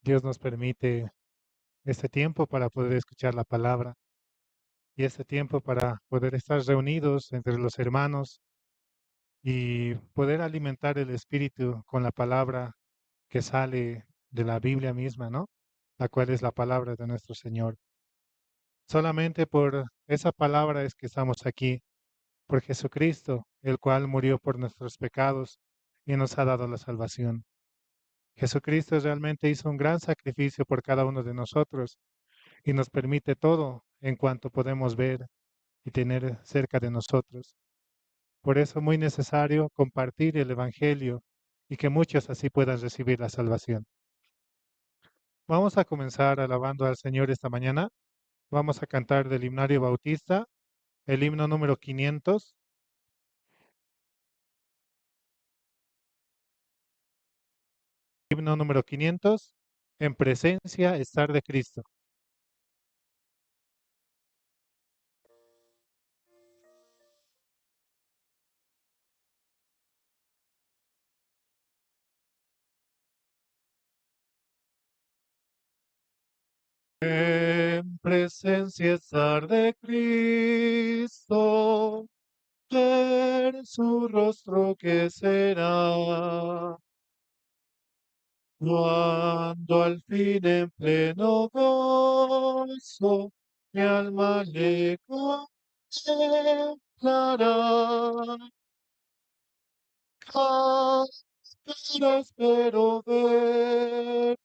Dios nos permite este tiempo para poder escuchar la palabra y este tiempo para poder estar reunidos entre los hermanos y poder alimentar el espíritu con la palabra que sale de la Biblia misma, ¿no? La cual es la palabra de nuestro Señor. Solamente por esa palabra es que estamos aquí, por Jesucristo, el cual murió por nuestros pecados y nos ha dado la salvación. Jesucristo realmente hizo un gran sacrificio por cada uno de nosotros y nos permite todo en cuanto podemos ver y tener cerca de nosotros. Por eso es muy necesario compartir el Evangelio y que muchos así puedan recibir la salvación. Vamos a comenzar alabando al Señor esta mañana. Vamos a cantar del himnario bautista, el himno número 500. Himno número 500, en presencia estar de Cristo. En presencia estar de Cristo, ver su rostro que será. Cuando al fin en pleno gozo mi alma le contemplará. Pero espero ver.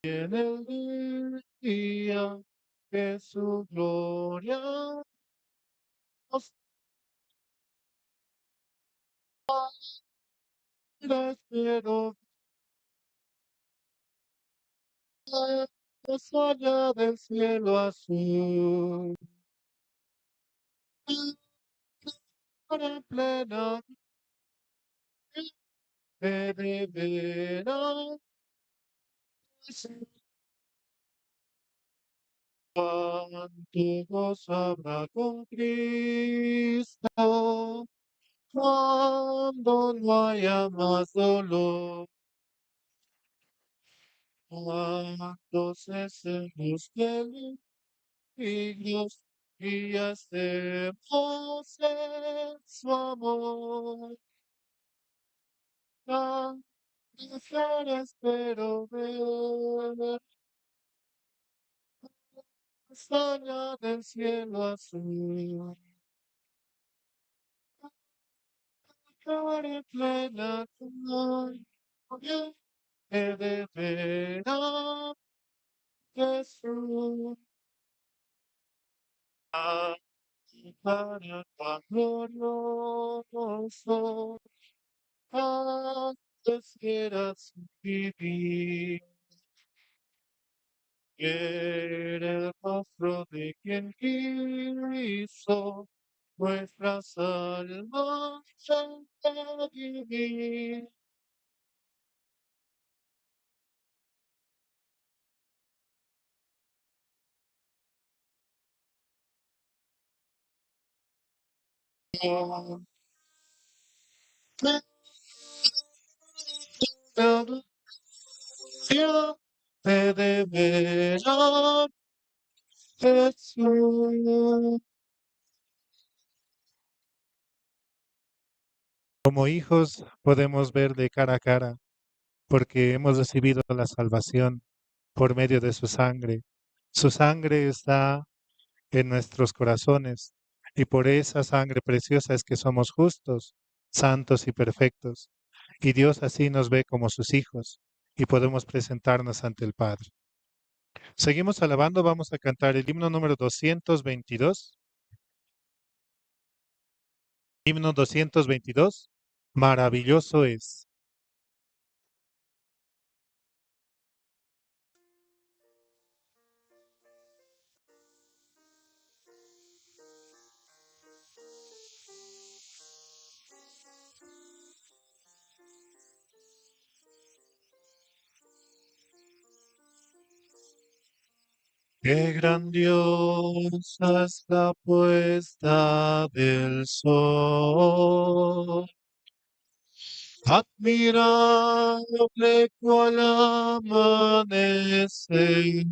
En el día que su gloria nos espero más allá del cielo azul. En plena de veras. Cuánto gozo habrá con Cristo, cuando no haya más dolor, cuando cesen los peligros y ya estemos en su amor. Tan espero ver más allá del cielo azul. Gloria plena gloria he de ver a Jesús. Para tan glorioso, antes quieras vivir. Ver el rostro de quien quiso nuestras almas vivir. Te deberá Jesús. Como hijos podemos ver de cara a cara, porque hemos recibido la salvación por medio de su sangre. Su sangre está en nuestros corazones y por esa sangre preciosa es que somos justos, santos y perfectos. Y Dios así nos ve como sus hijos y podemos presentarnos ante el Padre. Seguimos alabando, vamos a cantar el himno número 222. Himno 222, maravilloso es. Qué grandiosa es la puesta del sol. Admirable cual amanecer,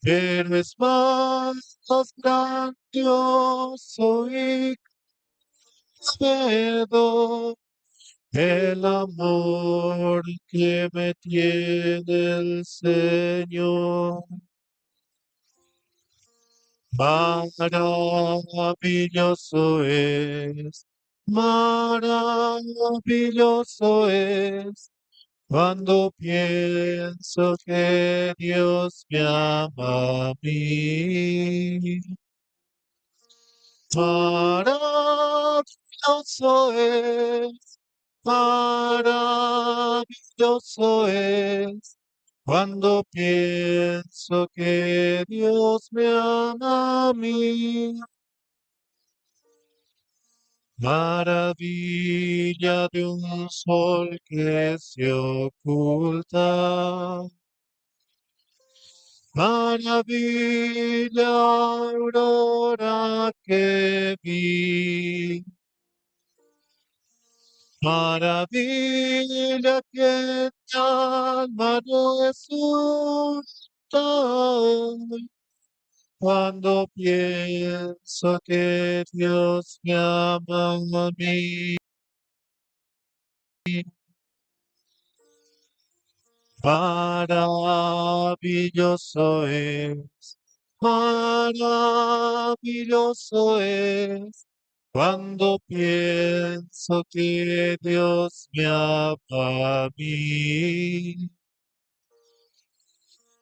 pero es más grandioso y conmovedor el amor que me tiene el Señor. Maravilloso es, maravilloso es, cuando pienso que Dios me ama a mí. Maravilloso es, maravilloso es, cuando pienso que Dios me ama a mí. Maravilla de un sol que se oculta, maravilla aurora que vi, maravilla que mi alma resulta hoy, cuando pienso que Dios me ama a mí. Maravilloso es, maravilloso es, cuando pienso que Dios me ama a mí.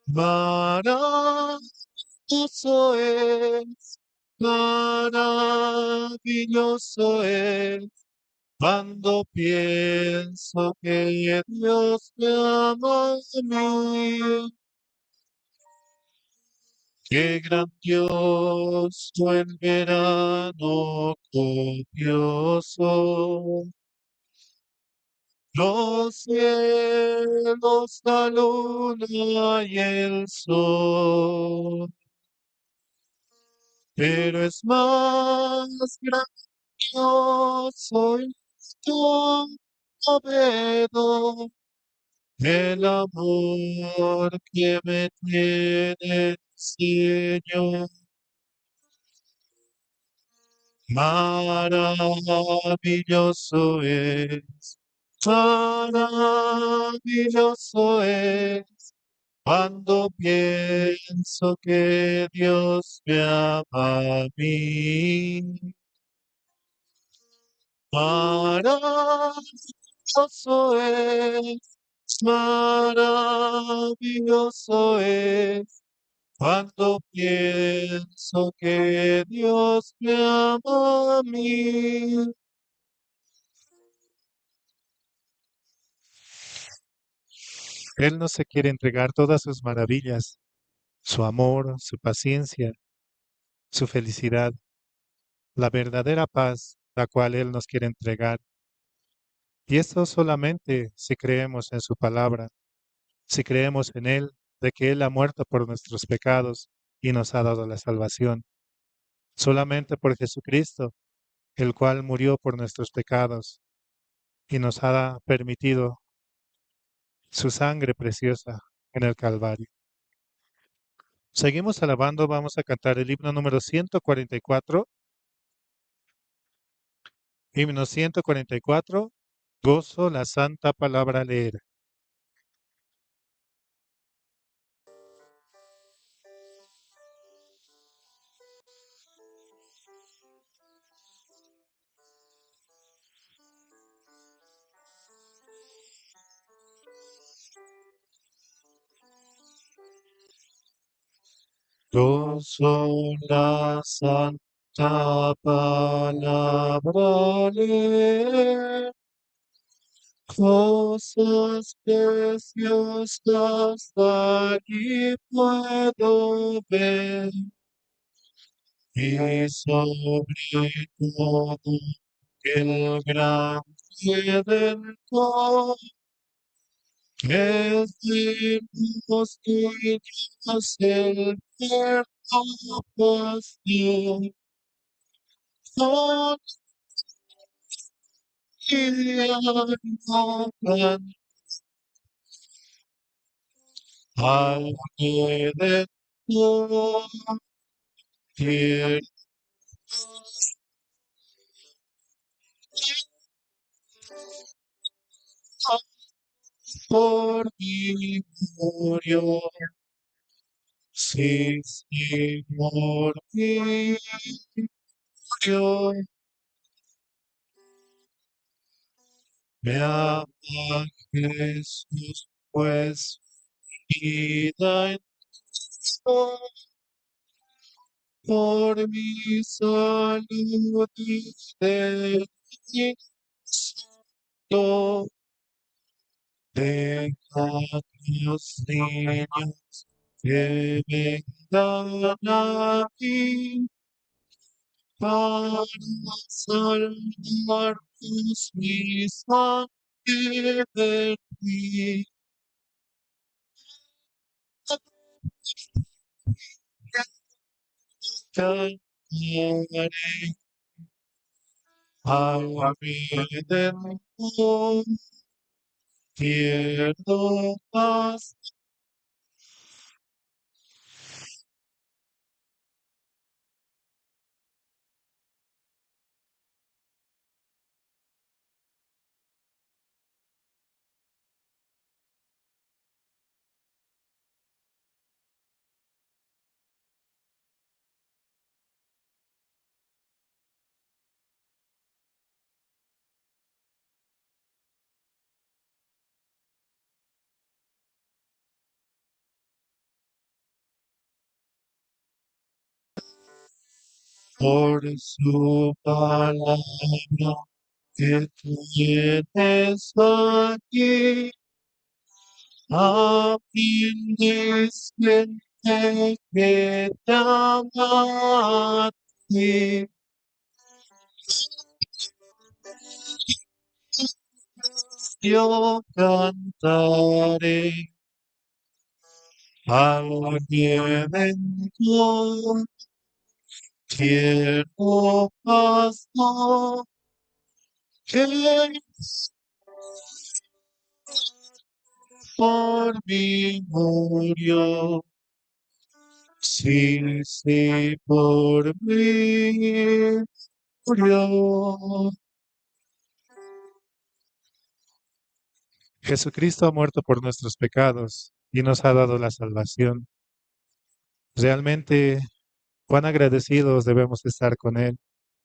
Maravilloso es, maravilloso es, cuando pienso que Dios me ama a mí. Qué grandioso el verano copioso, los cielos, la luna y el sol. Pero es más grandioso y conmovedor el amor que me tiene el Señor. Maravilloso es, maravilloso es, cuando pienso que Dios me ama a mí. Maravilloso es, maravilloso es, cuando pienso que Dios me ama a mí. Él no se quiere entregar todas sus maravillas, su amor, su paciencia, su felicidad, la verdadera paz, la cual Él nos quiere entregar. Y esto solamente si creemos en su palabra, si creemos en Él, de que Él ha muerto por nuestros pecados y nos ha dado la salvación. Solamente por Jesucristo, el cual murió por nuestros pecados y nos ha permitido su sangre preciosa en el Calvario. Seguimos alabando, vamos a cantar el himno número 144. Himno 144, gozo la santa palabra leer. Gozo la santa palabra leer, cosas preciosas allí puedo ver, y sobre todo el gran Redentor Es de los niños el tierno pastor, al Redentor, tierno por mí murió. Sí, sí, por mí murió. Me ama Jesús, pues vida entregó por mi salud y del Cristo. Deja los niños que vengan a mí para salvarlos mi sangre vertí. Cantaré al Redentor, tierno pastor. Por su palabra que tienes aquí, aprendes gente que te ama a ti. Yo cantaré al Redentor, tierno pastor, que por mí murió. Sí, sí, por mí murió. Jesucristo ha muerto por nuestros pecados y nos ha dado la salvación. Realmente, cuán agradecidos debemos estar con Él,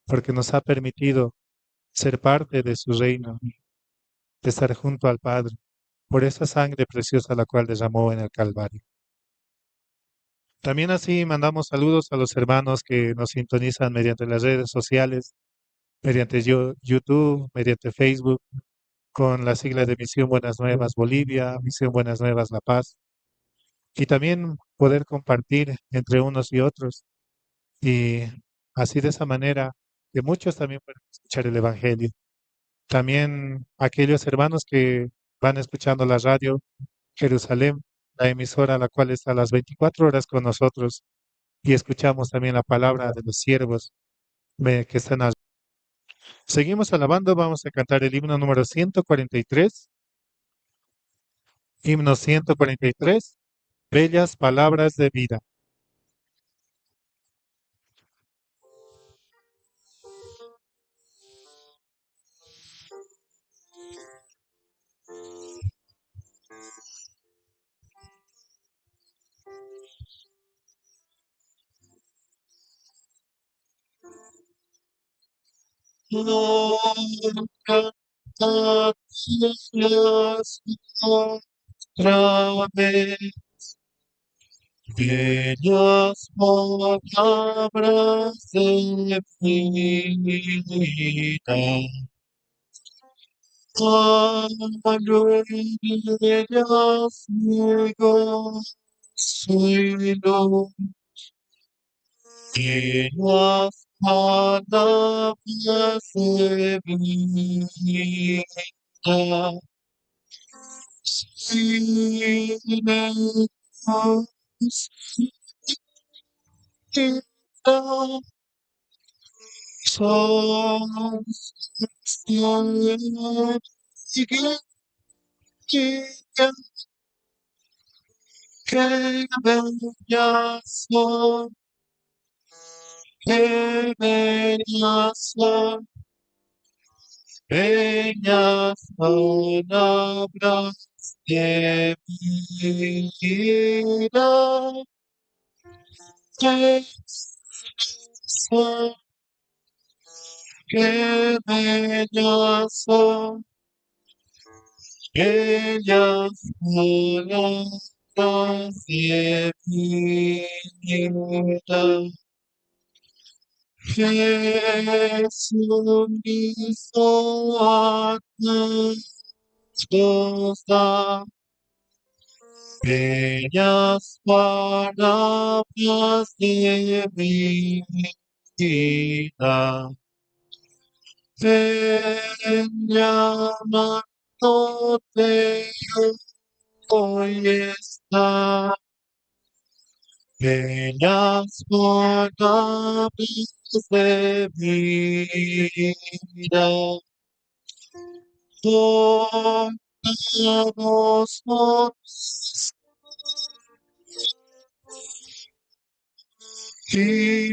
porque nos ha permitido ser parte de su reino, de estar junto al Padre, por esa sangre preciosa la cual derramó en el Calvario. También así mandamos saludos a los hermanos que nos sintonizan mediante las redes sociales, mediante YouTube, mediante Facebook, con la sigla de Misión Buenas Nuevas Bolivia, Misión Buenas Nuevas La Paz, y también poder compartir entre unos y otros, y así de esa manera que muchos también puedan escuchar el Evangelio. También aquellos hermanos que van escuchando la radio Jerusalén, la emisora a la cual está a las 24 horas con nosotros, y escuchamos también la palabra de los siervos que están allí. Seguimos alabando, vamos a cantar el himno número 143. Himno 143, Bellas Palabras de Vida. No cantarás otra vez, bellas palabras de vida. Aleluya, mi gozo y las palabras de vida. Qué bellas son, qué bellas son, bellas palabras de vida. Qué son, qué bellas son, bellas palabras de vida. Jesucristo a nos da bellas palabras de vida. Ven llamándote hoy está. Bellas palabras de vida. Son nosotros y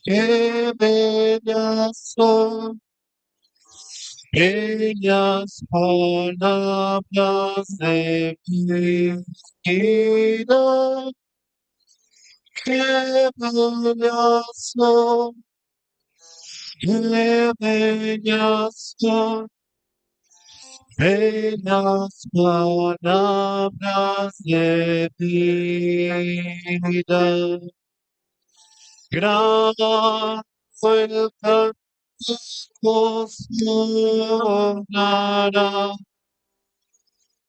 Qué bellas son, bellas palabras de vida. Qué bellas son, qué bellas son, bellas palabras de vida. Gran fue el cántico sonará,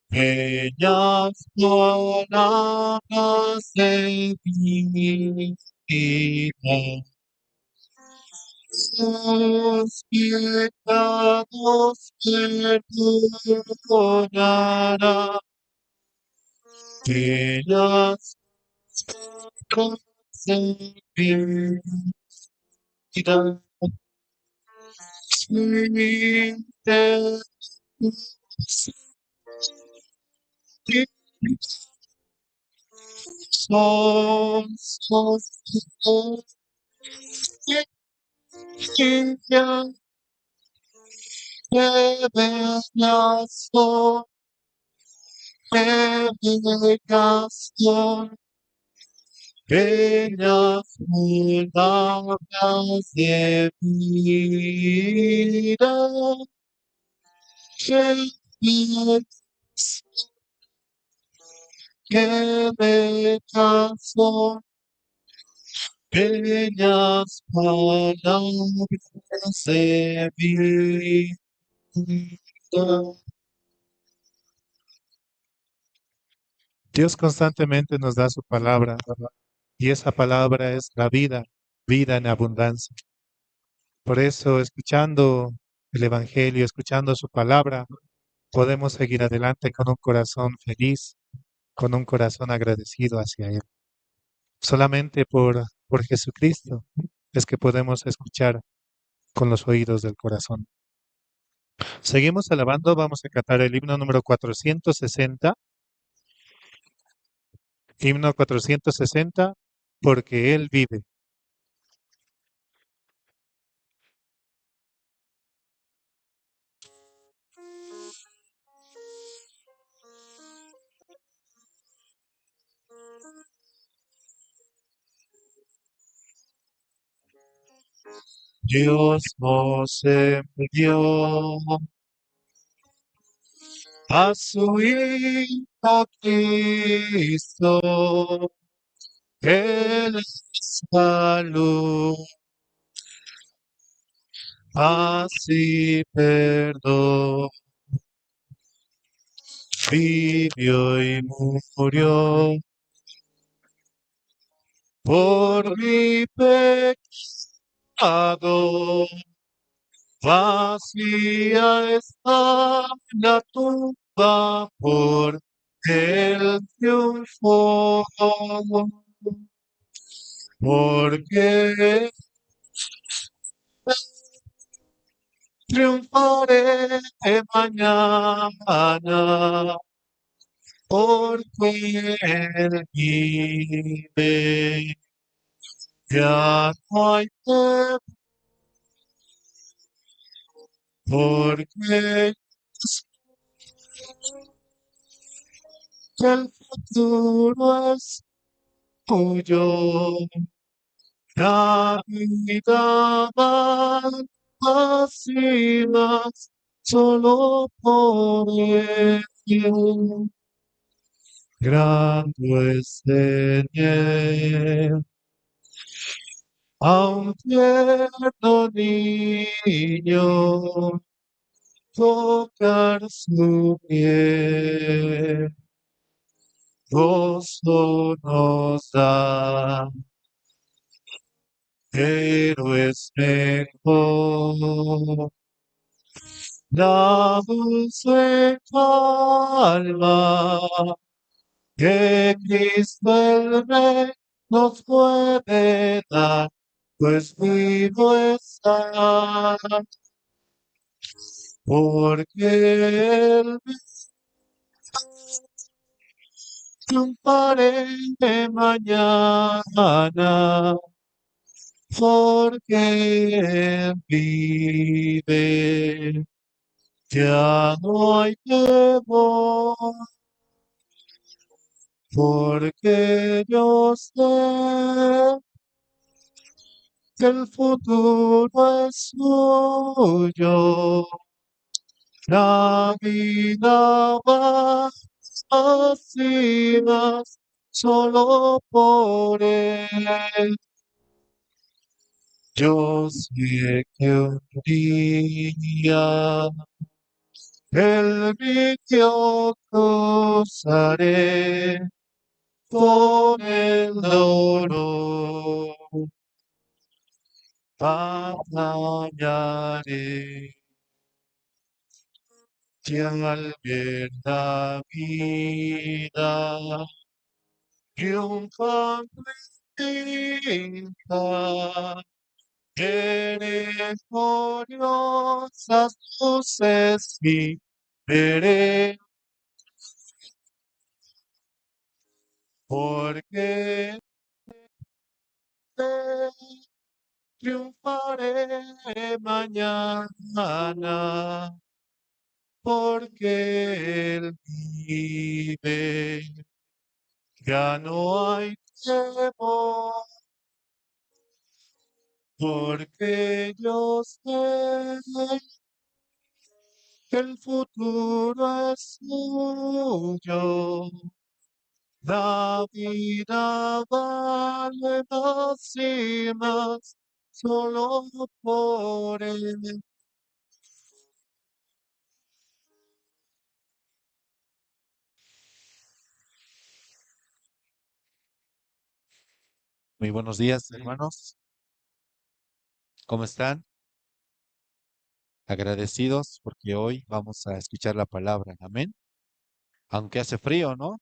bellas palabras de vida. Sus pecados perdonará, bellas palabras de vida. Son, son, son, qué bellas son, qué bellas son, bellas palabras de vida. Qué bellas, qué bellas son, bellas palabras de vida. Dios constantemente nos da su palabra, y esa palabra es la vida, vida en abundancia. Por eso, escuchando el Evangelio, escuchando su palabra, podemos seguir adelante con un corazón feliz, con un corazón agradecido hacia Él. Solamente por Jesucristo es que podemos escuchar con los oídos del corazón. Seguimos alabando, vamos a cantar el himno número 460. Himno 460, porque Él vive. Dios nos envió a su Hijo Cristo, Él es la luz, así perdón, vivió y murió. Por mi pecado. Vacía está la tumba por el triunfo, porque triunfaré mañana, porque Él vive. Ya no hay temor, porque el futuro es tuyo. La vida va más y más, solo por él. Grande es Señor, a un tierno niño tocar su piel, gozo nos da, pero es mejor la dulce calma que Cristo el Rey nos puede dar, pues vivo está, porque Él triunfaré mañana, porque Él vive. Ya no hay temor, porque yo sé que el futuro es suyo. La vida va más y más, solo por Él. Yo sé que un día el vicio cruzaré con el dolor. Batallaré y al ver la vida triunfante veré gloriosas luces y veré, porque triunfaré mañana, porque Él vive. Ya no hay temor, porque yo sé que el futuro es suyo. La vida vale más y más, solo por Él. Muy buenos días, hermanos. ¿Cómo están? Agradecidos porque hoy vamos a escuchar la palabra. Amén. Aunque hace frío, ¿no?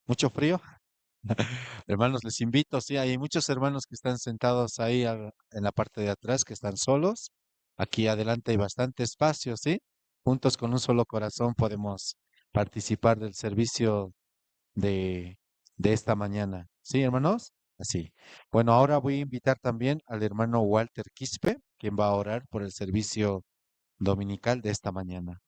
Mucho frío. Hermanos, les invito, sí, hay muchos hermanos que están sentados ahí en la parte de atrás, que están solos. Aquí adelante hay bastante espacio, ¿sí? Juntos con un solo corazón podemos participar del servicio de esta mañana. ¿Sí, hermanos? Así. Bueno, ahora voy a invitar también al hermano Walter Quispe, quien va a orar por el servicio dominical de esta mañana.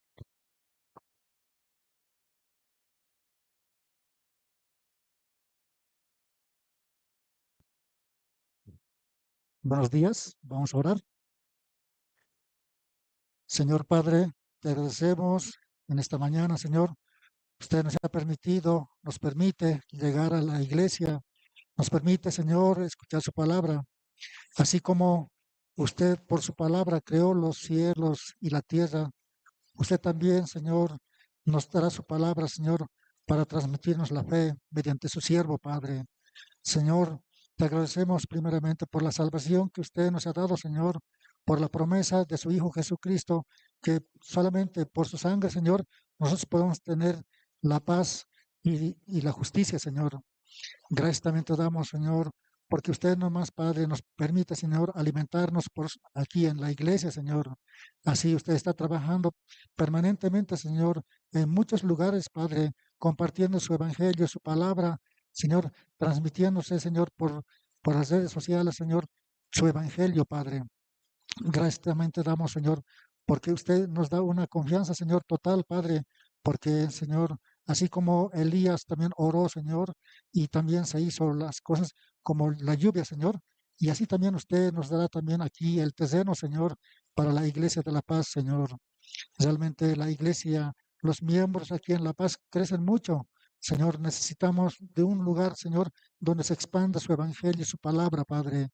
Buenos días, vamos a orar. Señor Padre, te agradecemos en esta mañana, Señor. Usted nos ha permitido, nos permite llegar a la iglesia, nos permite, Señor, escuchar su palabra. Así como usted por su palabra creó los cielos y la tierra, usted también, Señor, nos dará su palabra, Señor, para transmitirnos la fe mediante su siervo, Padre. Señor, Te agradecemos primeramente por la salvación que usted nos ha dado, Señor, por la promesa de su Hijo Jesucristo, que solamente por su sangre, Señor, nosotros podemos tener la paz y la justicia, Señor. Gracias también te damos, Señor, porque usted nomás, Padre, nos permite, Señor, alimentarnos por aquí en la iglesia, Señor. Así usted está trabajando permanentemente, Señor, en muchos lugares, Padre, compartiendo su evangelio, su palabra, Señor, transmitiéndose, Señor, por las redes sociales, Señor, su evangelio, Padre. Gracias también te damos, Señor, porque usted nos da una confianza, Señor, total, Padre, porque, Señor, así como Elías también oró, Señor, y también se hizo las cosas como la lluvia, Señor, y así también usted nos dará también aquí el terreno, Señor, para la Iglesia de La Paz, Señor. Realmente la iglesia, los miembros aquí en La Paz crecen mucho. Señor, necesitamos de un lugar, Señor, donde se expanda su evangelio y su palabra, Padre.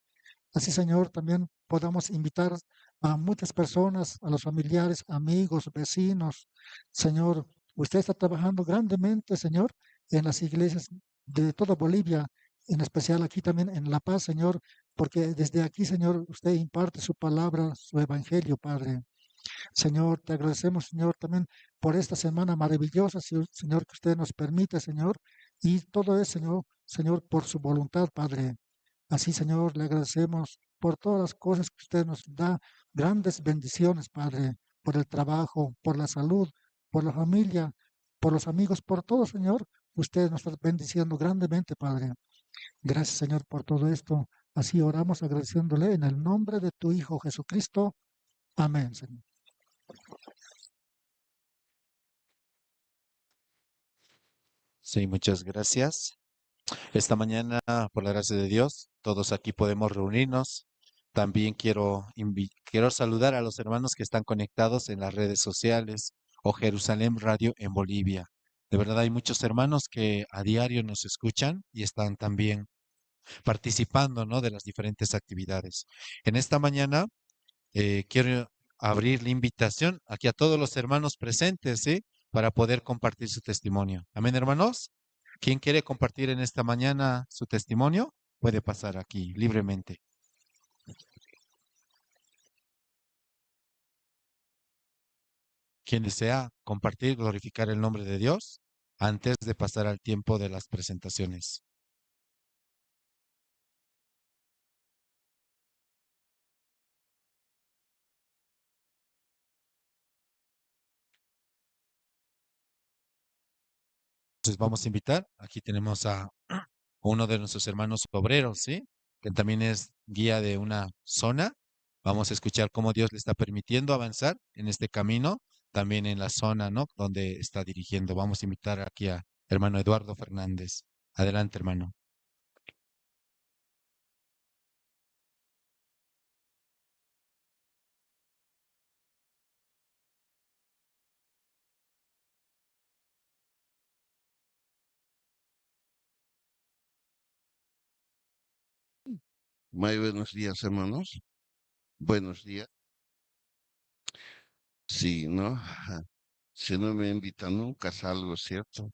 Así, Señor, también podamos invitar a muchas personas, a los familiares, amigos, vecinos. Señor, usted está trabajando grandemente, Señor, en las iglesias de toda Bolivia, en especial aquí también en La Paz, Señor, porque desde aquí, Señor, usted imparte su palabra, su evangelio, Padre. Señor, te agradecemos, Señor, también por esta semana maravillosa, Señor, que usted nos permite, Señor, y todo es, Señor, Señor, por su voluntad, Padre. Así, Señor, le agradecemos por todas las cosas que usted nos da, grandes bendiciones, Padre, por el trabajo, por la salud, por la familia, por los amigos, por todo, Señor. Usted nos está bendiciendo grandemente, Padre. Gracias, Señor, por todo esto. Así oramos agradeciéndole en el nombre de tu Hijo Jesucristo. Amén, Señor. Sí, muchas gracias. Esta mañana, por la gracia de Dios, todos aquí podemos reunirnos. También quiero saludar a los hermanos que están conectados en las redes sociales o Jerusalén Radio en Bolivia. De verdad hay muchos hermanos que a diario nos escuchan y están también participando, ¿no?, de las diferentes actividades. En esta mañana quiero abrir la invitación aquí a todos los hermanos presentes, ¿sí?, para poder compartir su testimonio. Amén, hermanos. ¿Quién quiere compartir en esta mañana su testimonio? Puede pasar aquí libremente. Quien desea compartir, glorificar el nombre de Dios antes de pasar al tiempo de las presentaciones. Entonces vamos a invitar, aquí tenemos a uno de nuestros hermanos obreros, ¿sí?, que también es guía de una zona. Vamos a escuchar cómo Dios le está permitiendo avanzar en este camino, también en la zona, ¿no?, donde está dirigiendo. Vamos a invitar aquí a hermano Eduardo Fernández. Adelante, hermano. Muy buenos días, hermanos. Buenos días. Sí, ¿no? Si no me invitan nunca salgo, ¿cierto?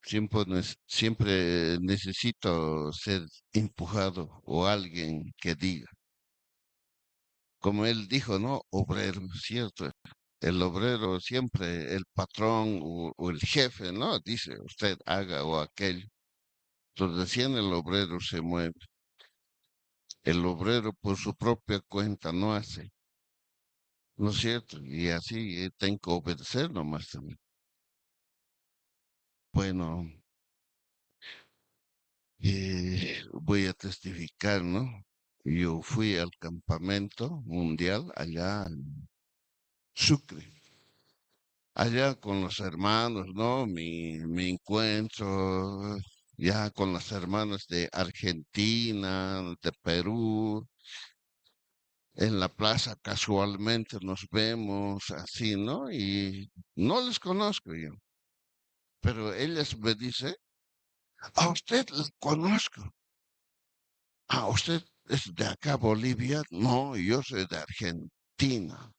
Siempre necesito ser empujado o alguien que diga. Como él dijo, ¿no? Obrero, ¿cierto? El obrero siempre, el patrón o el jefe, ¿no? Dice, usted haga o aquello. Entonces, recién el obrero se mueve. El obrero por su propia cuenta no hace, ¿no es cierto? Y así tengo que obedecer nomás también. Bueno, voy a testificar, ¿no? Yo fui al campamento mundial allá en Sucre, allá con los hermanos, ¿no? Mi encuentro ya con las hermanas de Argentina, de Perú, en la plaza casualmente nos vemos así, ¿no? Y no les conozco yo, pero ellas me dicen, a usted le conozco. ¿A usted es de acá, Bolivia? No, yo soy de Argentina.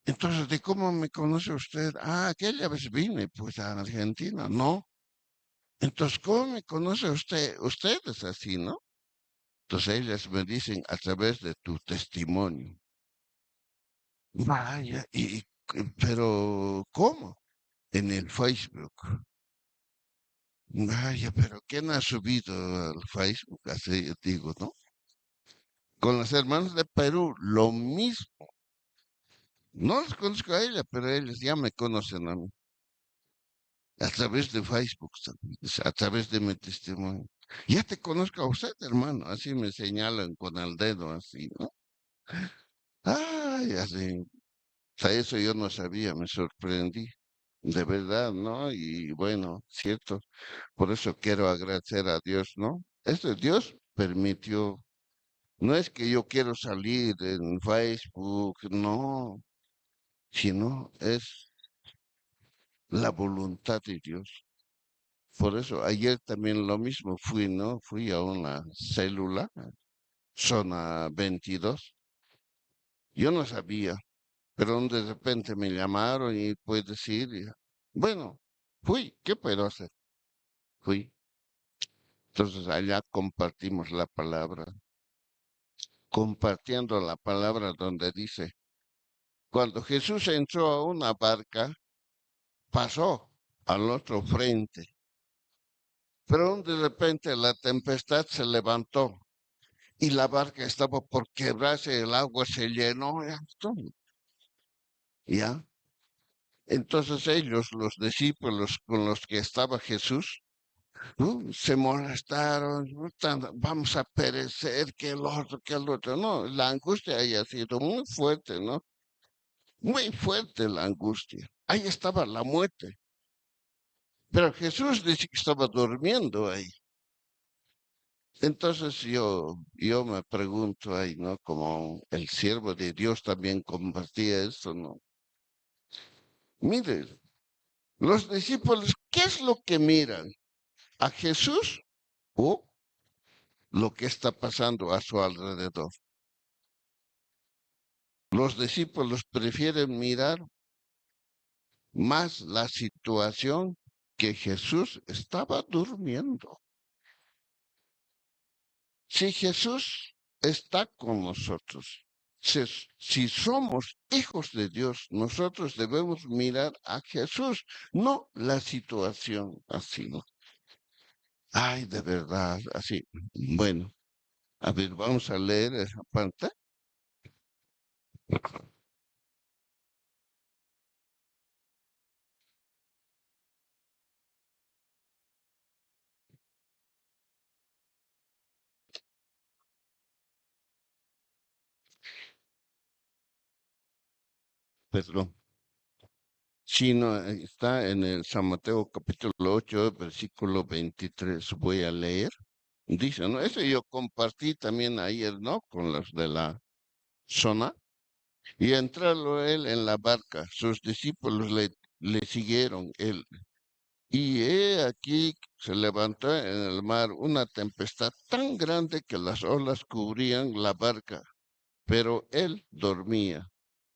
Entonces, ¿de cómo me conoce usted? Ah, aquella vez vine, pues, a Argentina. No. Entonces, ¿cómo me conoce usted? Ustedes así, ¿no? Entonces ellas me dicen a través de tu testimonio. Vaya, pero ¿cómo? En el Facebook. Vaya, pero ¿quién ha subido al Facebook? Así digo, ¿no? Con las hermanas de Perú, lo mismo. No las conozco a ellas, pero ellas ya me conocen a mí. A través de Facebook, a través de mi testimonio. Ya te conozco a usted, hermano. Así me señalan con el dedo, así, ¿no? Ay, así. Eso yo no sabía, me sorprendí. De verdad, ¿no? Y bueno, cierto. Por eso quiero agradecer a Dios, ¿no? Esto Dios permitió. No es que yo quiero salir en Facebook, no. Sino es la voluntad de Dios. Por eso ayer también lo mismo fui, ¿no? Fui a una célula, zona 22. Yo no sabía, pero de repente me llamaron y puedes ir. Y, bueno, fui, ¿qué puedo hacer? Fui. Entonces allá compartimos la palabra. Compartiendo la palabra donde dice, cuando Jesús entró a una barca, pasó al otro frente. Pero de repente la tempestad se levantó y la barca estaba por quebrarse, el agua se llenó. Ya, ¿ya? Entonces ellos, los discípulos con los que estaba Jesús, se molestaron, vamos a perecer, que el otro, que el otro. No, la angustia haya sido muy fuerte, ¿no? Muy fuerte la angustia. Ahí estaba la muerte. Pero Jesús dice que estaba durmiendo ahí. Entonces yo me pregunto ahí, ¿no? Como el siervo de Dios también compartía esto, ¿no? Miren, los discípulos, ¿qué es lo que miran? ¿A Jesús o lo que está pasando a su alrededor? Los discípulos prefieren mirar más la situación que Jesús estaba durmiendo. Si Jesús está con nosotros, si somos hijos de Dios, nosotros debemos mirar a Jesús, no la situación así, ¿no? Ay, de verdad, así. Bueno, a ver, vamos a leer esa parte. Perdón. Sí, no, está en el San Mateo capítulo 8, versículo 23. Voy a leer. Dice, ¿no? Eso yo compartí también ayer, ¿no? Con los de la zona. Y entrando él en la barca, sus discípulos le siguieron él. Y he aquí se levantó en el mar una tempestad tan grande que las olas cubrían la barca, pero él dormía.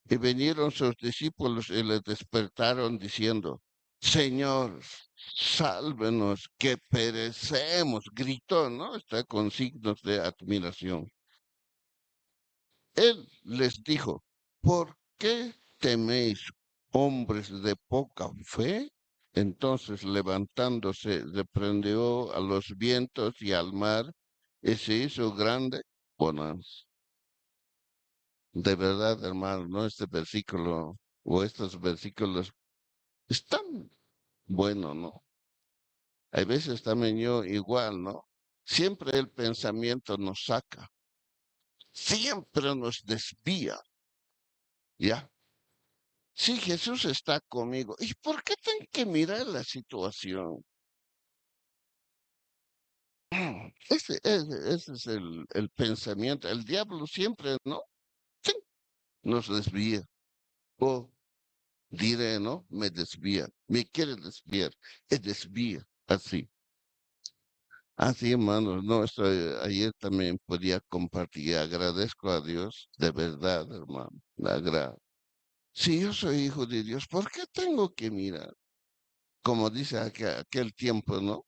Y vinieron sus discípulos y le despertaron diciendo, Señor, sálvenos, que perecemos. Gritó, ¿no? Está con signos de admiración. Él les dijo, ¿por qué teméis, hombres de poca fe? Entonces, levantándose, reprendió a los vientos y al mar, y se hizo grande bonanza. De verdad, hermano, ¿no? Este versículo o estos versículos están buenos, ¿no? Hay veces también yo igual, ¿no? Siempre el pensamiento nos saca. Siempre nos desvía. ¿Ya? Si Jesús está conmigo, ¿y por qué tengo que mirar la situación? Ese es el pensamiento. El diablo siempre, ¿no? Sí, nos desvía. O diré, ¿no? Me desvía. Me quiere desviar. Es desvía. Así. Así, hermanos, no, esto, ayer también podía compartir. Agradezco a Dios, de verdad, hermano. Si yo soy hijo de Dios, ¿por qué tengo que mirar? Como dice aquel tiempo, ¿no?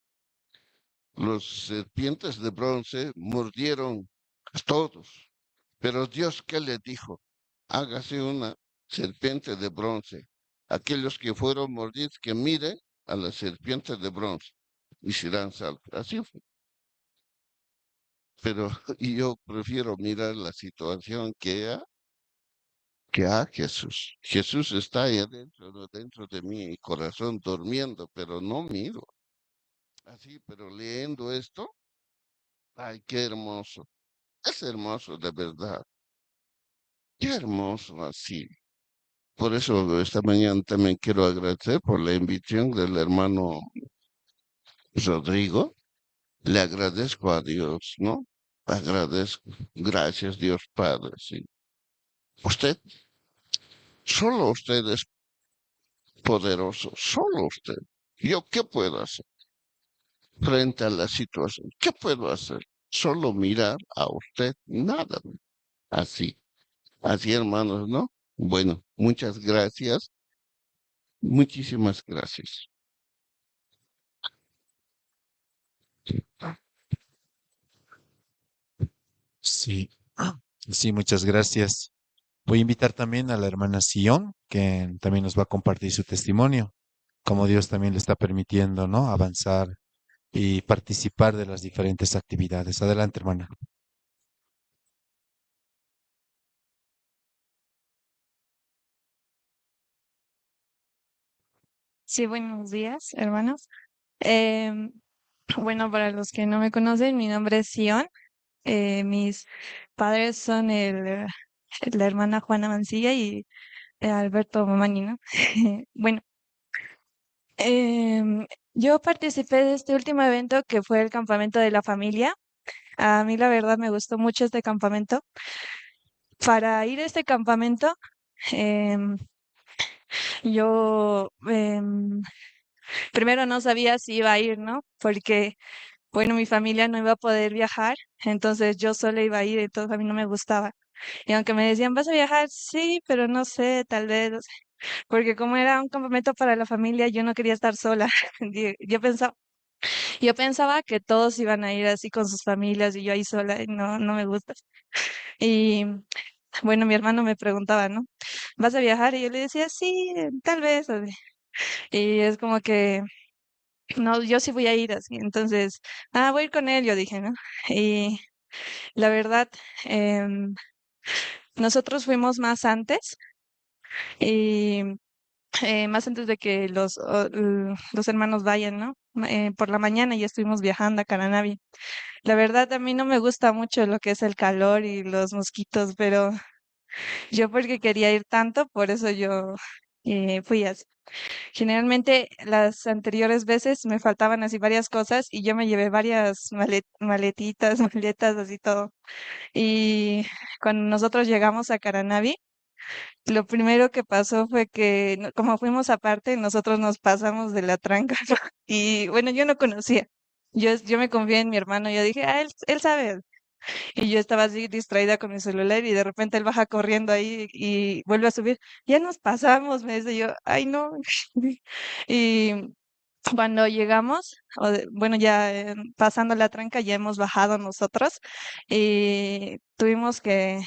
Los serpientes de bronce mordieron a todos. Pero Dios, ¿qué le dijo? Hágase una serpiente de bronce. Aquellos que fueron mordidos, que miren a la serpiente de bronce y serán salvos. Así fue. Pero yo prefiero mirar la situación que a Jesús. Jesús está ahí adentro, ¿no? Dentro de mi corazón durmiendo, pero no miro. Así, pero leyendo esto, ay, qué hermoso. Es hermoso de verdad. Qué hermoso así. Por eso esta mañana también quiero agradecer por la invitación del hermano Rodrigo. Le agradezco a Dios, ¿no? Agradezco. Gracias, Dios Padre, sí. Usted, solo usted es poderoso, solo usted. ¿Yo qué puedo hacer frente a la situación? ¿Qué puedo hacer? Solo mirar a usted, nada. Así, así, hermanos, ¿no? Bueno, muchas gracias. Muchísimas gracias. Sí, sí, muchas gracias. Voy a invitar también a la hermana Sion, que también nos va a compartir su testimonio, como Dios también le está permitiendo, ¿no?, avanzar y participar de las diferentes actividades. Adelante, hermana. Sí, buenos días, hermanos. Bueno, para los que no me conocen, mi nombre es Sion. Mis padres son la hermana Juana Mancilla y Alberto Mamani, ¿no? Bueno, yo participé de este último evento que fue el campamento de la familia. A mí la verdad me gustó mucho este campamento. Para ir a este campamento, yo primero no sabía si iba a ir, ¿no? Porque, bueno, mi familia no iba a poder viajar, entonces yo sola iba a ir, entonces a mí no me gustaba. Y aunque me decían, ¿vas a viajar? Sí, pero no sé, tal vez, no sé. Porque como era un campamento para la familia, yo no quería estar sola. Yo pensaba que todos iban a ir así con sus familias y yo ahí sola, y no, no me gusta. Y bueno, mi hermano me preguntaba, ¿no? ¿Vas a viajar? Y yo le decía, sí, tal vez. Así. Y es como que, no, yo sí voy a ir así. Entonces, voy a ir con él, yo dije, ¿no? Y la verdad, nosotros fuimos más antes, y más antes de que los hermanos vayan, ¿no? Por la mañana ya estuvimos viajando a Caranavi. La verdad, a mí no me gusta mucho lo que es el calor y los mosquitos, pero yo porque quería ir tanto, por eso yo fui así. Generalmente las anteriores veces me faltaban así varias cosas y yo me llevé varias maletitas, maletas, así todo. Y cuando nosotros llegamos a Caranavi, lo primero que pasó fue que, como fuimos aparte, nosotros nos pasamos de la tranca, ¿no? Y bueno, yo no conocía. Yo me confié en mi hermano, yo dije, ah, él sabe. Y yo estaba así distraída con mi celular y de repente él baja corriendo ahí y vuelve a subir. Ya nos pasamos, me dice yo, ay no. Y cuando llegamos, o de, bueno, ya pasando la tranca, ya hemos bajado nosotros y tuvimos que,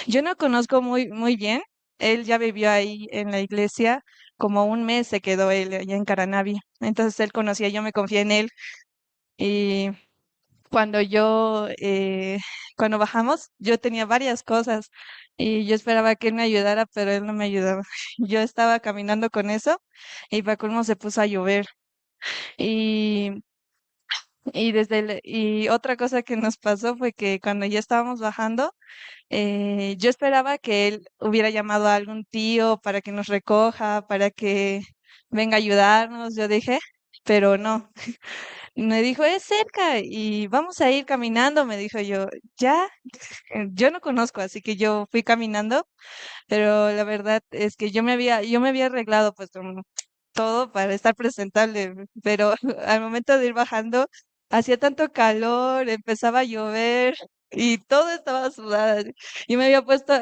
yo no conozco muy, muy bien, él ya vivió ahí en la iglesia, como un mes se quedó él allá en Caranavi, entonces él conocía, yo me confié en él y cuando bajamos, yo tenía varias cosas y yo esperaba que él me ayudara, pero él no me ayudaba. Yo estaba caminando con eso y pa' colmo se puso a llover. Y otra cosa que nos pasó fue que cuando ya estábamos bajando, yo esperaba que él hubiera llamado a algún tío para que nos recoja, para que venga a ayudarnos, yo dije, pero no. Me dijo, es cerca y vamos a ir caminando, me dijo yo, ya, yo no conozco, así que yo fui caminando, pero la verdad es que yo me había arreglado pues con todo para estar presentable, pero al momento de ir bajando, hacía tanto calor, empezaba a llover y todo estaba sudada. Yo me había puesto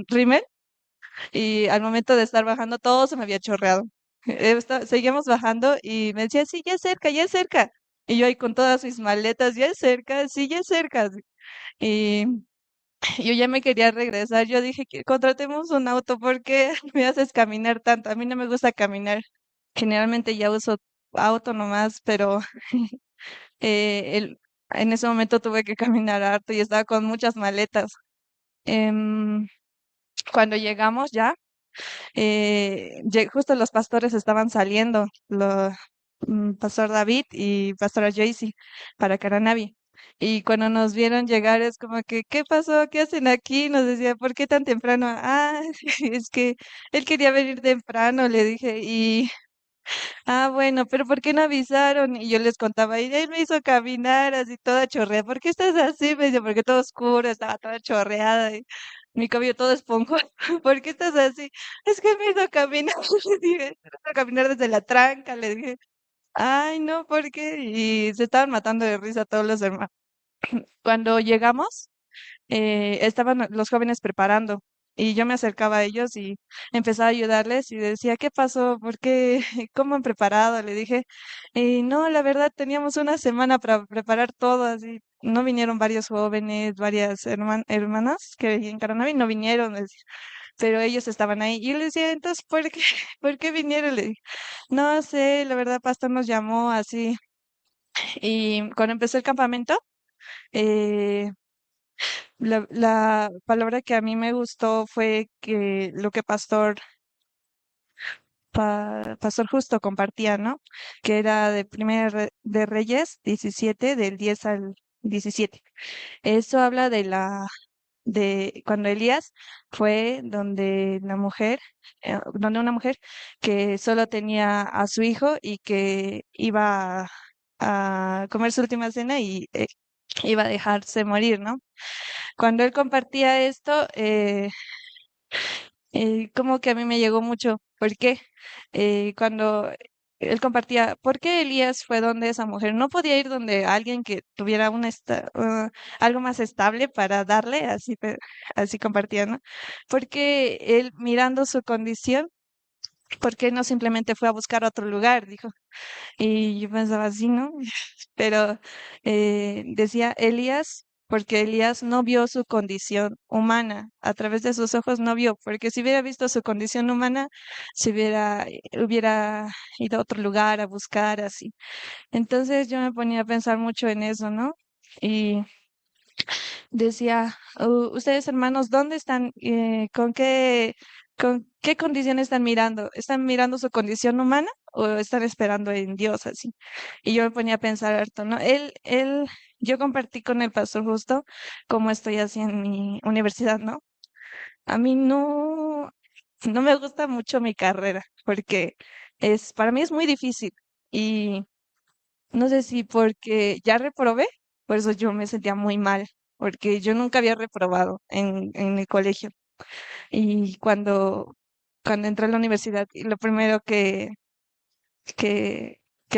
rímel y al momento de estar bajando todo se me había chorreado. Seguíamos bajando y me decía, sí, ya es cerca, ya es cerca. Y yo ahí con todas mis maletas, ya es cerca, sí, ya es cerca. Y yo ya me quería regresar. Yo dije que contratemos un auto porque me haces caminar tanto. A mí no me gusta caminar. Generalmente ya uso auto nomás, pero en ese momento tuve que caminar harto y estaba con muchas maletas. Cuando llegamos ya, justo los pastores estaban saliendo, Pastor David y Pastora Jaycee para Caranavi. Y cuando nos vieron llegar es como que, ¿qué pasó? ¿Qué hacen aquí? Nos decía, ¿por qué tan temprano? Ah, es que él quería venir temprano, le dije. Y, ah, bueno, pero ¿por qué no avisaron? Y yo les contaba, y él me hizo caminar así toda chorreada. ¿Por qué estás así? Me dice, porque todo oscuro, estaba toda chorreada y mi cabello todo esponjoso. ¿Por qué estás así? Es que me hizo caminar, le dije, me hizo caminar desde la tranca, le dije. Ay, no, ¿por qué? Y se estaban matando de risa todos los hermanos. Cuando llegamos, estaban los jóvenes preparando y yo me acercaba a ellos y empezaba a ayudarles y decía, ¿qué pasó? ¿Por qué? ¿Cómo han preparado? Le dije, y no, la verdad, teníamos una semana para preparar todo, así. No vinieron varios jóvenes, varias hermanas que en Caranavi no vinieron, decía, pero ellos estaban ahí. Y yo les decía, entonces, ¿por qué? ¿Por qué vinieron? Le dije, no sé, la verdad, pastor nos llamó así. Y cuando empezó el campamento, la palabra que a mí me gustó fue que lo que pastor Justo compartía, ¿no? Que era de Primera de Reyes 17, del 10 al 17. Eso habla de cuando Elías fue donde la mujer, donde una mujer que solo tenía a su hijo y que iba a comer su última cena y iba a dejarse morir, ¿no? Cuando él compartía esto, como que a mí me llegó mucho. ¿Por qué? Cuando él compartía, ¿por qué Elías fue donde esa mujer? No podía ir donde alguien que tuviera algo más estable para darle, así compartía, ¿no? Porque él, mirando su condición, ¿por qué no simplemente fue a buscar otro lugar? Dijo. Y yo pensaba así, ¿no? Pero decía Elías, porque Elías no vio su condición humana, a través de sus ojos no vio, porque si hubiera visto su condición humana, se hubiera ido a otro lugar a buscar así. Entonces yo me ponía a pensar mucho en eso, ¿no? Y decía, ustedes hermanos, ¿dónde están? ¿Con qué condición están mirando? ¿Están mirando su condición humana o están esperando en Dios así? Y yo me ponía a pensar harto, ¿no? Yo compartí con el pastor Justo cómo estoy así en mi universidad, ¿no? A mí no me gusta mucho mi carrera porque para mí es muy difícil y no sé si porque ya reprobé, por eso yo me sentía muy mal, porque yo nunca había reprobado en el colegio. Y cuando entré a la universidad, lo primero que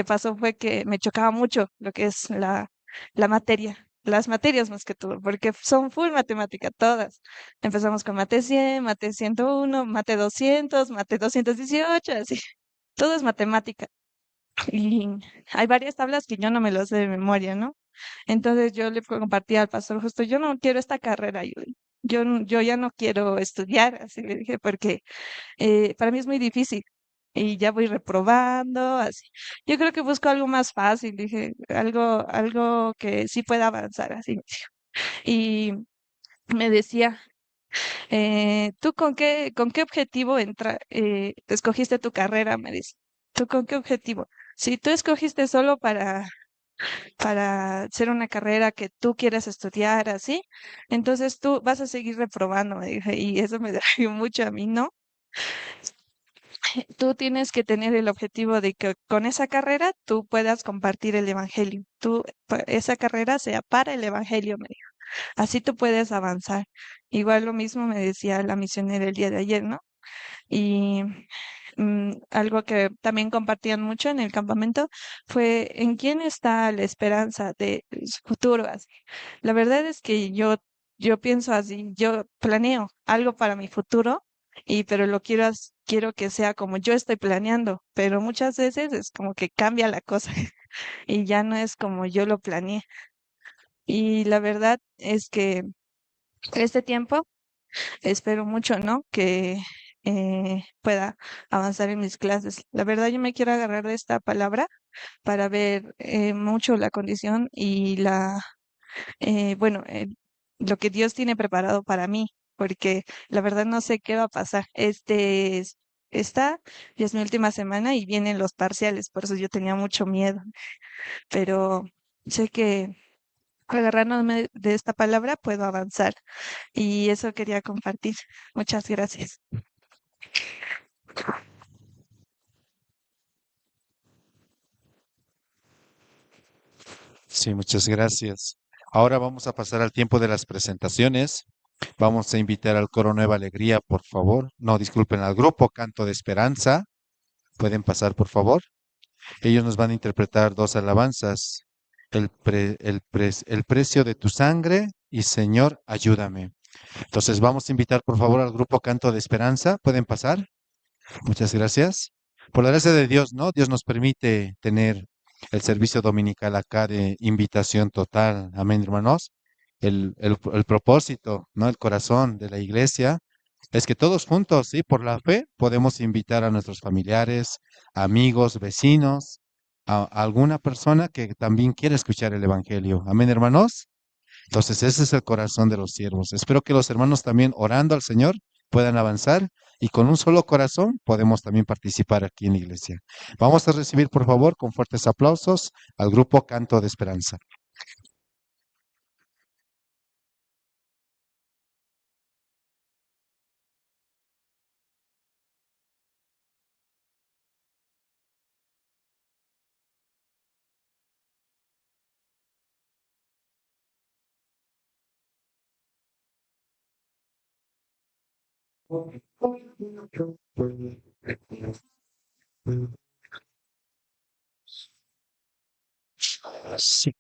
pasó fue que me chocaba mucho lo que es la materia, las materias más que todo, porque son full matemática todas. Empezamos con mate 100, mate 101, mate 200, mate 218, así. Todo es matemática. Y hay varias tablas que yo no me las sé de memoria, ¿no? Entonces yo le compartía al pastor Justo, yo no quiero esta carrera, yo ya no quiero estudiar, así le dije, porque para mí es muy difícil y ya voy reprobando, así. Yo creo que busco algo más fácil, dije, algo que sí pueda avanzar, así. Y me decía, ¿tú con qué objetivo escogiste tu carrera? Me dice, ¿tú con qué objetivo? Si tú escogiste solo para hacer una carrera que tú quieras estudiar, así, entonces tú vas a seguir reprobando, me dije, y eso me dolió mucho a mí, ¿no? Tú tienes que tener el objetivo de que con esa carrera tú puedas compartir el evangelio. Esa carrera sea para el evangelio, me dijo. Así tú puedes avanzar. Igual lo mismo me decía la misionera el día de ayer, ¿no? Y algo que también compartían mucho en el campamento fue en quién está la esperanza de su futuro. Así. La verdad es que yo pienso así, yo planeo algo para mi futuro, pero lo quiero que sea como yo estoy planeando, pero muchas veces es como que cambia la cosa. Y ya no es como yo lo planeé. Y la verdad es que este tiempo espero mucho, ¿no? Que pueda avanzar en mis clases. La verdad yo me quiero agarrar de esta palabra para ver mucho la condición y la, bueno, lo que Dios tiene preparado para mí, porque la verdad no sé qué va a pasar. Esta ya es mi última semana y vienen los parciales, por eso yo tenía mucho miedo, pero sé que agarrándome de esta palabra puedo avanzar y eso quería compartir. Muchas gracias. Sí, muchas gracias. Ahora vamos a pasar al tiempo de las presentaciones. Vamos a invitar al coro Nueva Alegría, por favor. No, disculpen, al grupo Canto de Esperanza. Pueden pasar, por favor. Ellos nos van a interpretar dos alabanzas. El precio de tu sangre y Señor, ayúdame. Entonces vamos a invitar, por favor, al grupo Canto de Esperanza. ¿Pueden pasar? Muchas gracias. Por la gracia de Dios, ¿no? Dios nos permite tener el servicio dominical acá de invitación total. Amén, hermanos. El propósito, ¿no? El corazón de la iglesia es que todos juntos, ¿sí? Por la fe, podemos invitar a nuestros familiares, amigos, vecinos, a alguna persona que también quiera escuchar el evangelio. Amén, hermanos. Entonces, ese es el corazón de los siervos. Espero que los hermanos también, orando al Señor, puedan avanzar y con un solo corazón podemos también participar aquí en la iglesia. Vamos a recibir, por favor, con fuertes aplausos al grupo Canto de Esperanza. Sí.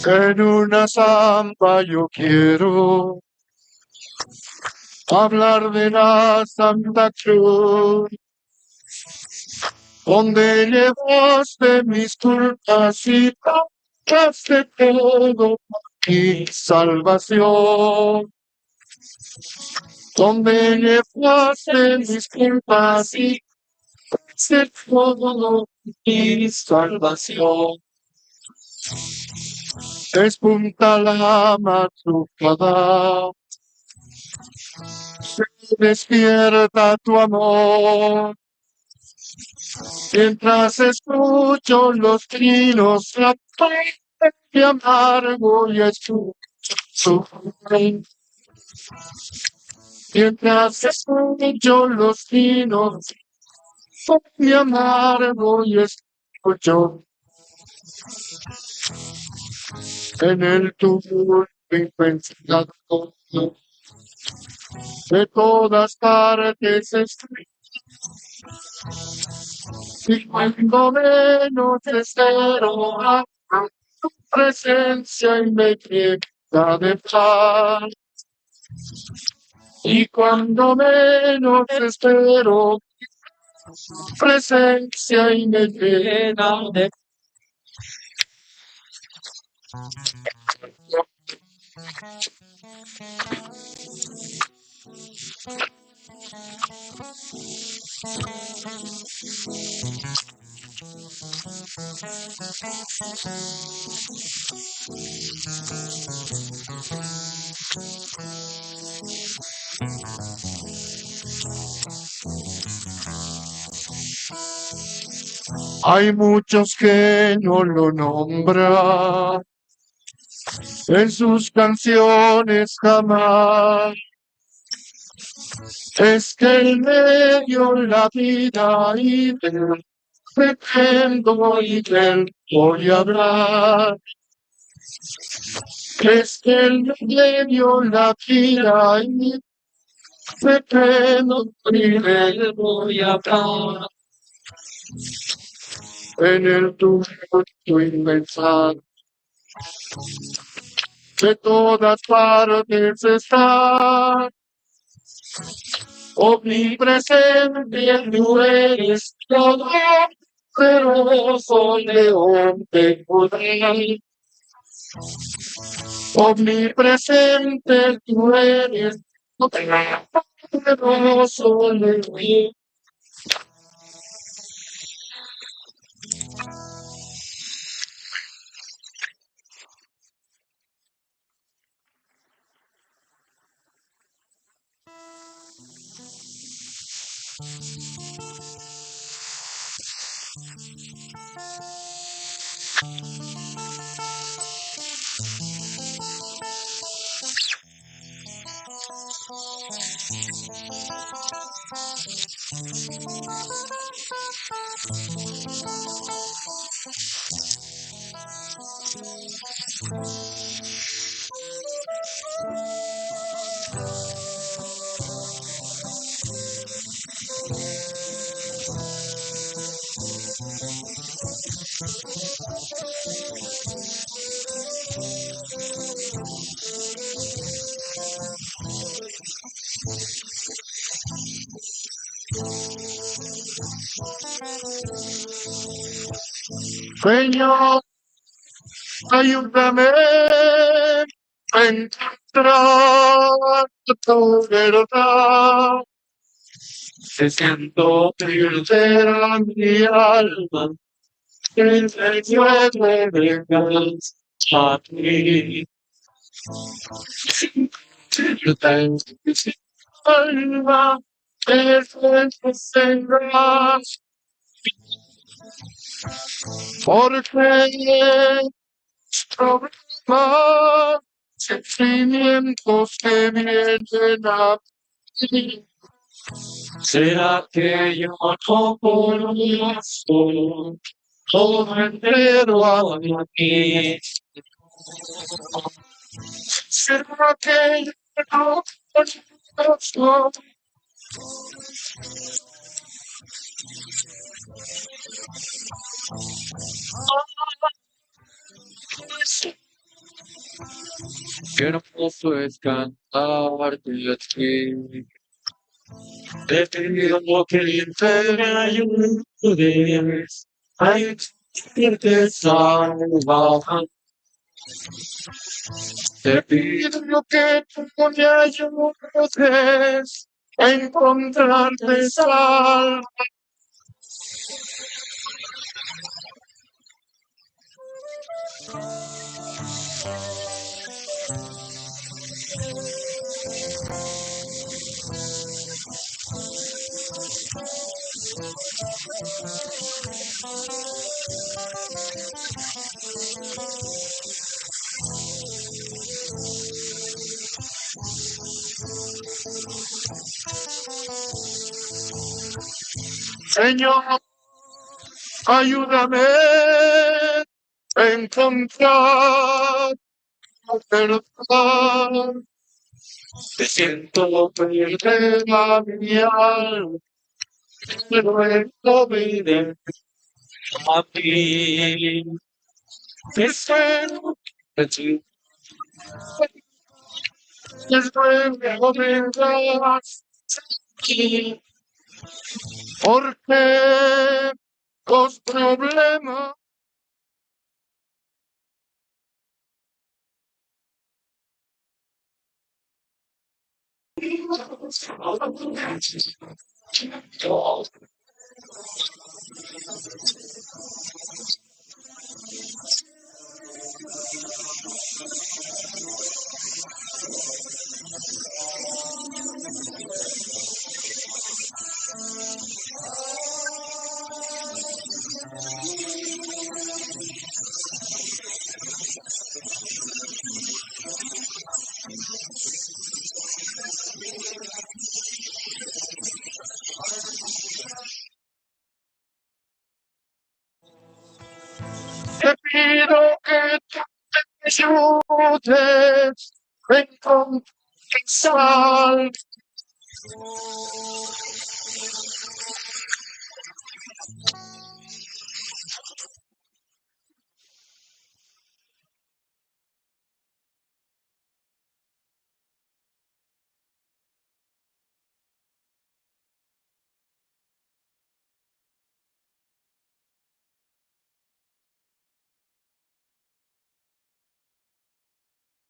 En una zampa yo quiero hablar de la Santa Cruz, donde llevaste mis culpas y pagaste todo por mi salvación. Donde llevaste mis culpas y pagaste todo por mi salvación. Despunta la madrugada, se despierta tu amor. Mientras escucho los trinos, la de amargo y escucho su voz. Mientras escucho los trinos, de amargo y escucho. En el tumulto impensado de todas partes estoy. Y cuando menos espero a tu presencia y me llena de paz. Y cuando menos espero tu presencia y me llena de paz. Hay muchos que no lo nombran, En sus canciones jamás. Es que él me dio la vida y de él dependo y de él voy a hablar. Es que él me dio la vida y dependo y de él voy a hablar. En el tumulto inmensa de todas partes está. Omnipresente tú eres, todopoderoso león de Judá. Omnipresente tú eres, todopoderoso león. Señor, ayúdame a encontrar tu verdad. Se siento perder a mi alma, en medio de vengas a ti. Yo tengo alma, es el Señor. Porque problemas, sentimientos que vienen a ti. ¿Será que yo no conozco todo entero a mí? ¿Será que yo no conozco? Qué hermoso es cantarte a ti. Te pido que me ayudes a sentirte salva. Te pido que tú me ayudes a encontrarte salva. Señor, ayúdame a encontrar tu verdad. Te siento perder a mi alma, pero no a ti. Te siento que luego vendrás aquí. Porque los problemas Te pido que tú me ayudes a encontrar.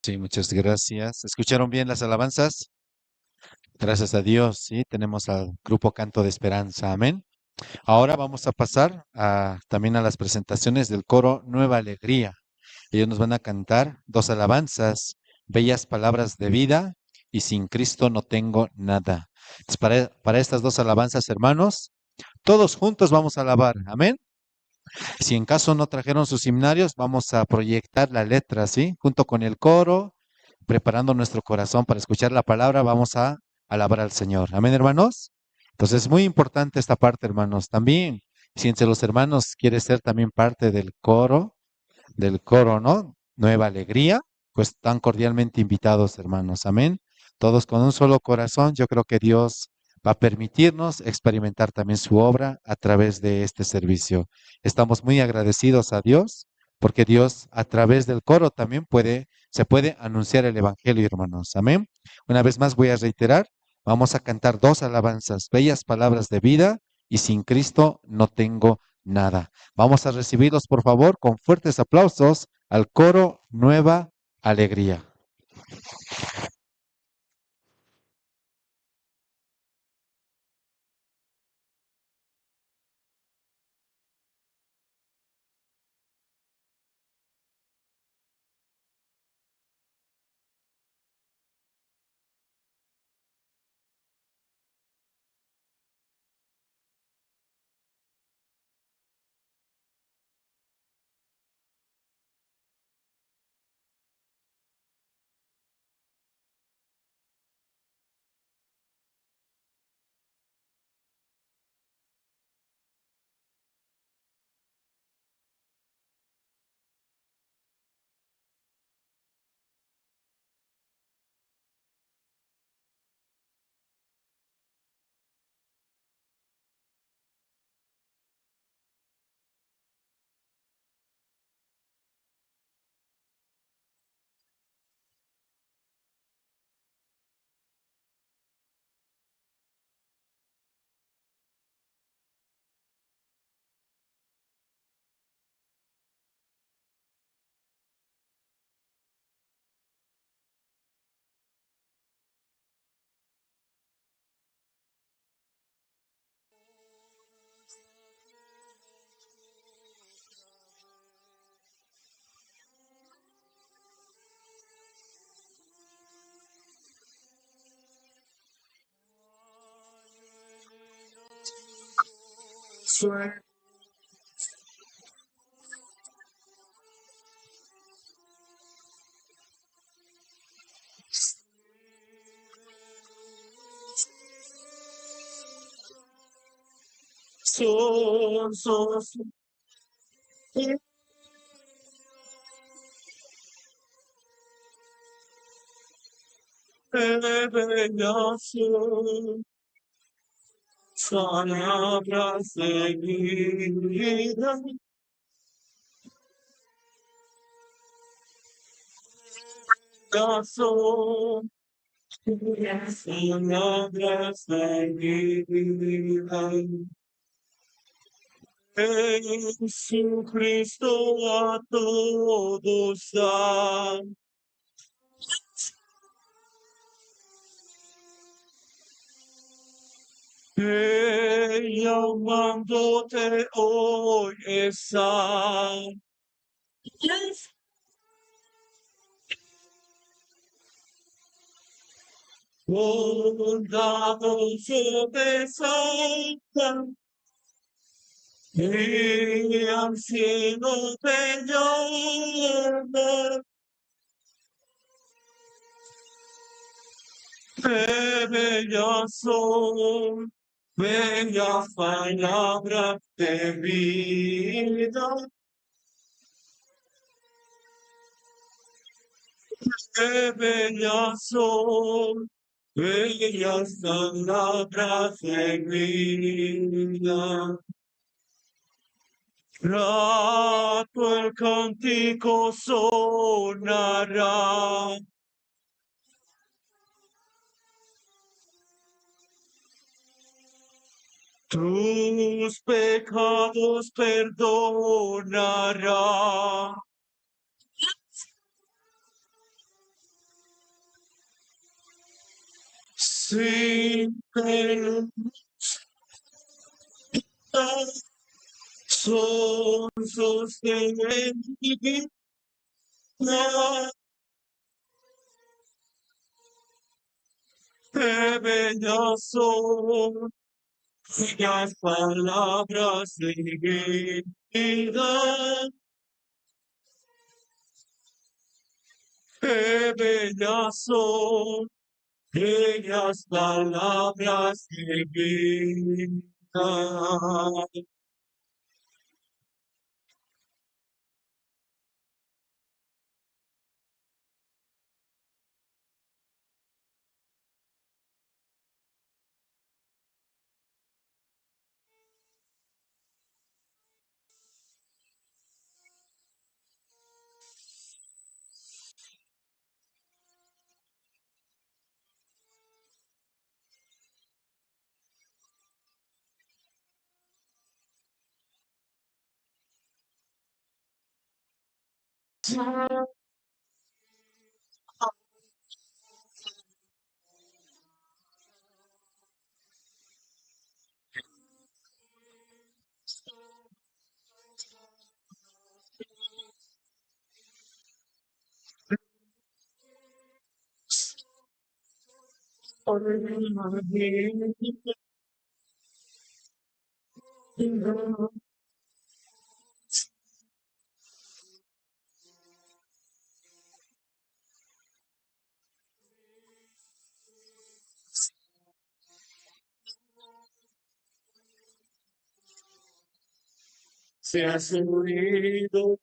Sí, muchas gracias. ¿Escucharon bien las alabanzas? Gracias a Dios, sí, tenemos al grupo Canto de Esperanza, amén. Ahora vamos a pasar también a las presentaciones del coro Nueva Alegría. Ellos nos van a cantar dos alabanzas, Bellas Palabras de Vida y Sin Cristo No Tengo Nada. Entonces, para estas dos alabanzas, hermanos, todos juntos vamos a alabar, amén. Si en caso no trajeron sus himnarios, vamos a proyectar la letra, ¿sí? Junto con el coro, preparando nuestro corazón para escuchar la palabra, vamos a alabar al Señor. Amén, hermanos. Entonces es muy importante esta parte, hermanos. También, si entre los hermanos quiere ser también parte del coro, ¿no? Nueva Alegría, pues están cordialmente invitados, hermanos. Amén. Todos con un solo corazón, yo creo que Dios va a permitirnos experimentar también su obra a través de este servicio. Estamos muy agradecidos a Dios, porque Dios a través del coro también se puede anunciar el Evangelio, hermanos. Amén. Una vez más voy a reiterar, vamos a cantar dos alabanzas, Bellas Palabras de Vida y Sin Cristo No Tengo Nada. Vamos a recibirlos, por favor, con fuertes aplausos al coro Nueva Alegría. Palabras de vida. Son palabras de vida. Jesucristo a todos da. Llamándote hoy está. Bondadoso te salta y al cielo te llama. Qué bellas son, bellas palabras de vida. Qué bellas son, bellas palabras de vida. Rato el cántico sonará. Tus pecados perdonará. Sin son sostenidos. Qué bellas son las palabras de vida. Qué bellas son bellas palabras de vida. Se hacen oídos,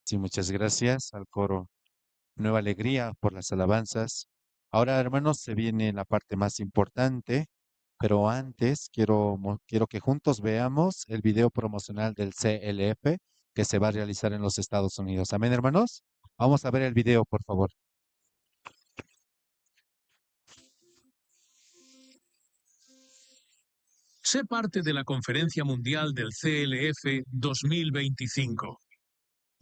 Sí, muchas gracias al coro Nueva Alegría por las alabanzas. Ahora, hermanos, se viene la parte más importante, pero antes quiero que juntos veamos el video promocional del CLF que se va a realizar en los Estados Unidos. Amén, hermanos. Vamos a ver el video, por favor. Sé parte de la Conferencia Mundial del CLF 2025.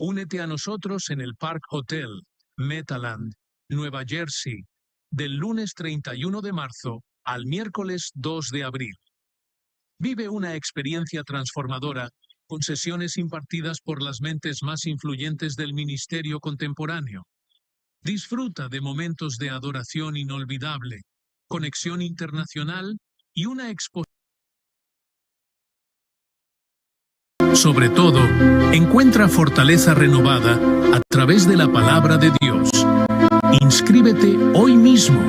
Únete a nosotros en el Park Hotel, Metaland, Nueva Jersey, del lunes 31 de marzo al miércoles 2 de abril. Vive una experiencia transformadora con sesiones impartidas por las mentes más influyentes del ministerio contemporáneo. Disfruta de momentos de adoración inolvidable, conexión internacional y una exposición. Sobre todo, encuentra fortaleza renovada a través de la palabra de Dios. Inscríbete hoy mismo.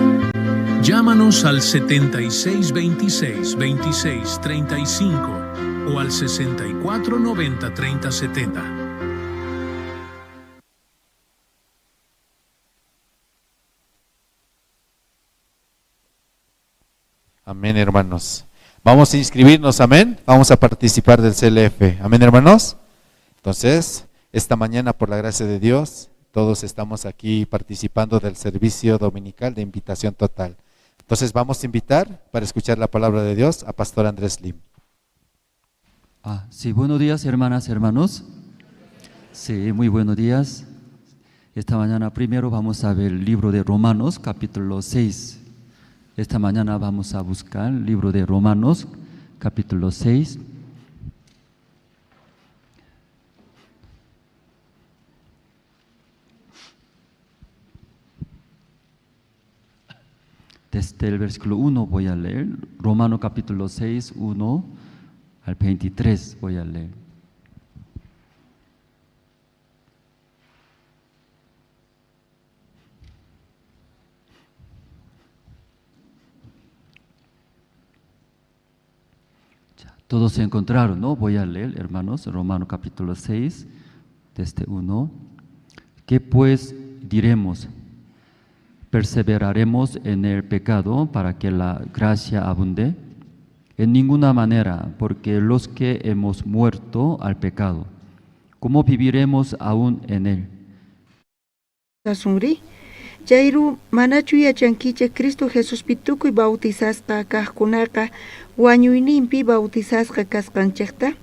Llámanos al 76 26 26 35 o al 64 90 30 70. Amén, hermanos. Vamos a inscribirnos, amén. Vamos a participar del CLF. Amén, hermanos. Entonces, esta mañana, por la gracia de Dios, todos estamos aquí participando del servicio dominical de invitación total. Entonces, vamos a invitar para escuchar la palabra de Dios a Pastor Andrés Lim. Ah, sí, buenos días, hermanas, hermanos. Sí, muy buenos días. Esta mañana primero vamos a ver el libro de Romanos, capítulo 6. Esta mañana vamos a buscar el libro de Romanos, capítulo 6. Desde el versículo 1 voy a leer, Romanos capítulo 6, 1 al 23 voy a leer. Ya, todos se encontraron, ¿no? Voy a leer, hermanos, Romanos capítulo 6, desde 1. ¿Qué pues diremos? ¿Perseveraremos en el pecado para que la gracia abunde? En ninguna manera, porque los que hemos muerto al pecado, ¿cómo viviremos aún en él? Asunri, chayru manachu yachankichej Cristo Jesuspi tukuy bautizasqa kajkunaqa wañuyninpi bautizasqa kasqanchejta?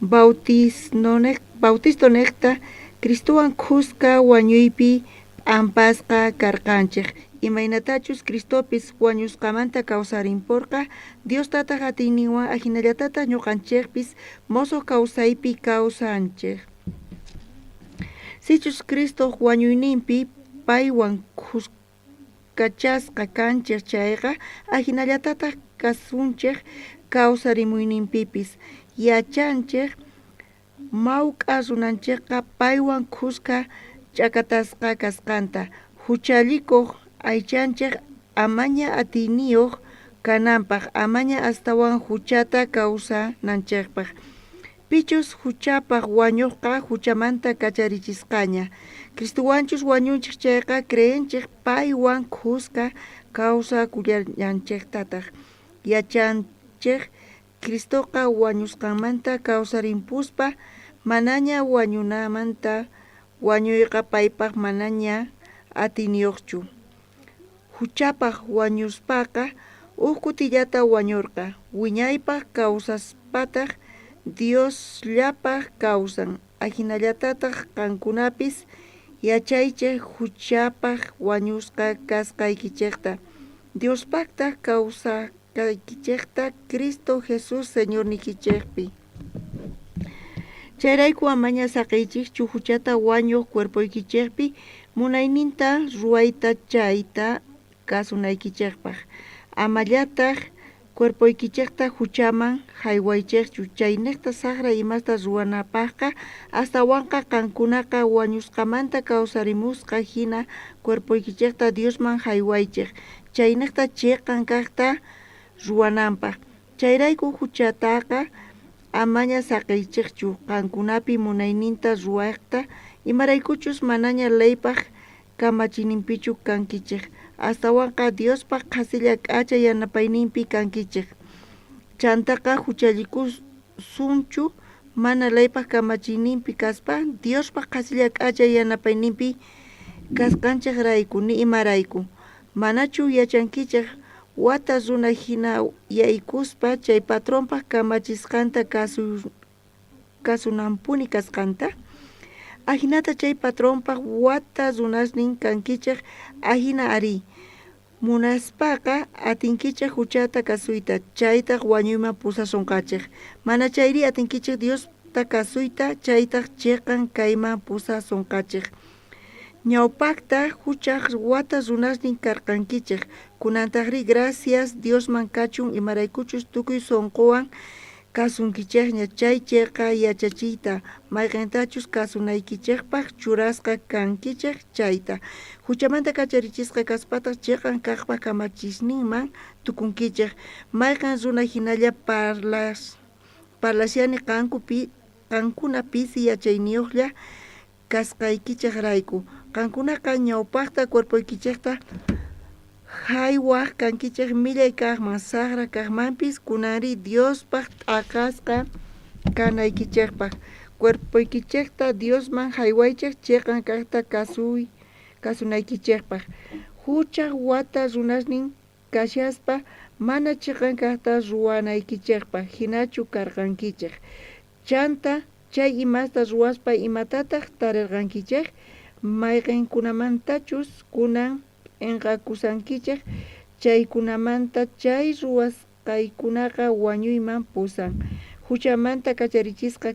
Bautistonejta Cristowan khuska wañuypi p'ampasqa karqanchej, imaynatachus Cristopis wañusqamanta kawsarimporqa, Dios Tataj atiyninwan ajinallatataj ñuqanchejpis mosoj kawsaypi kawsanchej. Sichus Cristoj wañuyninpi paywan khuskachasqa kanchej chayqa, ajinallatataj kasunchej kawsarimuyninpipis. Yachanchej mawk'a runanchejqa paywan khuska ch'akatasqa kasqanta, huchallikoj aychanchej amaña atiyniyoj kananpaj, amaña astawan huchata kawsananchejpaj. Pichus huchapaj wañojqa huchamanta kacharichisqaña. Cristowanchus wañunchej chayqa creenchej paywan khuska kawsakullanchejtataj. Yachanchej Cristoqa wañusqanmanta kawsarimpuspa manaña wañunamanta wañuyqa paypaj manaña atiyniyojchu. Huchapaj wañuspaqa uj kutillata wañurqa, wiñaypaj kawsaspataj Diosllapaj kawsan. Ajinallatataj qankunapis yachaychej huchapaj wañusqa kasqaykichejta, Diospajtaj kawsasqaykichejta Cristo Jesús Señornikichejpi. Chayrayku amaña saqiychikchu huchata wañuq cuerpoykichejpi munayninta ruwayta chayta kasunaykichejpaj. Amallataj cuerpoykichejta huchaman haywaychejchu, chaynejta sajra imasta ruwanapajqa, astawanqa qankunaqa wañusqamanta kawsarimusqa hina cuerpoykichejta Diosman haywaychej, chaynejta chiqan kajta ruwananpaj. Chayrayku huchataqa amaña saqiychejchu qankunapi munayninta ruwajta, imaraykuchus manaña leypaj kamachiyninpichu kankichej, astawanqa Diospaj qhasilla k'acha yanapayninpi kankichej. Chantaqa huchallikusunchu mana leypaj kamachiyninpi kaspa, Diospaj qhasilla k'acha yanapayninpi kasqanchejrayku ni imarayku. Manachu yachankichej wata runa hina yaykuspa chay patronpaj kamachisqanta kasunanpuni kasqanta? Ajinata chay patronpaj wata runasnin kankichej, ajina arí. Munaspaqa atinkichej juchata kasuyta, chaytaj wañuyman pusasonqachej. Manachayrí atinkichej Diosta kasuyta, chaytaj cheqan kayman pusasonqachej. Ñawpajta juchaj wata runasnin karqankichej, kunantajrí gracias Diosman kachun, imaraykuchus tukuy sonqowan kasunkichejña chay cheqa yachachiyta, mayqentachus kasunaykichejpaj churasqa kankichej chayta. Juchamanta kacharichisqa kaspataj cheqan kajpa kamachisninman tukunkichej. Mayqen runa jinalla parlashani qankuna pisi yachayniyojlla kasqaykichejrayku. Qankunaqa ñawpajta cuerpoykichejta jaywaj kankichej millay kajman, sajra kajmanpis, kunanrí Diospaj t'aqasqa kanaykichejpaj. Cuerpoykichejta Diosman jaywaychej cheqan kajta kasunaykichejpaj. Juchaj wata runasnin kashaspa mana cheqan kajta ruwanaykichejpaj jinachu karqankichej. Chanta chay imasta ruwaspa imatataj tarerqankichej? Mayqenkunamantachus kunan p'enqakushankichej chaykunamanta chay ruwasqaykunaqa wañuyman pusan. Juchamanta kacharichisqa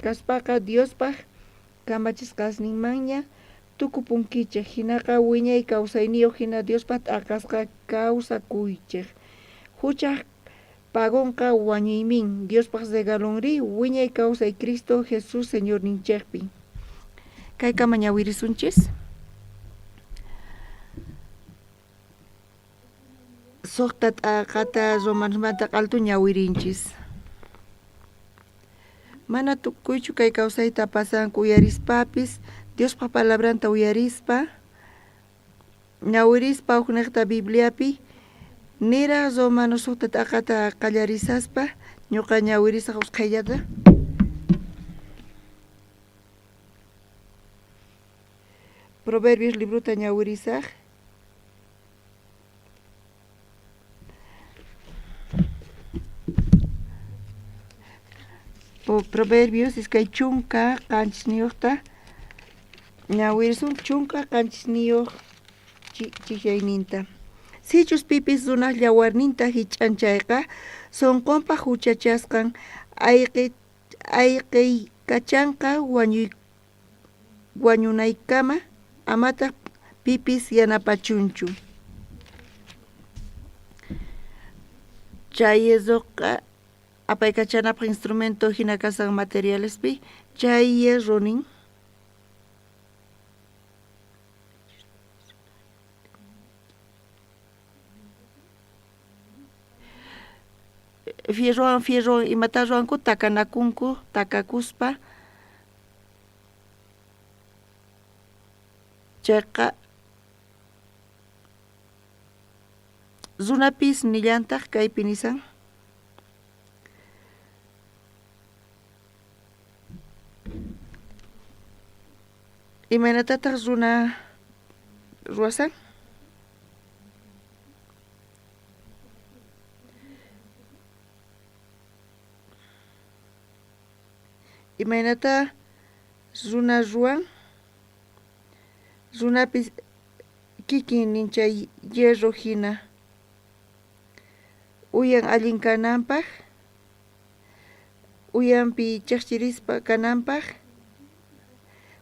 kaspaqa Diospaj kamachisqasninmanña tukupunkichej, jinaqa wiñay kawsayniyoj jina Diospaj t'aqasqa kawsakuychej. Juchaj pagonqa wañuymin, Diospaj regalonrí wiñay kawsay Cristo Jesús Señorninchejpi. Kaykama ñawirisunchis. Suqta t'aqata Romanosmanta q'altu ñawirinchis. Mana tukuychu kay kawsayta pasanku uyarispapis, Diospa palabranta uyarispa, ñawirispa ujnejta Bibliapi, niraj Romanos suqta t'aqata qallarisaspa, ñuqa ñawirisaj usqhayllata. Proverbios librota ñawirisaj. Proverbios 27niyojta ñawirisun 17 chijyayninta. Sichus pipis runaj llawarninta jich'an chayqa, sonqonpaj juchachasqan ayqeykachanqa wañunaykama, amataj pipis yanapachunchu. Chay hierroqa apaykachanapaj instrumento jina kashan materialespi, chay hierro nin. Fierrowan fierrowan imata ruwanku takanakunku takakuspa chayqa runapis nillantaj kaypi nisan imaynatataj runa ruwasan? Imaynatá runa ruwan? Runapis kikin nin chay hierro jina uyan allin kananpaj, uyanpi chejchirispa kananpaj.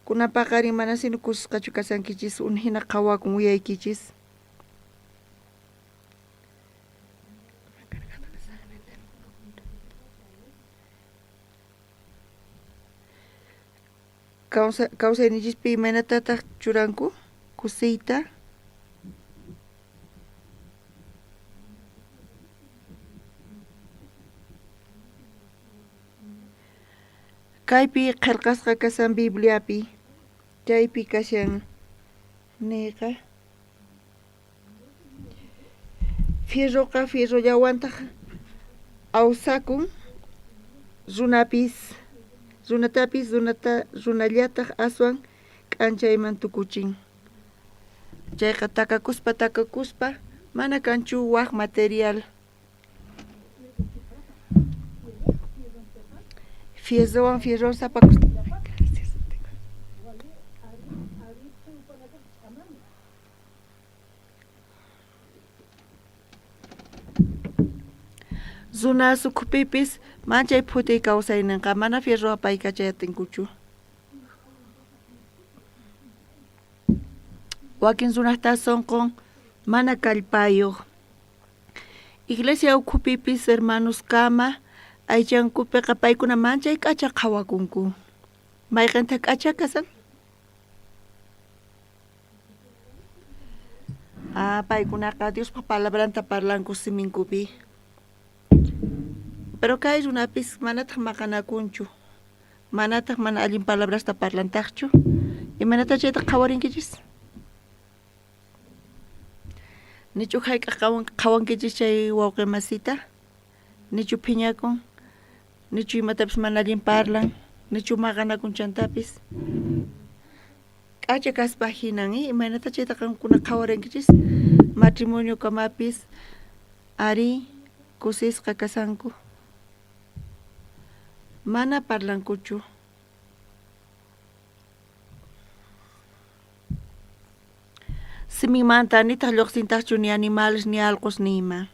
Kunan paqarin mana sino kusisqachu kashankichis, un jina qhawakun uyaykichis. Kawsayninchispi imaynatataq churanku kusiyta? Kaypi qhelqasqa kashan Bibliapi, chaypi kashan niyqa. Fierroqa fierrollawantaj awsakun, runapis runatapis runallataj aswan k'anchayman tukuchin. Chayqa takakuspa takakuspa mana kanchu waj material. Fierrowan fierrowan sapa. Runas ukhupipis manchay phutiy kawsaynenqa mana fierro apaykachay atinkuchu. Wakin runajta sonqon mana kallpayoj. Iglesia ukhupipis hermanoskama aychankupeqa paykuna manchay k'acha qhawakunku. Mayqentaq k'acha kasan? Ah, paykunaqa Diospa palabranta parlanku siminkupi. Pero kay runapis manataq maqanakunchu. Manataq mana allin palabrasta parlantaqchu. Imaynata chayta qhawarinkichis? Nichu hayk'aq qhawankichis chay wawqi masita? Nichu phiñakun? Nichu imatapis mana allin parlan? Nichu maqanakun chantapis? K'acha kaspa hinan, imaynata chayta qamkuna qhawarinkichis? Matrimonio kamapis ari kusisqa kasanku. Mana parlankuchu. Siminmanta nitaq lluqsintaqchu ni animales ni alqos ni ima.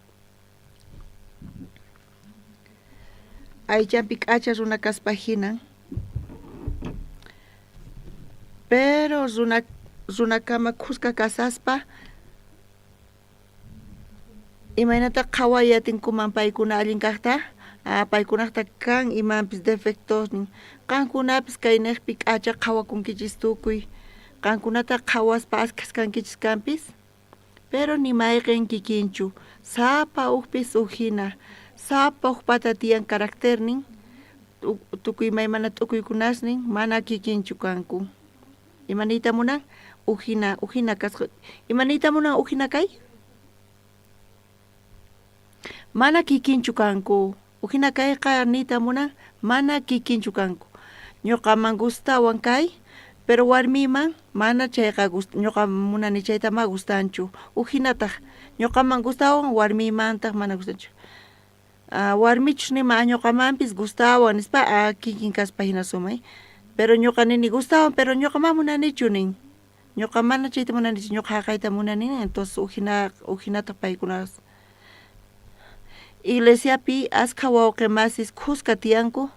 Aychanpi k'acha runa kaspa hinan. Pero runa runakama khuska kasaspa imaynata qhaway atinkuman paykuna allin kajta? Ah, paykunajta kan imanpis defectosnin. Qankunapis kaynejpi k'acha qhawakunkichis tukuy. Qankunata qhawaspa askhas kankichis kanpis. Pero ni mayqen kikinchu. Sapa ujpis uj jina. Sapa ujpata tiyan caracternin. Tukuy imaymana t'ukuykunasnin mana kikinchu kanku. Ima niyta munan? Ujina, ujina kasqa. Ima niyta munan ujina kay? Mana kikinchu kanku. Ujina kayqa niyta munan mana kikinchu kanku. Ñuqaman gustawan kay, pero warmiman mana chayqa ñuqa munani chayta ma gustanchu. Ujinataq ñuqaman gustawan warmiymantaq mana gustanchu. Warmichus niman ñuqamanpis gustawan nispa kikin kaspa hina sumay. Pero ñuqa nini gustawan, pero ñuqa ma munanichu nin. Ñuqa mana chayta munanichu, ñuqa haqayta munani nin. Entonces ujina ujinataq paykuna Iglesiapi askha wawqi masis khuska tiyanku.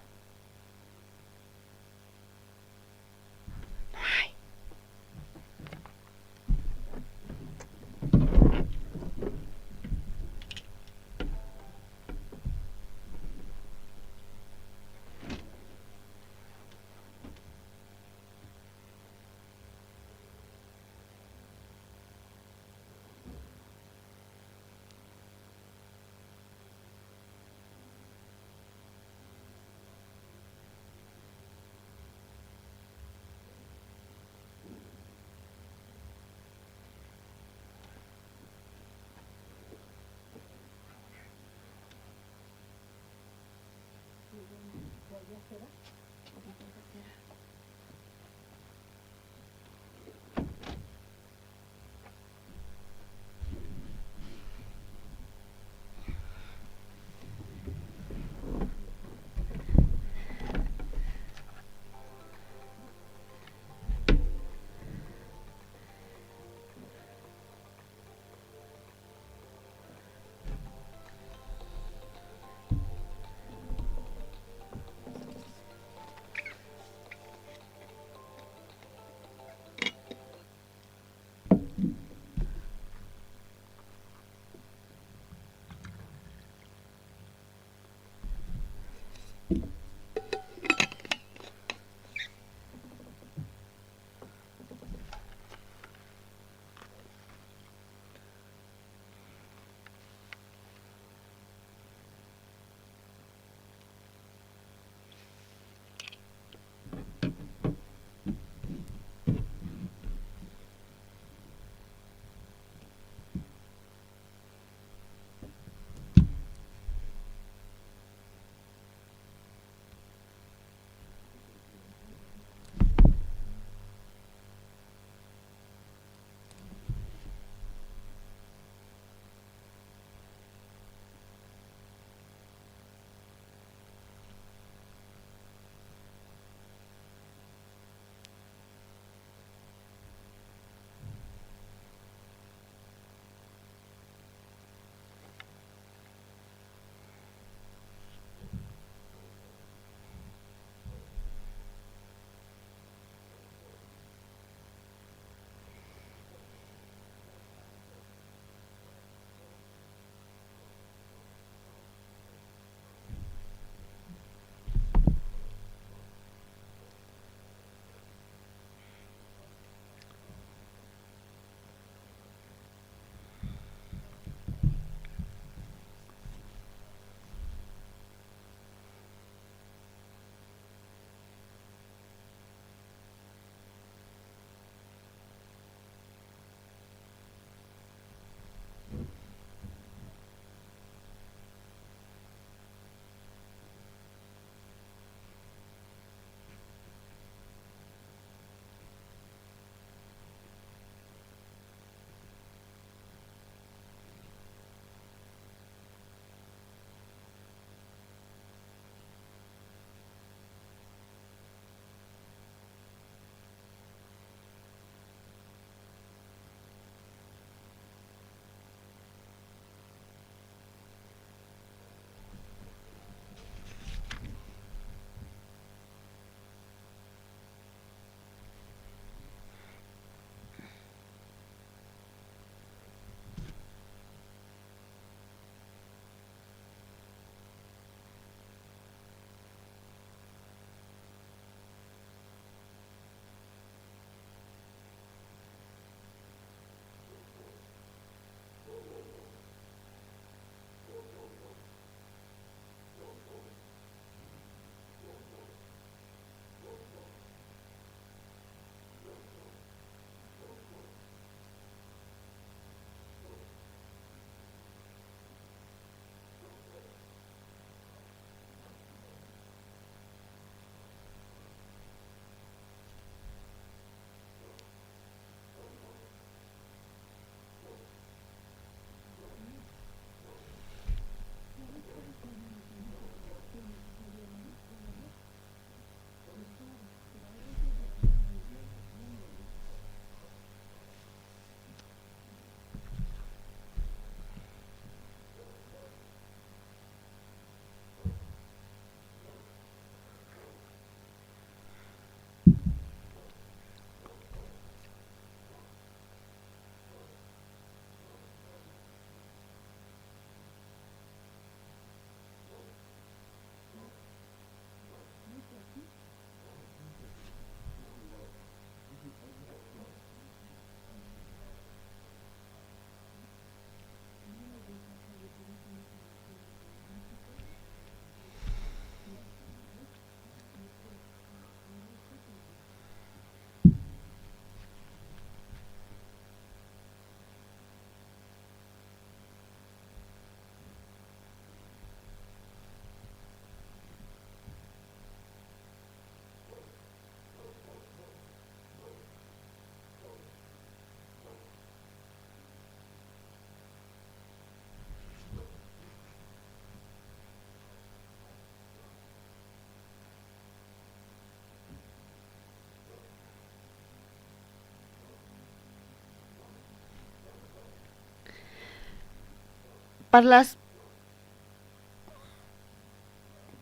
Parlas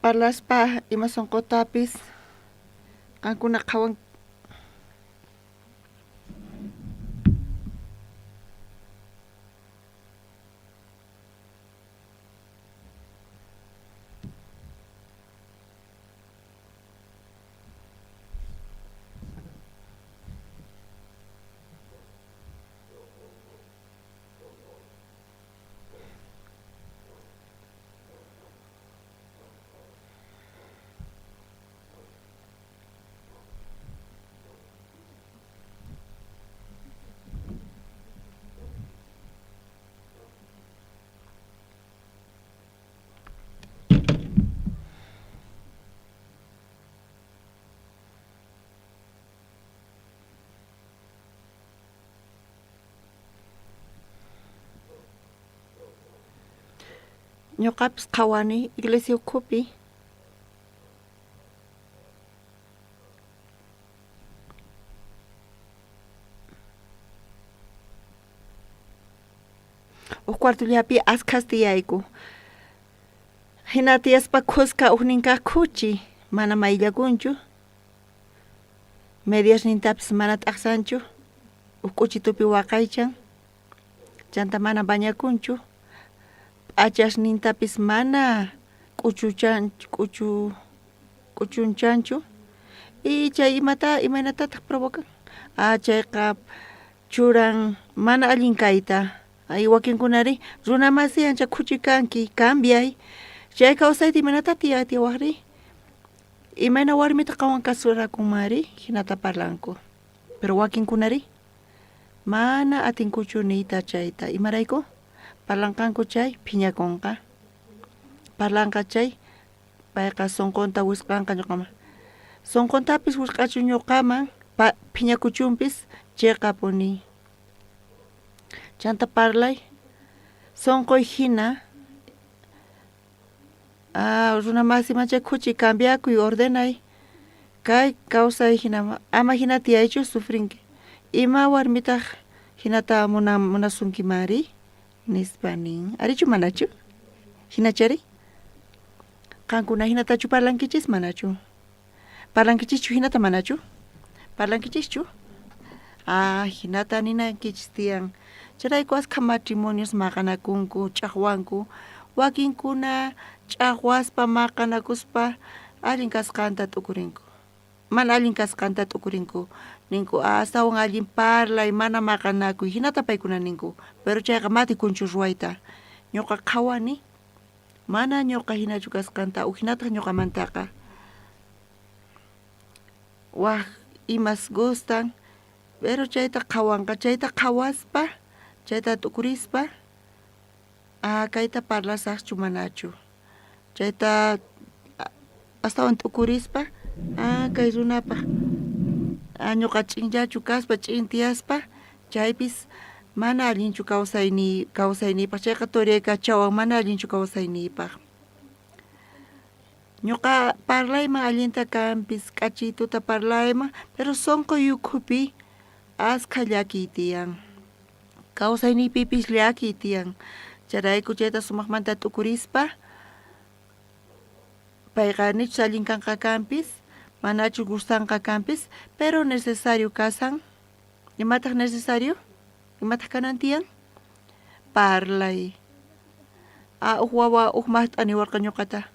parlaspa ima sonqotapis qankuna qhawan. Ñuqapis qhawani iglesia ukhupi. Uj cuartollapi askhas tiyayku. Jina tiyaspa khuska ujnin kaj khuchi, mana mayllakunchu. Mediasnintapis mana t'ajsanchu, uj k'uchitupi waqaychan, chanta mana bañakunchu, p'achasnintapis mana k'uchuchan k'uchu k'uchunchanchu. Y chay imata imaynatataq provocan? Ah, chayqa churan mana allin kayta. Ay wakinkunari runa masi ancha khuchi kanki, cambiay. Chay kawsayta imaynata tiyawaqri? Imayna warmita qanwan kasurakunmanri? Jinata parlanku. Pero wakinkunari mana atinkuchu niyta chayta. Imarayku? Parlanqanku chay phiñakunqa. Parlanqa chay payqa sunqunta wisq'anqa ñuqaman. Sunquntapis wisq'achun ñuqaman, phiñakuchunpis chiqapuni. Chanta parlay sunquy hina Ah, runa masiman chay khuchi cambiakuy, ordenay. Kay kawsay hina ama hina tiyaychu sufrinki. Ima warmitaq hinata munan munasunkimanri? Nispa nin. Arichu manachu? Hinachari? Qankuna hinatachu parlankichis manachu? Parlankichischu hinata manachu? Parlankichischu? Ah, hinata ninaykichis tiyan. Chayrayku askha matrimonios maqanakunku, ch'aqwanku. Wakinkuna ch'aqwaspa maqanakuspa allin kasqanta t'ukurinku. Mana allin kasqanta t'ukurinku. Ninku, ah, astawan allin parlay, mana maqanakuy. Hinata paykuna ninku. Pero chayqa matikunchu ruwayta. Ñuqa qhawani mana ñuqa hinachu kasqanta, ujinataq ñuqamantaqa. Waj imas gustan, pero chayta qhawanqa, chayta qhawaspa, chayta t'ukurispa, ah, kayta parlasaqchu manachu. Chayta astawan t'ukurispa, ah, kay runapaq, ah, ñuqa ch'inllachu kaspa, ch'in tiyaspa, chaypis mana allinchu kawsayniy kawsayniypaq, chayqa toriyaykachawan mana allinchu kawsayniypaq. Ñuqa parlayman allinta kanpis, k'achituta parlayman, pero sunquy ukhupi askha llakiy tiyan. Kawsayniypipis llakiy tiyan. Chayrayku chayta sumaqmanta t'ukurispa, payqa nichus allin kanqa kanpis, manachu gustanqa kanpis, pero necesario kasan. Imataq necesario? Imataq kanan tiyan? Parlay. Ah, uj wawa uj mast'a niwarqa ñuqata.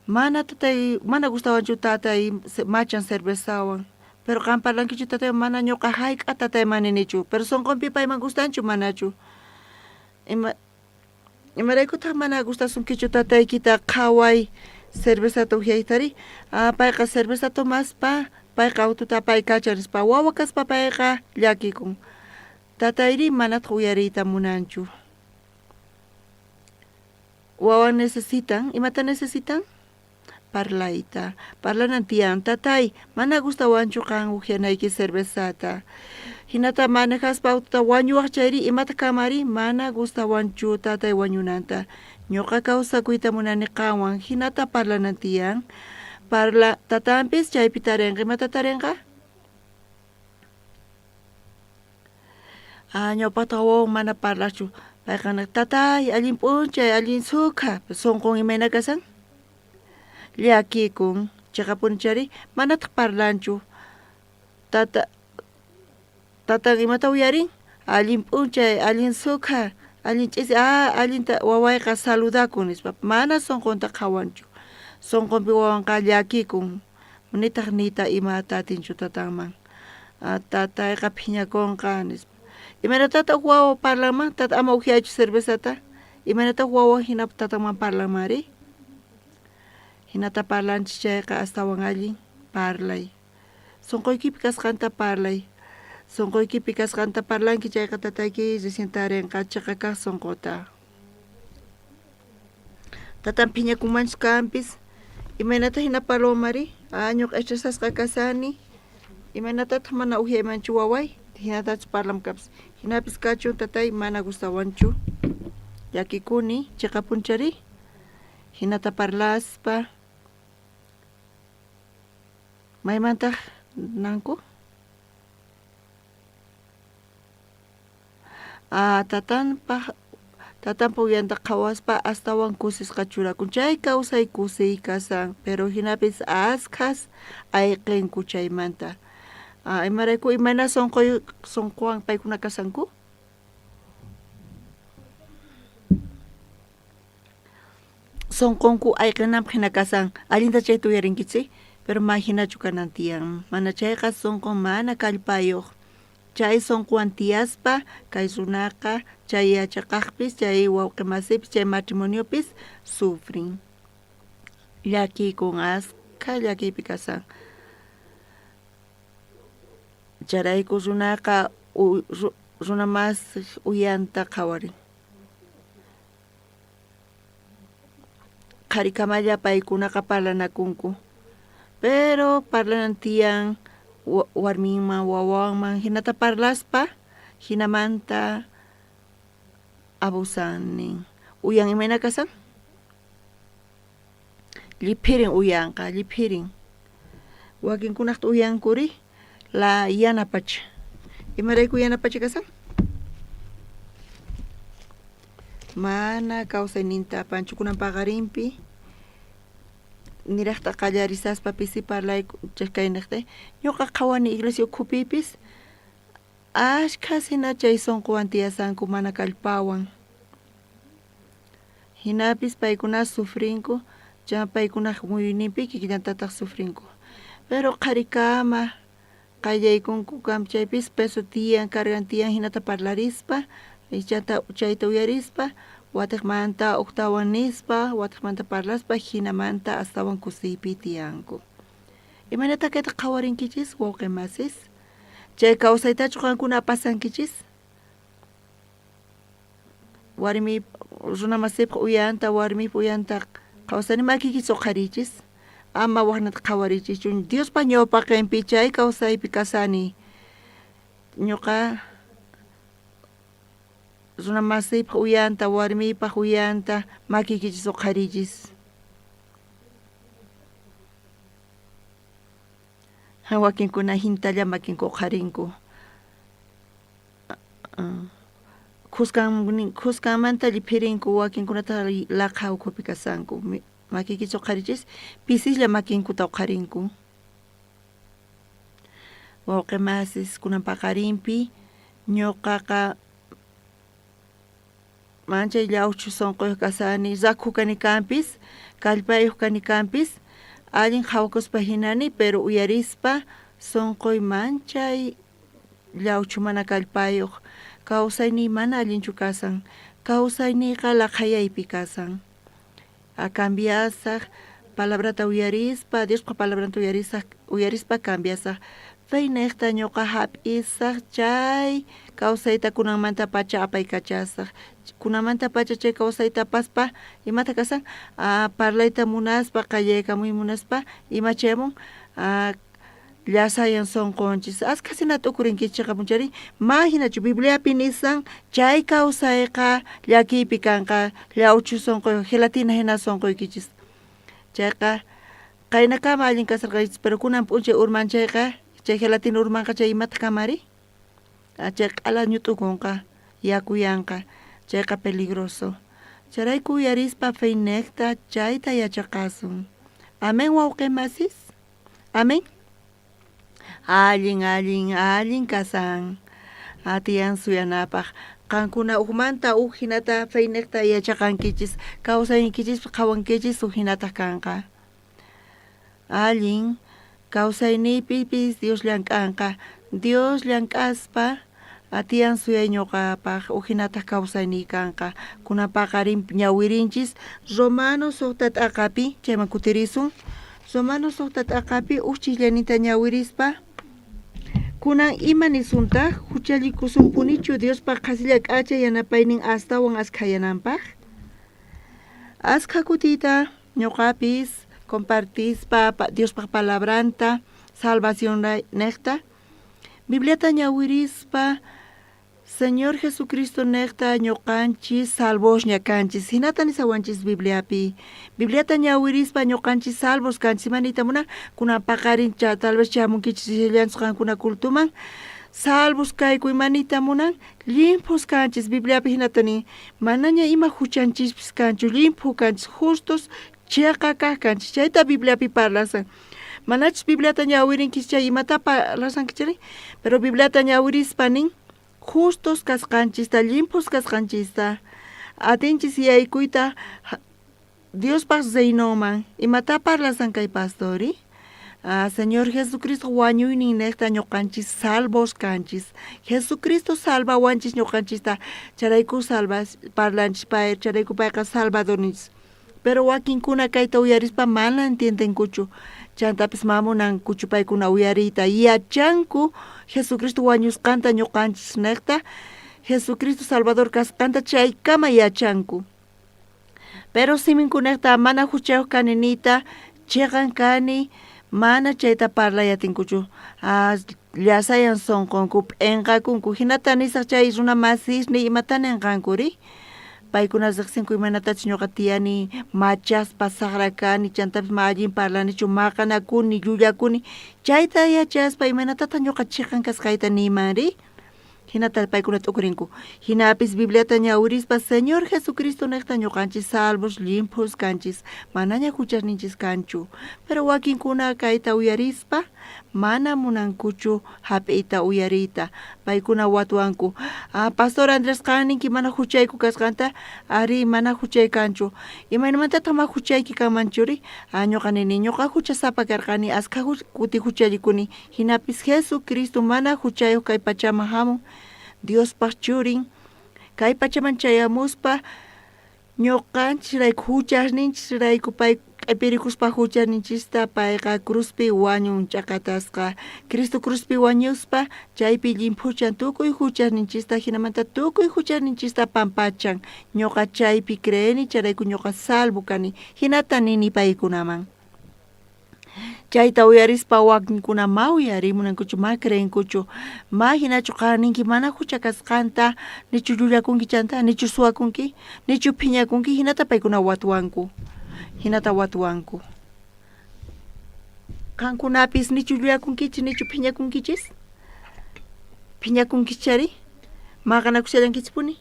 Mana tatay, mana gustawanchu tatay machan cervezawan. Pero qan parlankichu tataywan? Mana ñuqa jayk'a tatayman ninichu. Pero sunqunpi payman gustanchu manachu? Ima imaraykutaq mana gustasunkichu tataykita qhaway cervezata ujyaytari? Ah, payqa cerveza tomaspa, payqa autota apaykachan nispa. Wawa kaspa payqa llakikun. Tatayri manataq uyariyta munanchu. Wawan necesitan, imata necesitan? Parlayta. Parlanan tiyan, tatay, mana gustawanchu qan ujyanayki cervezata. Jinata manejaspa autota wañuwaj chayri, imata kamari? Mana gustawanchu tatay wañunanta. Ñuqa kawsakuyta munani qanwan. Jinata parlanan tiyan. Parla, tatanpis chaypi tarenqa. Imata tarenqa? Ah, ñawpajta wawan mana parlajchu. Payqa nej, tatay, allin p'unchay, allin sukha, sonqon imayna kasan? Llakikun, cheqapuni chari, manataj parlanchu. Tata, tatan imata uyarin? Allin p'unchay, allin sukha, allin ch'isi, ah, allinta wawayqa saludakun nispa, mana sonqonta qhawanchu. Sonqonpi wawanqa llakikun, nitaj niyta imata atinchu tatanman. Ah, tatayqa phiñakonqa nispa. Imaynatataj uj wawa parlanman? Tata ama ujyaychu cervezata. Imaynataq wawa jina tatanman parlanmanri? Jinata parlanchis chayqa astawan allin parlay. Sonqoykipi kasqanta parlay. Sonqoykipi kasqanta parlanki chayqa tatayki recién tarenqa cheqa kaj sonqota. Tatan phiñakunmanchus kanpis, imaynata jina parlawanmari? Ah, ñuqa estresasqa kasani. Imaynatataq mana ujyaymanchu waway? Jinatachu parlamkapis. Jinapis kachun tatay mana gustawanchu. Llakikuni, cheqapunchari. Jinata parlaspa. Maymantaq nanku? Ah, tatanpaj tatanpa uyanta qhawaspa astawan kusisqa churakun. Chay kawsay kusiy kasan, pero jinapis askhas ayqenku chaymanta. Ah, imarayku imayna sonqoy sonqowan paykuna kasanku? Sonqonku ayqenanpaj jina kasan. Allinta chayta uyarinkichik, pero ma jinachu kanan tiyan. Mana chayqa sonqon mana kallpayoj. Chay sonqowan tiyaspa kay runaqa chay yachaqajpis, chay wawqe masipis, chay matrimoniopis sufrin. Llakikun, askha llakiypi kasan. Chayrayku runaqa runa mas uyanta qhawarin. Qharikamalla paykunaqa parlanakunku. Pero parlanan tiyan warminman, wawanman, jinata parlaspa, jinamanta abusan nin. Uyan imayna kasan? Lliphirin uyanqa, lliphirin. Wakinkunajta uyankuri la yana pacha. Imarayku yana pacha kasan? Mana kawsayninta apanchu kunan paqarinpi nirajta qallarisaspa pisi parlayku kaynejta ñuqa qhawani iglesia ukhupipis ashkhas hina chay sonqowan tiyasanku mana kallpawan. Jinapis paykuna sufrinku, chay paykunaj muyuyninpi kikillantataj sufrinku. Pero qharikama qayllaykunku chaypis peso tiyan, cargan tiyan jinata parlarispa, chanta chayta uyarispa, watejmanta ujtawan nispa, watejmanta parlaspa, jinamanta astawan kusiypi tiyanku. Imaynata kayta qhawarinkichis, wawqe masis? Chay kawsaytachu qankuna apasankichis? Warmi runa masipaj uyanta, warmipaj uyanta qhawasani makiykichis uqhariychis, ama wajnata qhawariychischu. Diospa ñawpaqenpi chay kawsaypi kasani. Ñuqa runa masipaj uyanta, warmipaj uyanta makiykichis uqhariychis. Wakinkuna jintalla makinku uqharinku. Khuskan khuskanmanta lliphirinku wakinkunata laqha ukhupi kasanku. Makiykichis uqharichis, pisislla makinkuta uqharinku. Wawqi masis kunan paqarinpi ñuqaqa manchay llawchu sonqoyuq kasani, rakhu kani kanpis, kallpayuq kani kanpis, allin qhawakuspa hinani, pero uyarispa sonqoy manchay llawchu mana kallpayuq, kawsayniy mana allinchu kasan, kawsayniyqa laqhayaypi kasan. A cambiasaj, palabrata uyarispa, Diospa palabranta uyarisaj, uyarispa cambiasaj. Feynejta ñuqa hap'isaj chay kawsayta kunanmanta pacha apaykachasaj. Kunanmanta pacha chay kawsayta apaspa imata kasan? A parlayta munaspa, qallaykamuy munaspa, ima chayamun? A llasayan sonqonchis. Askha hina t'ukurinkichis cheqapunchari, ma hinachu Bibliapi nisan chay kawsayqa llakiypi kanqa, llawchu sonqoy, gelatina hina sonqoykichis. Chayqa qaynakama allin kasarqaykichis, pero kunan p'unchay urman chayqa, chay gelatina urmanqa chay imataq kamari? Chay q'ala ñut'ukunqa, yakuyanqa. Chayqa peligroso. Chayrayku uyarispa feynejta chayta yachaqasun. Amén wawqe masis? Amén. Allin, allin, allin kasan. Atiyan suyanapaj. Qankuna ujmanta uj jinata feynejta yachaqankichis, kawsayniykichispi qhawankichis uj jinataj kanqa. Allin kawsayniypipis Dios llank'anqa. Dios llank'aspa atiyan suyay ñoqapaj uj jinataj kawsayniy kanqa. Kunan paqarin ñawirinchis Romanos sojta t'aqapi, chayman kutirisun. Romanos sojta t'aqapi uj chijllayninta ñawirispa, kunan ima nisuntaj? Juchallikusunpunichu Diospa qhasilla k'acha yanapaynin astawan askhayananpaj? Askha kutita ñoqapis compartispa Diospaj palabranta salvación nejta, Bibliata ñawirispa Señor Jesucristo nejta ñoqanchis salvosña kanchis. Jinata nisawanchis Bibliapi. Bibliata ñawirispa ñoqanchis salvos kanchis. Ima niyta munan? Kunan paqarin tal vez chamunkichis rishallanchis qankuna cultuman. Salvos kayku ima niyta munan? Llimphus kanchis. Bibliapi jinata nin. Manaña ima juchanchispis kanchu. Llimphu kanchis, justos, cheqa kaj kanchis. Chayta Bibliapi parlasan. Manachus Bibliata ñawirinkichis chay imata parlasankichis Pero Bibliata ñawirispa nin justos kasqanchista, llimphus kasqanchista. Atinchis yaykuyta Diospaj reinonman. Imata parlasan kay pastori? Ah, Señor Jesucristo wañuynin nejta ñoqanchis salvos kanchis. Jesucristo salvawanchis ñoqanchista. Chayrayku salvas parlanchis pay, chayrayku payqa salvadorninchis. Pero wakinkuna kayta uyarispa mana entiendenkuchu. Chantapis ma munankuchu paykuna uyariyta. Yachanku Jesucristo wañusqanta ñoqanchis nejta, Jesucristo Salvador kasqanta chaykama yachanku. Pero siminkunejta mana juchayoj kani niyta, cheqan kani, mana chayta parlay atinkuchu. Ah, llasayan sonqonku, p'enqakunku. Jinata nisaj chay runa masisniy imata nenqankuri? Paykuna rejsinku imaynatachus ñoqa tiyani, machaspa sajra kani, chantapis ma allin parlanichu, maqanakuni, llullakuni. Chayta yachaspa imaynatataj ñoqa cheqan kasqayta niymanri? Jinata paykuna t'ukurinku. Jinapis Bibliata ñawirispa Señor Jesucristo nejta ñoqanchis salvos, llimphus kanchis, manaña juchasninchis kanchu. Pero wakinkuna kayta uyarispa mana munankuchu jap'iyta uyariyta. Paykuna watuwanku, ah, Pastor Andrés, qan ninki mana juchayku kasqanta? Arí, mana juchay kanchu. Imaynamantataq ma juchayki kanman churi? Ah, ñoqa nini, ñoqa juchasapa karqani, askha kuti juchallikuni. Jinapis Jesucristo mana juchayoj kay pachaman jamun, Diospaj Churin, kay pachaman chayamuspa ñoqanchisrayku juchasninchisrayku pay q'epirikuspa juchasninchista payqa cruzpi wañun ch'akatasqa. Cristo cruzpi wañuspa chaypi llimphuchan tukuy juchasninchista, jinamanta tukuy juchasninchista pampachan. Ñoqa chaypi creeni, chayrayku ñoqa salvo kani. Jinata nini paykunaman. Chayta uyarispa wakinkuna ma uyarimunankuchu, ma creenkuchu. Ma jinachu qan ninki mana jucha kasqanta, nichu llullakunki chanta, nichu suwakunki, nichu phiñakunki, jinata paykuna watuwanku. Jinata watuwanku. Qankunapis nichu llullakunkichis, nichu phiñakunkichis? Phiñakunkichari? Maqanakushallankichispuni?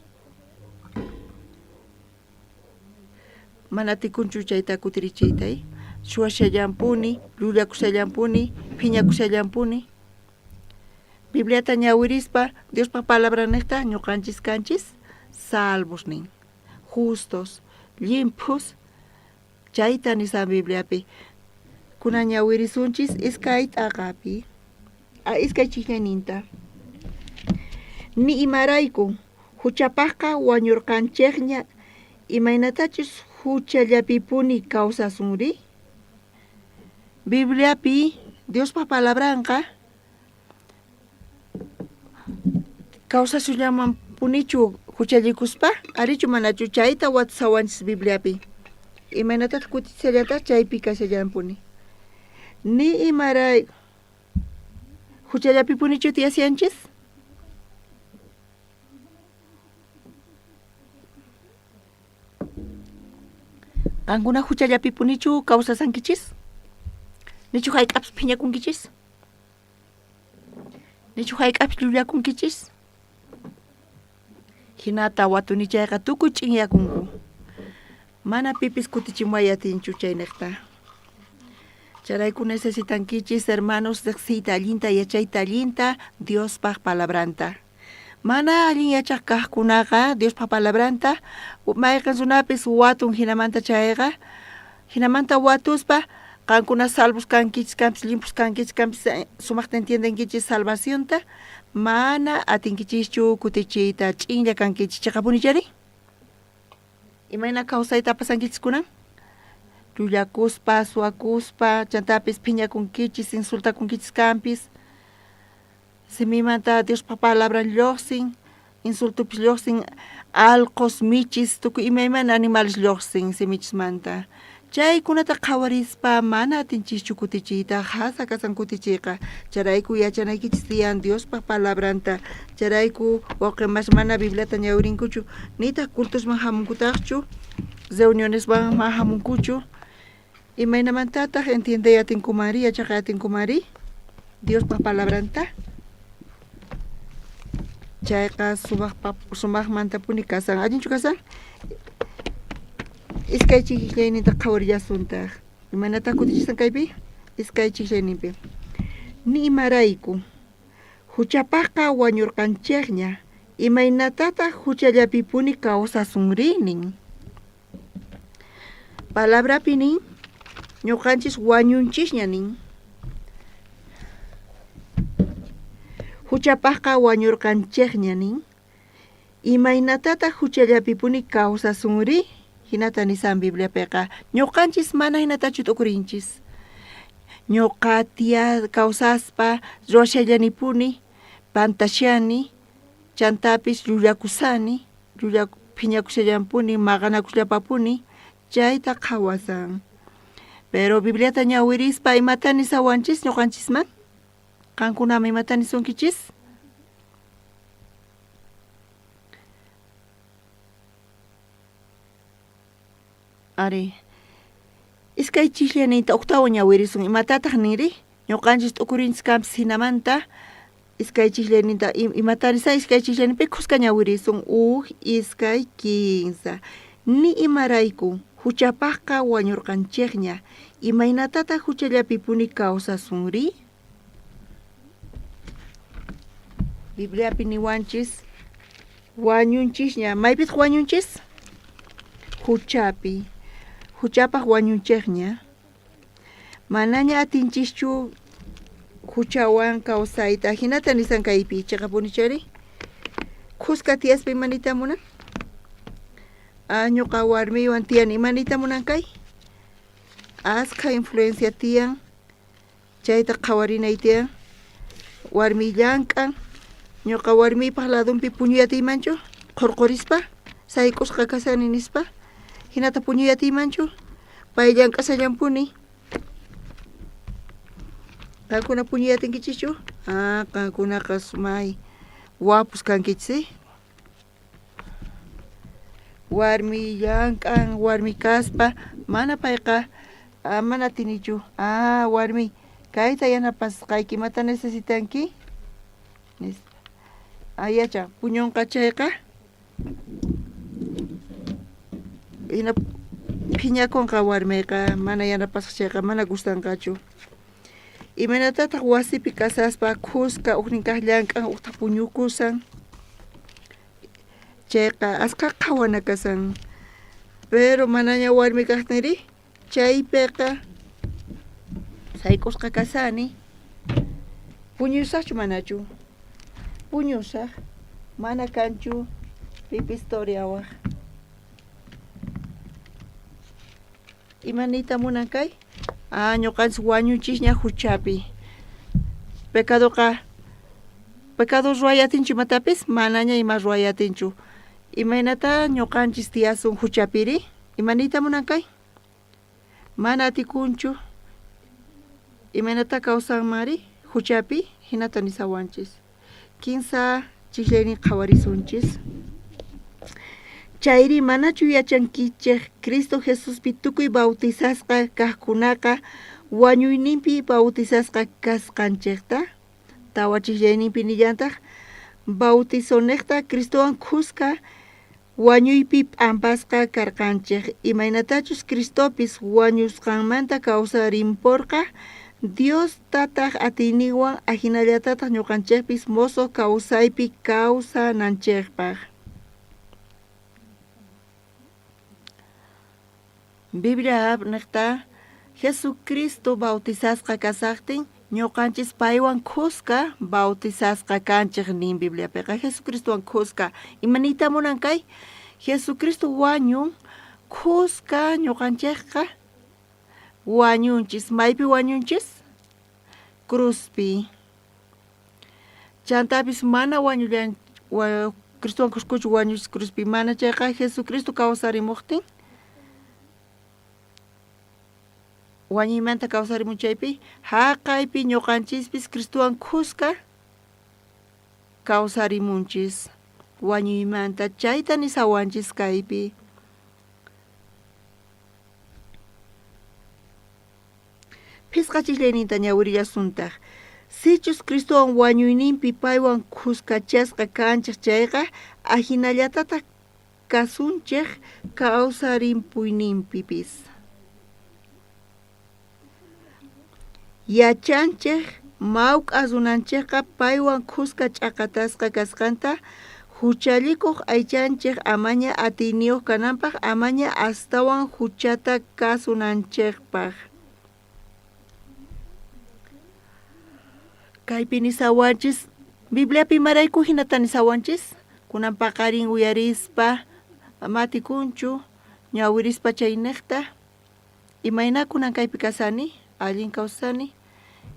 Mana atikunchu chayta kutirichiyta, suwashallanpuni, llullakushallanpuni, phiñakushallanpuni. Bibliata ñawirispa Diospa palabranejta ñoqanchis kanchis salvos nin, justos, llimphus, chayta nisan Bibliapi. Kunan ñawirisunchis iskay t'aqapi, a iskay chijllayninta. Ni imarayku Juchapajqa wañorqanchejña, imaynatachus juchallapipuni kawsasunri? Bibliapi Diospa palabranqa kawsasullamanpunichu juchallikuspa? Arichu manachu chayta watsawanchis Bibliapi. Imaynatataj kutichishallataj chaypi kashallanpuni. Ni imaray juchallapipunichu tiyashanchis? Qankuna juchallapipunichu kawsasankichis? Nichu jayk'apis phiñakunkichis? Nichu jayk'apis llullakunkichis? Jinata watuni chayqa tukuy ch'inyakunku. Mana pipis kutichimuway atinchu chaynejta. Chayrayku necesitankichis hermanos rejsiyta allinta yachayta allinta Diospaj palabranta. Mana allin yachaj kajkunaqa Diospaj palabranta mayqen runapis watun jinamanta chayqa jinamanta watuspa qankuna salvos kankichis kanpis llimpus kankichis kanpis sumajta entiendenkichis salvacionta mana atinkichischu kutichiyta ch'inlla kankichis cheqapuni chari Imayna kawsayta pasankichis kunan? Llullakuspa, suwakuspa, chantapis phiñakunkichis, insultakunkichis kanpis. Simimanta Diospa palabran llojsin, insultopis llojsin, alqos, michis, tukuy imaymana animales llojsin simichismanta. Chaykunata qhawarispa mana atinchischu kutichiyta, jasa kasan kutichiyqa. Chayrayku yachanaykichis tiyan Diospa palabranta. Chayrayku wawqe mas mana Bibliata ñawirinkuchu, nitaj cultosman jamunkutajchu, reunionesman ma jamunkuchu. Imaynamantataj entiendey atinkumanri, yachaqay atinkumanri Diospa palabranta? Chayqa sumajmantapuni kasan. Allinchu kasan? Iskay chijllayninta qhawarillasuntaj. Imaynatá kutichisan kaypi? Iskay chijllayninpi. Ni imarayku. Juchapajqa wañurqanchejña. Imaynatataj juchallapipuni kawsasunri? Nin. Palabrapi nin, ñuqanchis wañunchisña nin. Juchapajqa wañurqanchejña nin. Imaynatataj juchallapipuni kawsasunri? Jinata nisan Bibliapeqa. Ñuqanchis mana jinatachu t'ukurinchis. Ñuqa tiya kawsaspa ruwashallanipuni, pantashani, chantapis llullakusani, llulla phiñakushallanpuni, maqanakusllapapuni, chayta qhawasan. Pero Bibliata ñawirispa imata nisawanchis ñuqanchisman? Qankunaman imata nisunkichis? Ari, iskay chijlla niyta ujtawan ñawirisun. Imatataj ninri? Ñuqanchis t'ukurinchis kanpis jinamanta iskay chijlla ninta imata nisa iskay chijlla ninpi khuska ñawirisun. Uj, iskay, kinsa. Ni imarayku juchapajqa wañurqanchejña. Imaynatataj juchallapipuni kawsasunri? Bibliapi niwanchis wañunchisña. Maypitaq wañunchis? Juchapi. Juchapaj wañunchejña. Manaña atinchischu juchawan kawsayta. Jinata nisan kaypi cheqapuni chari. Khuska tiyaspa ima niyta munan? Ah, ñuqa warmiywan tiyani ima niyta munan kay? Askha influencia tiyan. Chayta qhawarinay tiyan. Warmiy llank'an. Ñuqa warmiypaj ladonpi puñuy atiymanchu? Qhurqhurispa, sayk'usqa kashani nispa. Jinata puñuy atiymanchu? Pay llank'ashallanpuni. Qankuna puñuy atinkichischu? Ah, qankunaqa may wapus kankichis, eh? Warmi llank'an, warmi kaspa, mana payqa mana atinichu. Ah, warmi, kayta yanapasqayki, imata necesitanki? Nispa. Ah, yacha, puñunqa chayqa, hina phiñakunqa warmiqa, mana yanapasqa chayqa mana gustanqachu. Imaynatataq wasipi kasaspa khuska ujnin kaj llank'an ujtaj puñukusan? Chayqa askha qhawana kasan. Pero manaña warmi kajtinrí chaypeqa sayk'usqa kasani. Puñusajchu manachu? Puñusaj. Mana kanchu pipis toreawaj. Ima niyta munan kay? Ah, ñuqanchis wañunchisña juchapi. Pecadoqa pecado ruway atinchu imatapis? Manaña ima ruway atinchu. Imaynata ñuqanchis tiyasun juchapiri? Ima niyta munan kay? Mana atikunchu. Imaynata kawsanmanri juchapi? Hinata nisawanchis. Kinsa chijllaynin qhawarisunchis. Chayri manachu yachankichej Cristo Jesuspi tukuy bautizasqa kajkunaqa wañuyninpi bautizasqa kasqanchejta? Tawa chijllayninpi nillantaj, Bautizonejta Cristowan khuska wañuypi p'ampasqa karqanchej, imaynatachus Cristopis wañusqanmanta kawsarimporqa, Dios Tataj atiyninwan, ajinallatataj ñoqanchejpis mosoj kawsaypi kawsananchejpaj. Biblia nejta Jesucristo bautizasqa kasajtin, ñoqanchis paywan khuska bautizasqa kanchej nin Bibliapeqa. Jesucristowan khuska. Ima niyta munan kay? Jesucristo wañun khuska ñoqanchejqa wañunchis. Maypi wañunchis? Cruzpi. Chantapis mana wañullan Cristowan khuskachu wañunchis cruzpi, mana chayqa Jesucristo kawsarimojtin wañuymanta kawsarimun chaypi jaqaypi ñoqanchispis Cristowan khuska kawsarimunchis wañuymanta, chayta nisawanchis kaypi. Phisqa chisllayninta ñawirillasuntaj. Sichus Cristowan wañuyninpi paywan khuskachasqa kanchej chayqa, ajinallatataj kasunchej kawsarimpuyninpipis. Yachanchej mawk'a runanchejqa paywan khuska ch'aqatasqa kasqanta, juchallikoj aychanchej amaña atiyniyoj kananpaj, amaña astawan juchata kasunanchejpaj. Kaypi nisawanchis, Bibliapi imarayku jinata nisawanchis? Kunan paqarin uyarispa, matikunchu, ñawirispa chaynejta. Imayna kunan kaypi kasani? Allin kawsani.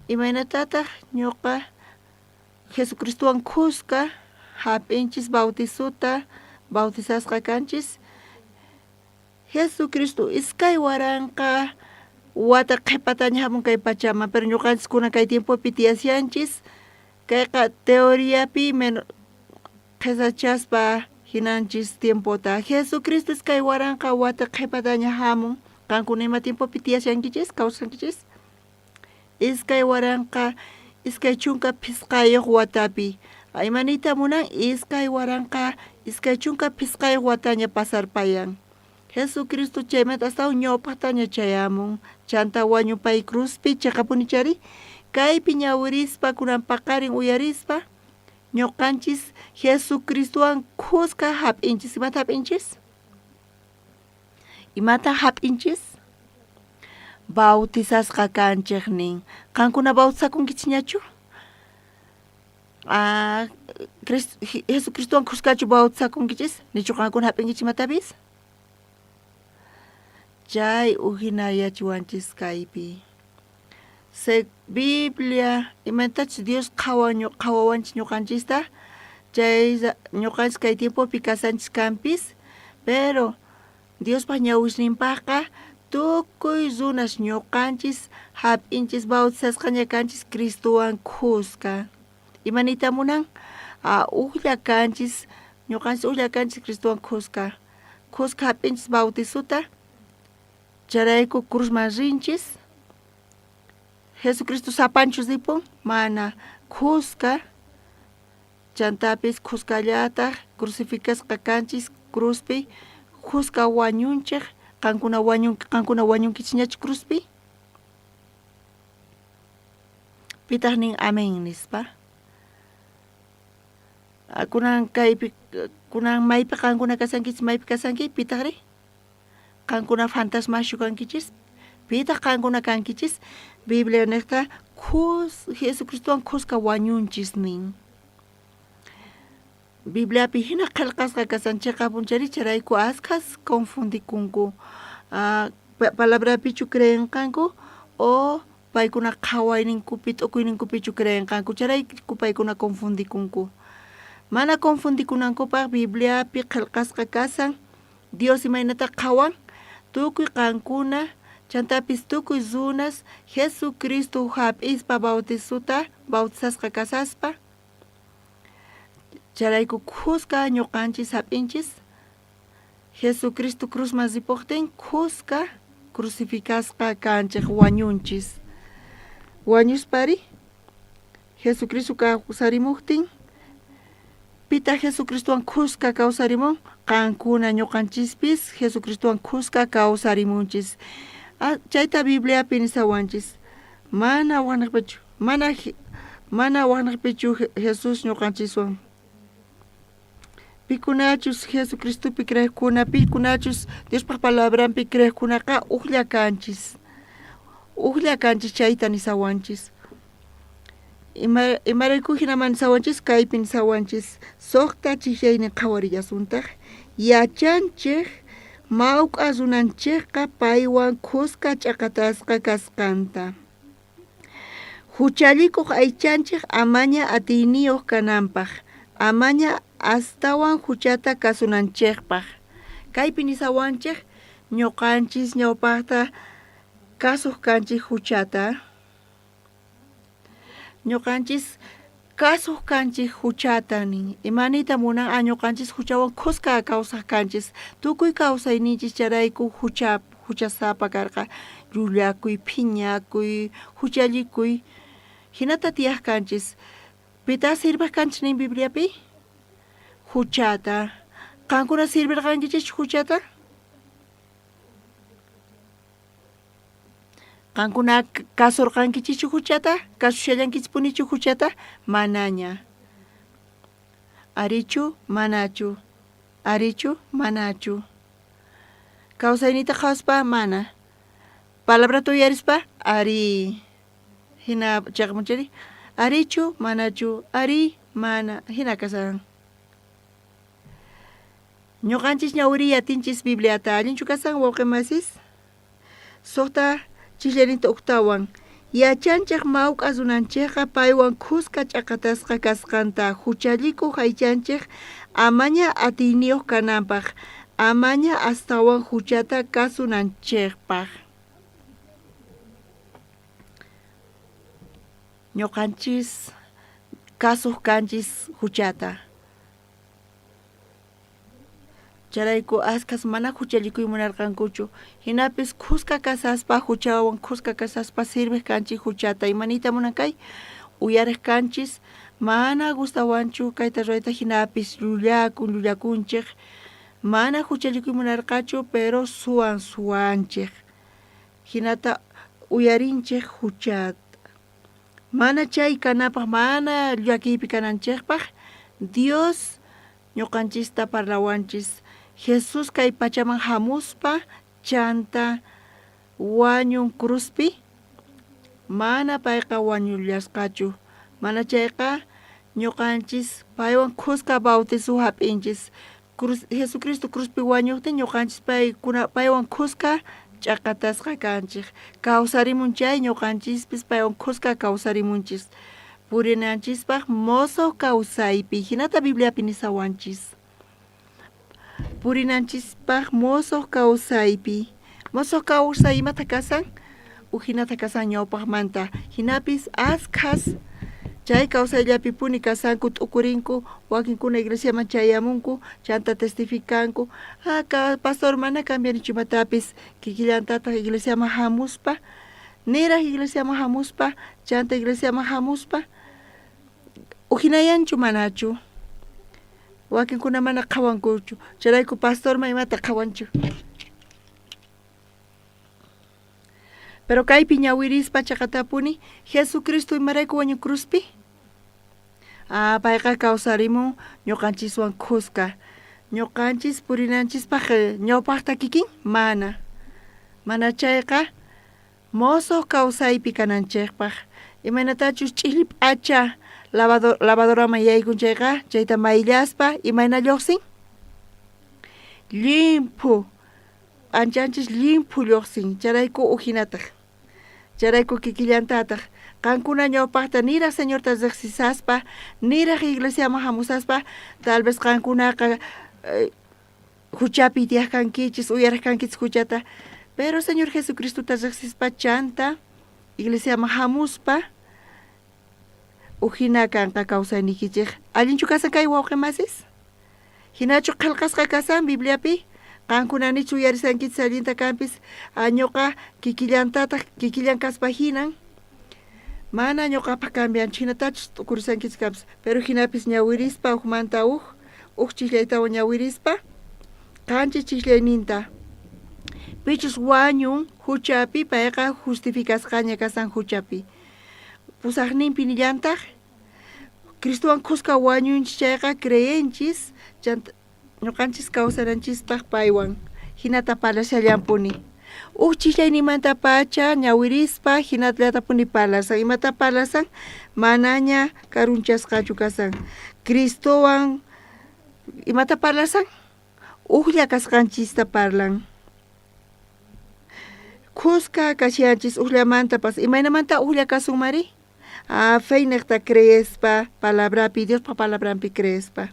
Imaynatataj ñoqa Jesucristowan khuska jap'inchis bautizota, bautizasqa kanchis? Jesucristo 2000 wata qhepataña jamun kay pachaman, pero ñoqanchis kunan kay tiempopi tiyashanchis. Kayqa teoriapi qhesachaspa jinanchis tiempota. Jesucristo 2000 wata qhepataña jamun. Qankuna ima tiempopi tiyashankichis, kawsankichis? 2025 watapi. Ima niyta munan? 2025 wataña pasarpayan. Jesucristo chaymanta astawan ñawpajtaña chayamun. Chantá wañun pay cruzpi, cheqapuni chari. Kaypi ñawirispa, kunan paqarin uyarispa, ñoqanchis Jesucristowan khuska jap'inchis. Imata jap'inchis? Imata jap'inchis? Bautizasqa kanchej nin. Qankuna bautizakunkichñachu? Ah, Jesucristowan khuskachu bautizakunkichis? Nichu qankuna jap'inkichis imatapis? Chay ujinayachiwanchis kaypi. Se Biblia imatachus Dios qhawan qhawawanchis ñoqanchista, chay ñoqanchis kay tiempopi kasanchis kanpis, pero Diospa ñawisninpajqa tukuy runas ñoqanchis jap'inchis bautizasqaña kanchis Cristowan khuska. Ima niyta munan? Ah, ujlla kanchis, ñoqanchis ujlla kanchis Cristowan khuska. Khuska jap'inchis bautizota, Chayrayku cruzman rinchis. Jesucristo sapanchu ripun? Mana. Khuska. Chantapis khuskallataj crucificasqa kanchis cruzpi. Khuska wañunchej. Qankuna wañun, qankuna wañunkichñachu cruzpi? Pitaj nin amén nispa? Kunan kaypi, kunan maypi qankuna kasankichis, maypi kasanki? Pitajri? Qankuna fantasmaschu kankichis? Pitaq qankuna kankichis? Biblia nejta khus Jesucristowan khuska wañunchis nin. Bibliapi jina qhelqasqa kashan cheqapunchari chayrayku askhas confundikunku. Palabrapichu creenqanku o paykuna qhawayninkupi t'ukuyninkupichu creenqanku chayrayku paykuna confundikunku. Mana confundikunankupaq Bibliapi qhelqasqa kashan Dios imaynatá qhawan? Tukuy qankuna, chantapis tukuy runas Jesucristo jap'ispa bautizota bautizasqa kasaspa, chayrayku khuska ñoqanchis jap'inchis Jesucristo cruzman ripojtin khuska crucificasqa kanchej wañunchis. Wañuspari Jesucristo kawsarimojtin. Pitaq Jesucristowan khuska kawsarimun? Qankuna ñuqanchispis Jesucristowan khuska kawsarimunchis. Chayta Bibliapi nisawanchis. Mana wajnejpichu, mana, mana wajnejpichu Jesús ñuqanchiswan. Pikunachus Jesucristopi creejkuna, pikunachus Diospaj palabranpi creejkunaqa ujlla kanchis. Ujlla kanchis chayta nisawanchis. Ima, imarayku jinaman nisawanchis? Kaypi nisawanchis. Sojta chijllaynin qhawarillasuntaj. Yachanchej mawk'a runanchejqa paywan khuska ch'aqatasqa kasqanta. Juchallikoj aychanchej amaña atiyniyoj kananpaj, amaña astawan juchata kasunanchejpaj. Kaypi nisawanchej ñoqanchis ñawpajta kasuj kanchej juchata. Ñoqanchis kasuj kanchej juchata nin. Ima niyta munan? A ñoqanchis juchawan khuska kawsaj kanchis. Tukuy kawsayninchis chayrayku jucha juchasapa karqa. Llullakuy, phiñakuy, juchallikuy. Jinata tiyaj kanchis. Pitá sirvej kanchis nin Bibliapi? Juchata. Qankuna sirverqankichischu juchata? Qankuna kasurqankichikchu huchata? Kasushallankichikpunichu huchata? Manaña. Arichu? Manachu. Arichu? Manachu. Kawsayniyta qhawaspa? Mana. Palabrata uyarispa? Arí. Hina chayqamunchari? Arichu? Manachu. Arí? Mana. Hina kashan. Ñuqanchis ñawiriy atinchis Bibliata. Allinchu kasan wawqi masis? Sojta chijllarinta ujtawan. Yachanchej mawk'a runanchejqa paywan khuska ch'aqatasqa kasqanta, juchallikoj aychanchej amaña atiyniyoj kananpaj, amaña astawan juchata kasunanchejpaj. Ñoqanchis kasuj kanchis juchata. Chayrayku ashkhas mana juchallikuy munarqankuchu. Jinapis khuska kasaspa juchawan khuska kasaspa sirvej kanchej juchata. Ima niyta munan kay? Uyarej kanchis, mana gustawanchu kayta ruwayta jinapis llullakun, llullakunchej. Mana juchallikuy munarqachu, pero suwan suwanchej. Jinata uyarinchej juchata. Mana chay kanapaj, mana llakiypi kananchejpaj, Dios ñoqanchista parlawanchis. Jesús kay pachaman jamuspa chanta wañun cruzpi, mana payqa wañullasqachu, mana chayqa ñoqanchis paywan khuska bautizo jap'inchis. Cruz, Jesucristo cruzpi wañojtin ñoqanchis paykuna paywan khuska ch'aqatasqa kanchej. Kawsarimun chay ñoqanchispis paywan khuska kawsarimunchis. Purinanchispaj mosoj kawsaypi, jinata Bibliapi nisawanchis. Purinanchispaj mosoj kawsaypi. Mosoj kawsay imata kasan? Ujinata kasan ñawpajmanta. Jinapis askhas chay kawsayllapipuni kasanku, t'ukurinku, wakinkuna iglesiaman chayamunku, chanta testificanku, ah, pastor mana cambianichu imatapis, kikillantataj iglesiaman jamuspa, niraj iglesiaman jamuspa, chanta iglesiaman jamuspa, ujinayanchu manachu? Wakinkuna mana qhawankuchu, chayrayku pastorman imata qhawanchu. Pero kaypi ñawirispa chaqatapuni, Jesucristo imarayku wañun cruzpi? Ah, payqa kawsarimun ñuqanchiswan khuska. Ñuqanchis purinanchispaq ñawpaqta kikin? Mana. Mana chayqa mosoq kawsaypi kananchikpaq. Imaynatachus ch'illi p'acha lavadoraman yaykun chayqa, chayta mayllaspa imayna lluqsin? Llimphu. P'anchanchis llimphu llojsin, chayrayku ujinataj. Chayrayku kikillantataj, qankuna ñawpajta niraj Señorta rejsisaspa, niraj iglesiaman jamusaspa, tal vez qankunaqa juchapi tiyaj kankichis, uyarej kankichis juchata, pero Señor Jesucristota rejsispa chanta iglesiaman jamuspa, ujina kanqa kawsayniykichej. Allinchu kasan kay wawqe masis? Jinachu qhelqasqa kasan Bibliapi? Qankuna nichu uyarisankichis allinta kanpis, a ñoqa kikillantataj kikillan kaspa jinan. Mana ñoqapaj cambianchu, hinatachus t'ukurishankichis kanpis, pero hinapis ñawirispa ujmanta uj, uj chisllaytawan ñawirispa, qanchis chisllayninta. Pichus wañun huchapi, payqa justificasqaña kasan huchapi. Pusajninpi nillantaj, Cristowan khuska wañunchis chayqa creenchis, chanta ñoqanchis kawsananchispaj paywan, hinata parlashallanpuni. Uj chisllayninmantapacha ñawirispa hinallatapuni parlasan. Imata parlasan? Manaña karunchasqachu kasan. Cristowan imata parlasan? Ujlla kasqanchista parlan. Khuska kashanchis ujllamantapas. Imaynamanta ujlla kasunmari? Ah, feynejta creespa, palabrapi, Diospa palabranpi creespa.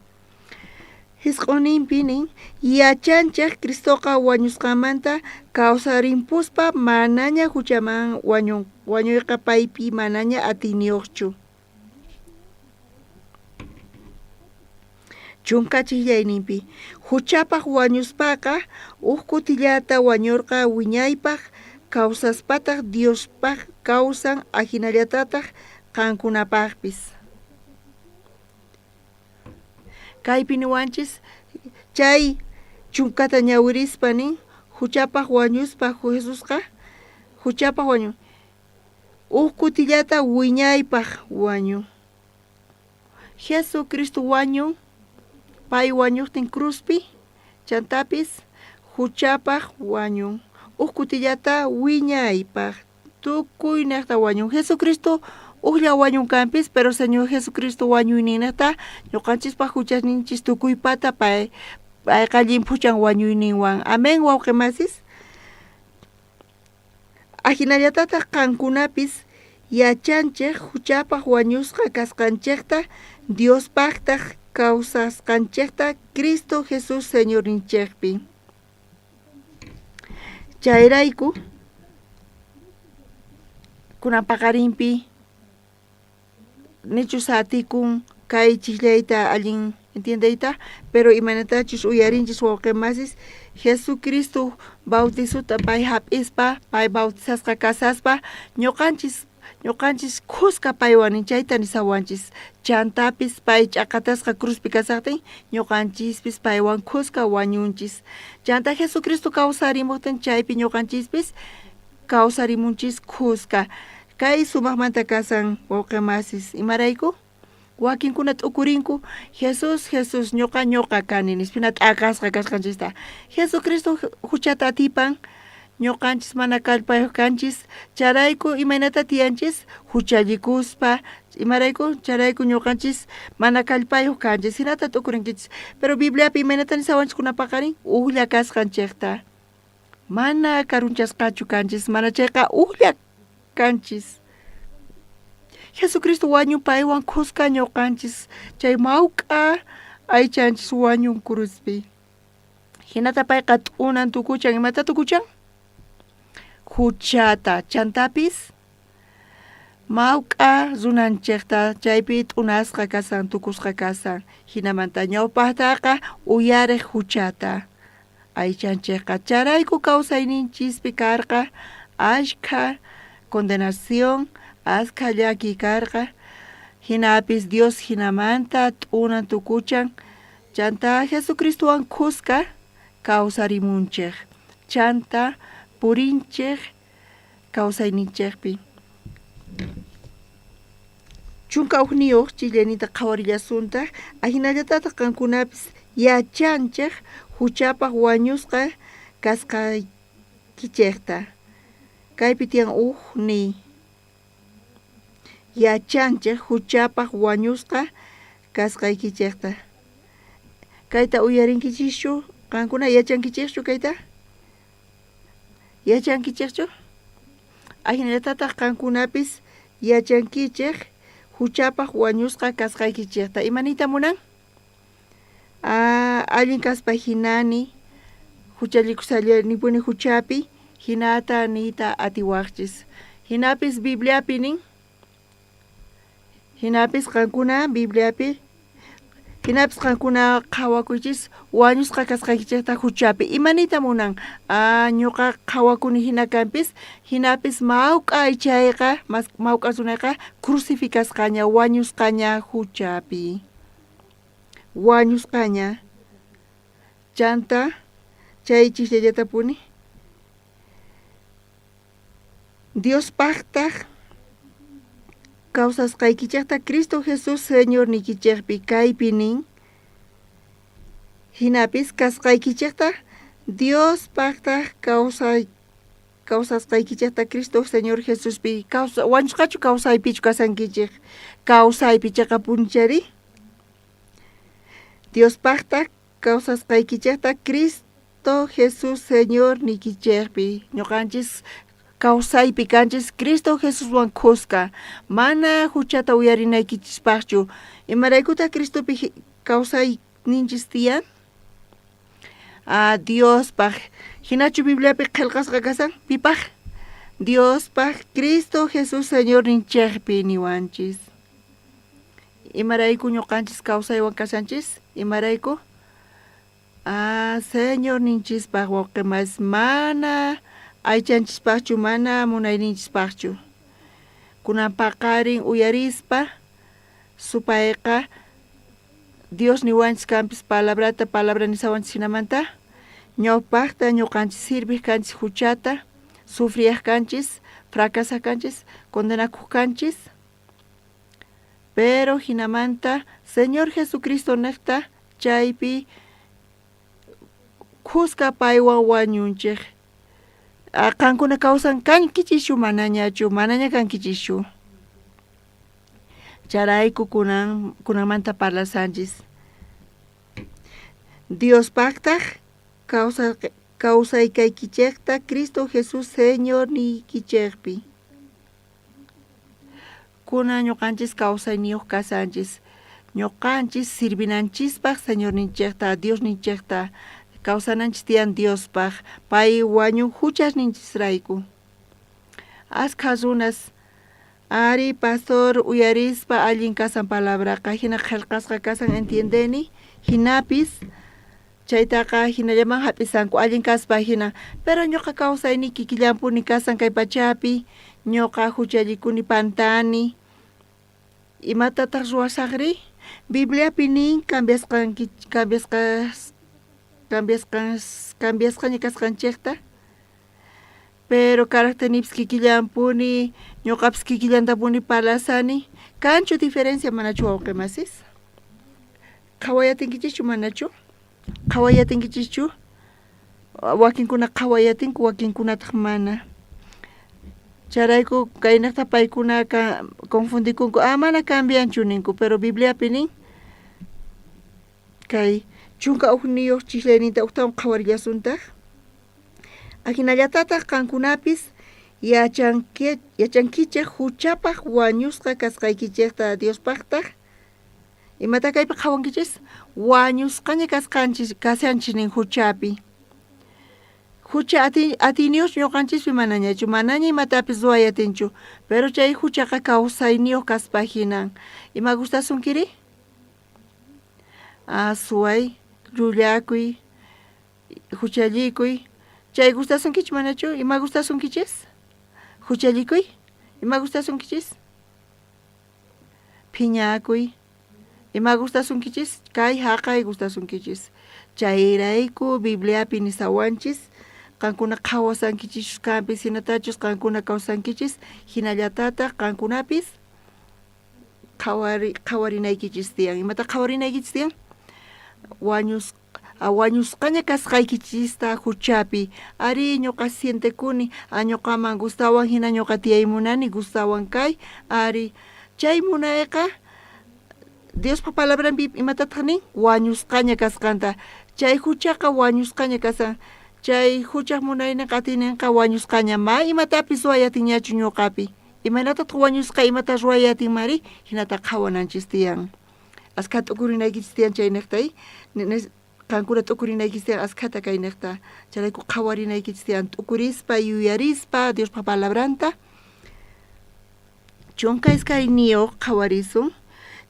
Jisq'oninpi nin, yachanchej Cristoqa wañusqanmanta kawsarimpuspa manaña huchaman wañun, wañuyqa paypi manaña atiyniyojchu. Chunka chijllayninpi, huchapaj wañuspaqa uj kutillata wañorqa wiñaypaj kawsaspataj Diospaj kawsan ajinallatataj qankunapajpis. Kaypi niwanchis chay chunkata ñawirispa nin huchapaj wañuspa Jesusqa huchapaj wañun uj kutillata wiñaypaj wañun. Jesucristo wañun pay wañojtin cruzpi chantapis huchapaj wañun uj kutillata wiñaypaj tukuynejta wañun. Jesucristo ujlla wañun kanpis, pero Señor Jesucristo wañuyninnejta ñoqanchispaj huchasninchis tukuypata pay payqa llimphuchan wañuyninwan. Amén, wawqi masis. Ajinallatataj qankunapis yachanchej huchapaj wañusqa kasqanchejta, Diospajtaj kawsasqanchejta Cristo Jesús Señorninchejpi. Chayrayku kunan paqarinpi nichus atikun kay chisllayta allin entiendeyta, pero imaynatachus uyarinchis wawqi masis Jesucristo bautizota pay hap'ispa, pay bautizasqa kasaspa ñoqanchis ñoqanchis khuska paywan nin chayta nisawanchis. Chantapis pay ch'aqatasqa cruzpi kasajtin ñoqanchispis paywan khuska wañunchis. Chanta Jesucristo kawsarimojtin chaypi ñoqanchispis kawsarimunchis khuska. Kay sumajmanta kasan wawqi masis. Imarayku? Wakinkuna t'ukurinku Jesús, Jesús, ñoqa, ñoqa kani nispina t'aqasqa kasqanchista. Jesucristo huchata atipan, ñoqanchis mana kallpayoj kanchis, charayku imaynata tiyanchis huchallikuspa, imarayku charayku ñoqanchis mana kallpayoj kanchis, hinata t'ukurinkichis. Pero Bibliapi imaynata nisawanchis kunapaqarin ujlla kasqanchejta. Mana karunchasqachu kanchis, mana chayqa ujlla kanchis. Jesucristo wañun paywan khuska ñoqanchis chay mawk'a aychanchis wañun cruzpi. Hinata payqa t'unan tukuchan, imata tukuchan? Huchata, chantapis mawk'a runanchejta chaypi t'unasqa kasan, tukusqa kasan. Hinamanta ñawpajtaqa uyarej huchata aychanchejqa. Charayku kawsayninchispi karqa ashkha condenación, askha llakiy karqa. Hinapis Dios hinamanta t'unan tukuchan, chanta Jesucristowan khuska kawsarimunchej, chanta purinchej kawsayninchejpi. Chunka ujniyoj chillanita qhawarillasuntaj, ajinallatataj qankunapis yachanchej huchapaj wañusqa kasqaykichejta. Kaypi tiyan uj niy. Yachanchej huchapaj wañusqa kasqaykichejta. Kayta uyarinkichischu? Qankuna yachankichejchu kayta? Yachankichejchu? Ajinallatataj qankunapis yachankichej huchapaj wañusqa kasqaykichejta. Ima niyta munan? Ah, allin kaspa hinani huchallikushallanipuni huchapi, hinata niyta atiwajchis. Hinapis Bibliapi nin, hinapis qankuna Bibliapi Jinapis qankuna qhawakuychis wañusqa kasqaykichejta juchapi. Ima niyta munan? Ah, ñuqa qhawakuni jina kanpis, jinapis mawk'a aychayqa, mawk'a runayqa crucificasqaña, wañusqaña juchapi. Wañusqaña. Chanta chay chisllallatapuni Diospajtaj kawsasqaykichejta Cristo Jesús Señorniykichejpi kaypi nin, jinapis kasqaykichejta Diospajtaj kawsay kawsasqaykichejta Cristo Señor Jesuspi kawsa wañusqachu kawsaypichu kasankichej kawsaypi cheqapunchari Diospajtaj kawsasqaykichejta Cristo Jesús Señorniykichejpi. Ñoqanchis kawsaypi kanchis Cristo Jesuswan khuska, mana juchata uyarinaykichispajchu. Imaraykutaj Cristopi kawsayninchis tiyan? Ah, Diospaj. Jinachu Bibliapi qhelqasqa kasan? Pipaj? Diospaj Cristo Jesús Señorninchejpi niwanchis. Imarayku ñoqanchis kawsaywan kashanchis? Imarayku? Ah, Señorninchispaq wawqe mas mana aychanchispaqchu, mana munayninchispaqchu. Kunan paqarin uyarispa supayqa Dios niwanchis kanpis palabrata, palabra nisawanchis jinamanta ñawpaqta ñoqanchis sirviq kanchis juchata, sufriyaq kanchis, fracasaq kanchis, condenakuq kanchis. Pero jinamanta Señor Jesucristo nejta chaypi khuska paywan wañunchej. Qankuna kawsan kankichischu manañachu, manaña kankichischu. Charayku kunan kunanmanta parlasanchis. Diospajtaj kawsaykaykichejta Cristo Jesús Señorniykichejpi. Kunan ñoqanchis kawsayniyoj kasanchis. Ñoqanchis sirvinanchispaj Señorninchejta, Diosninchejta, kawsananchis tiyan Diospaj, pay wañun juchasninchisrayku. Askha runas, Ari, pastor, uyarispa allin kasan palabraqa, jina qhelqasqa kasan entiendeni, jinapis Chaytaqa jinallaman jap'isanku allin kaspa jina. Pero ñoqa kawsayniy kikillanpuni kasan kay pachapi, ñoqa juchallikuni pantani. Imatataq ruwasaqri? Bibliapi nin cambiasqanki cambiasqas cambiasqas cambiasqaña kasqanchejta. Pero caracterniypis kikillanpuni, ñoqapis kikillantapuni parlasani. Kanchu diferencia manachu wawqi masis? Qhawayatinkichikchu manachu? Qhawayatinkichikchu? Wakinkuna qhawayatinku, wakinkunataq mana. Chayrayku kaynejta paykuna confundikunku, ah mana cambianchu ninku, pero Bibliapi nin kay 11 chijlayninta ujtawan qhawarillasuntaq. Ajinallatataj qankunapis yachankichej juchapaj wañusqa kasqaykichejta Diospajtaj Imata kaypi qhawankichis? Wañusqaña kasqanchis kashanchis nin juchapi. Jucha ati, atiyniyuq ñuqanchispi manañachu, manaña imatapis ruway atinchu, pero chay juchaqa kawsayniyuq kaspa hinan. Ima gustasunkiri? Ah, suway, llullakuy, juchallikuy. Chay gustasunkichu manachu? Ima gustasunkichis? Juchallikuy? Ima gustasunkichis? Phiñakuy. Ima gustasunkichis? Kay jaqay gustasunkichis. Chayrayku Bibliapi nisawanchis, qankuna qhawasankichischus kanpis hinatachus qankuna kawsankichis, hinallatataq qankunapis qhawari qhawarinaykichis tiyan. Imata qhawarinaykichis tiyan? Wañus wañusqaña kasqaykichista juchapi. Arí, ñoqa sientekuni, a ñoqaman gustawan hina ñoqa tiyay munani, gustawan kay. Ari, chay munayqa Diospa palabranpi imatataq nin? Wañusqaña kasqanta. Chay juchaqa wañusqaña kasan. Chay juchaj munayninqa atiyninqa wañusqaña. Ma imatapis ruway atinñachu ñoqapi. Imaynatataq wañusqa imata ruway atinmari? Hinata qhawananchis tiyan. Askha t'ukurinaykichis tiyan chaynejta, qankuna t'ukurinaykichis tiyan askhata kaynejta. Chayrayku qhawarinaykichis tiyan t'ukurispa, yuyarispa Diospa palabranta. 12 qhawarisun.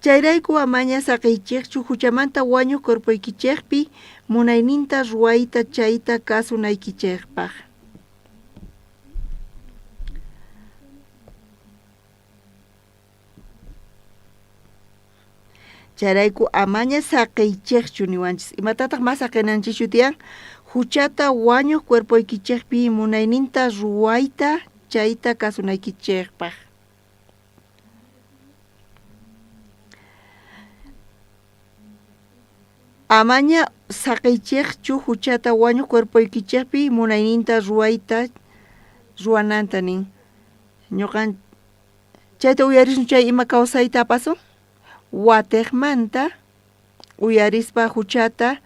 Chayrayku amaña saqeychejchu juchamanta wañoj cuerpoykichejpi munayninta ruwayta chayta kasunaykichejpaj. Chayrayku amaña saqeychejchu niwanchis. Imatataj más saqenanchischu tiyan? Juchata wañoj cuerpoykichejpi munayninta ruwayta chayta kasunaykichejpaj. Amaña saqeychejchu juchata wañoj cuerpoykichejpi munayninta ruwayta ruwananta nin. Ñoqan chayta uyarisun chay ima kawsayta apasun? Watejmanta uyarispa juchata,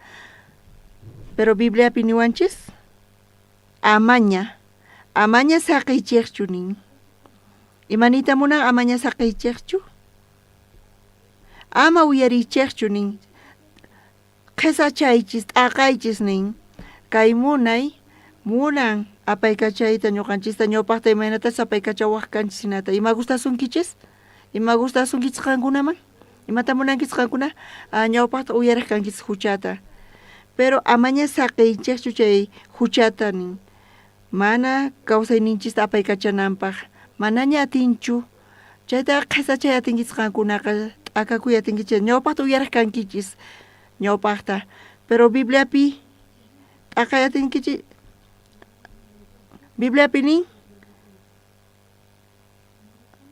pero Bibliapi niwanchis amaña, amaña saqeychejchu nin. Ima niyta munan amaña saqeychejchu? Ama uyariychejchu nin. Qhesachaychis, t'aqaychis nin. Kay munay munan apaykachayta ñoqanchista ñawpajta imaynatachus apaykachawaj kanchis hinata. Ima gustasunkichis? Ima gustasunkichis qankunaman? Imata munankichis qankuna? Ah, ñawpajta uyarej kankichis juchata. Pero amaña saqeychejchu chay juchata nin. Mana kawsayninchista apaykachananpaj. Manaña atinchu. Chaytaqa qhesachay atinkichis qankunaqa, t'akakuy atinkichis. Ñawpajta uyarej kankichis, ñawpajta. Pero Bibliapi t'aqay atinkichis. Bibliapi nin,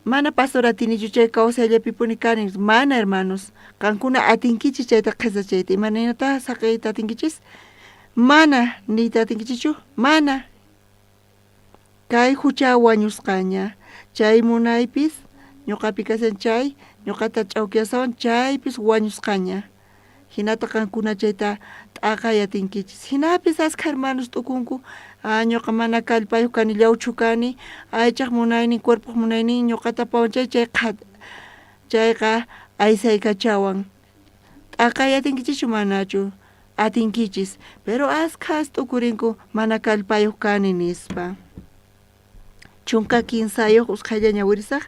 mana pastor atinichu chay kawsayllapipuni kani. Mana, hermanos. Qankuna atinkichis chayta qhesachayta. Imaynatá saqeyta atinkichis? Mana niyta atinkichischu? Mana. Kay jucha wañusqaña, chay munaypis ñoqapi kashan chay ñoqata ch'awkiyasawan chaypis wañusqaña. Jinata qankuna chayta t'aqay atinkichis. Jinapis askha hermanos t'ukunku, ah, ñoqa mana kallpayoj kani, llawchu kani, aychaj munaynin, cuerpoj munaynin ñoqata pawan chay, chayqa aysaykachawan. T'aqay atinkichischu manachu? Atinkichis, pero askhas t'ukurinku mana kallpayoj kani nispa. 13 usqhaylla ñawirisaj,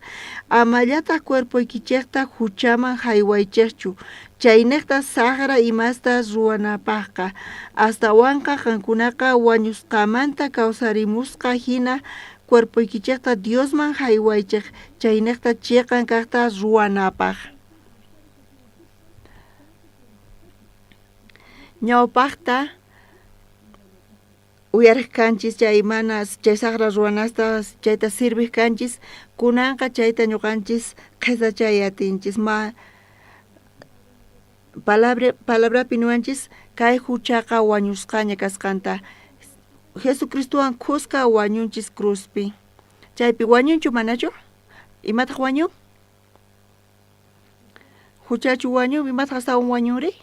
amallataj cuerpoykichejta juchaman jaywaychejchu, chaynejta sajra imasta ruwanapajqa, astawanqa qankunaqa wañusqamanta kawsarimusqa jina cuerpoykichejta Diosman jaywaychej, chaynejta cheqan kajta ruwanapaj. Ñawpajta uyarej kanchis chay mana chay sajra ruwanasta chayta sirvej kanchis, kunanqa chayta ñoqanchis qhesachay atinchis. Ma palabra palabrapi niwanchis kay juchaqa wañusqaña kasqanta. Jesucristowan khuska wañunchis cruzpi. Chaypi wañunchu manachu? Imataj wañun? Juchachu wañun? Imataj astawan wañunri?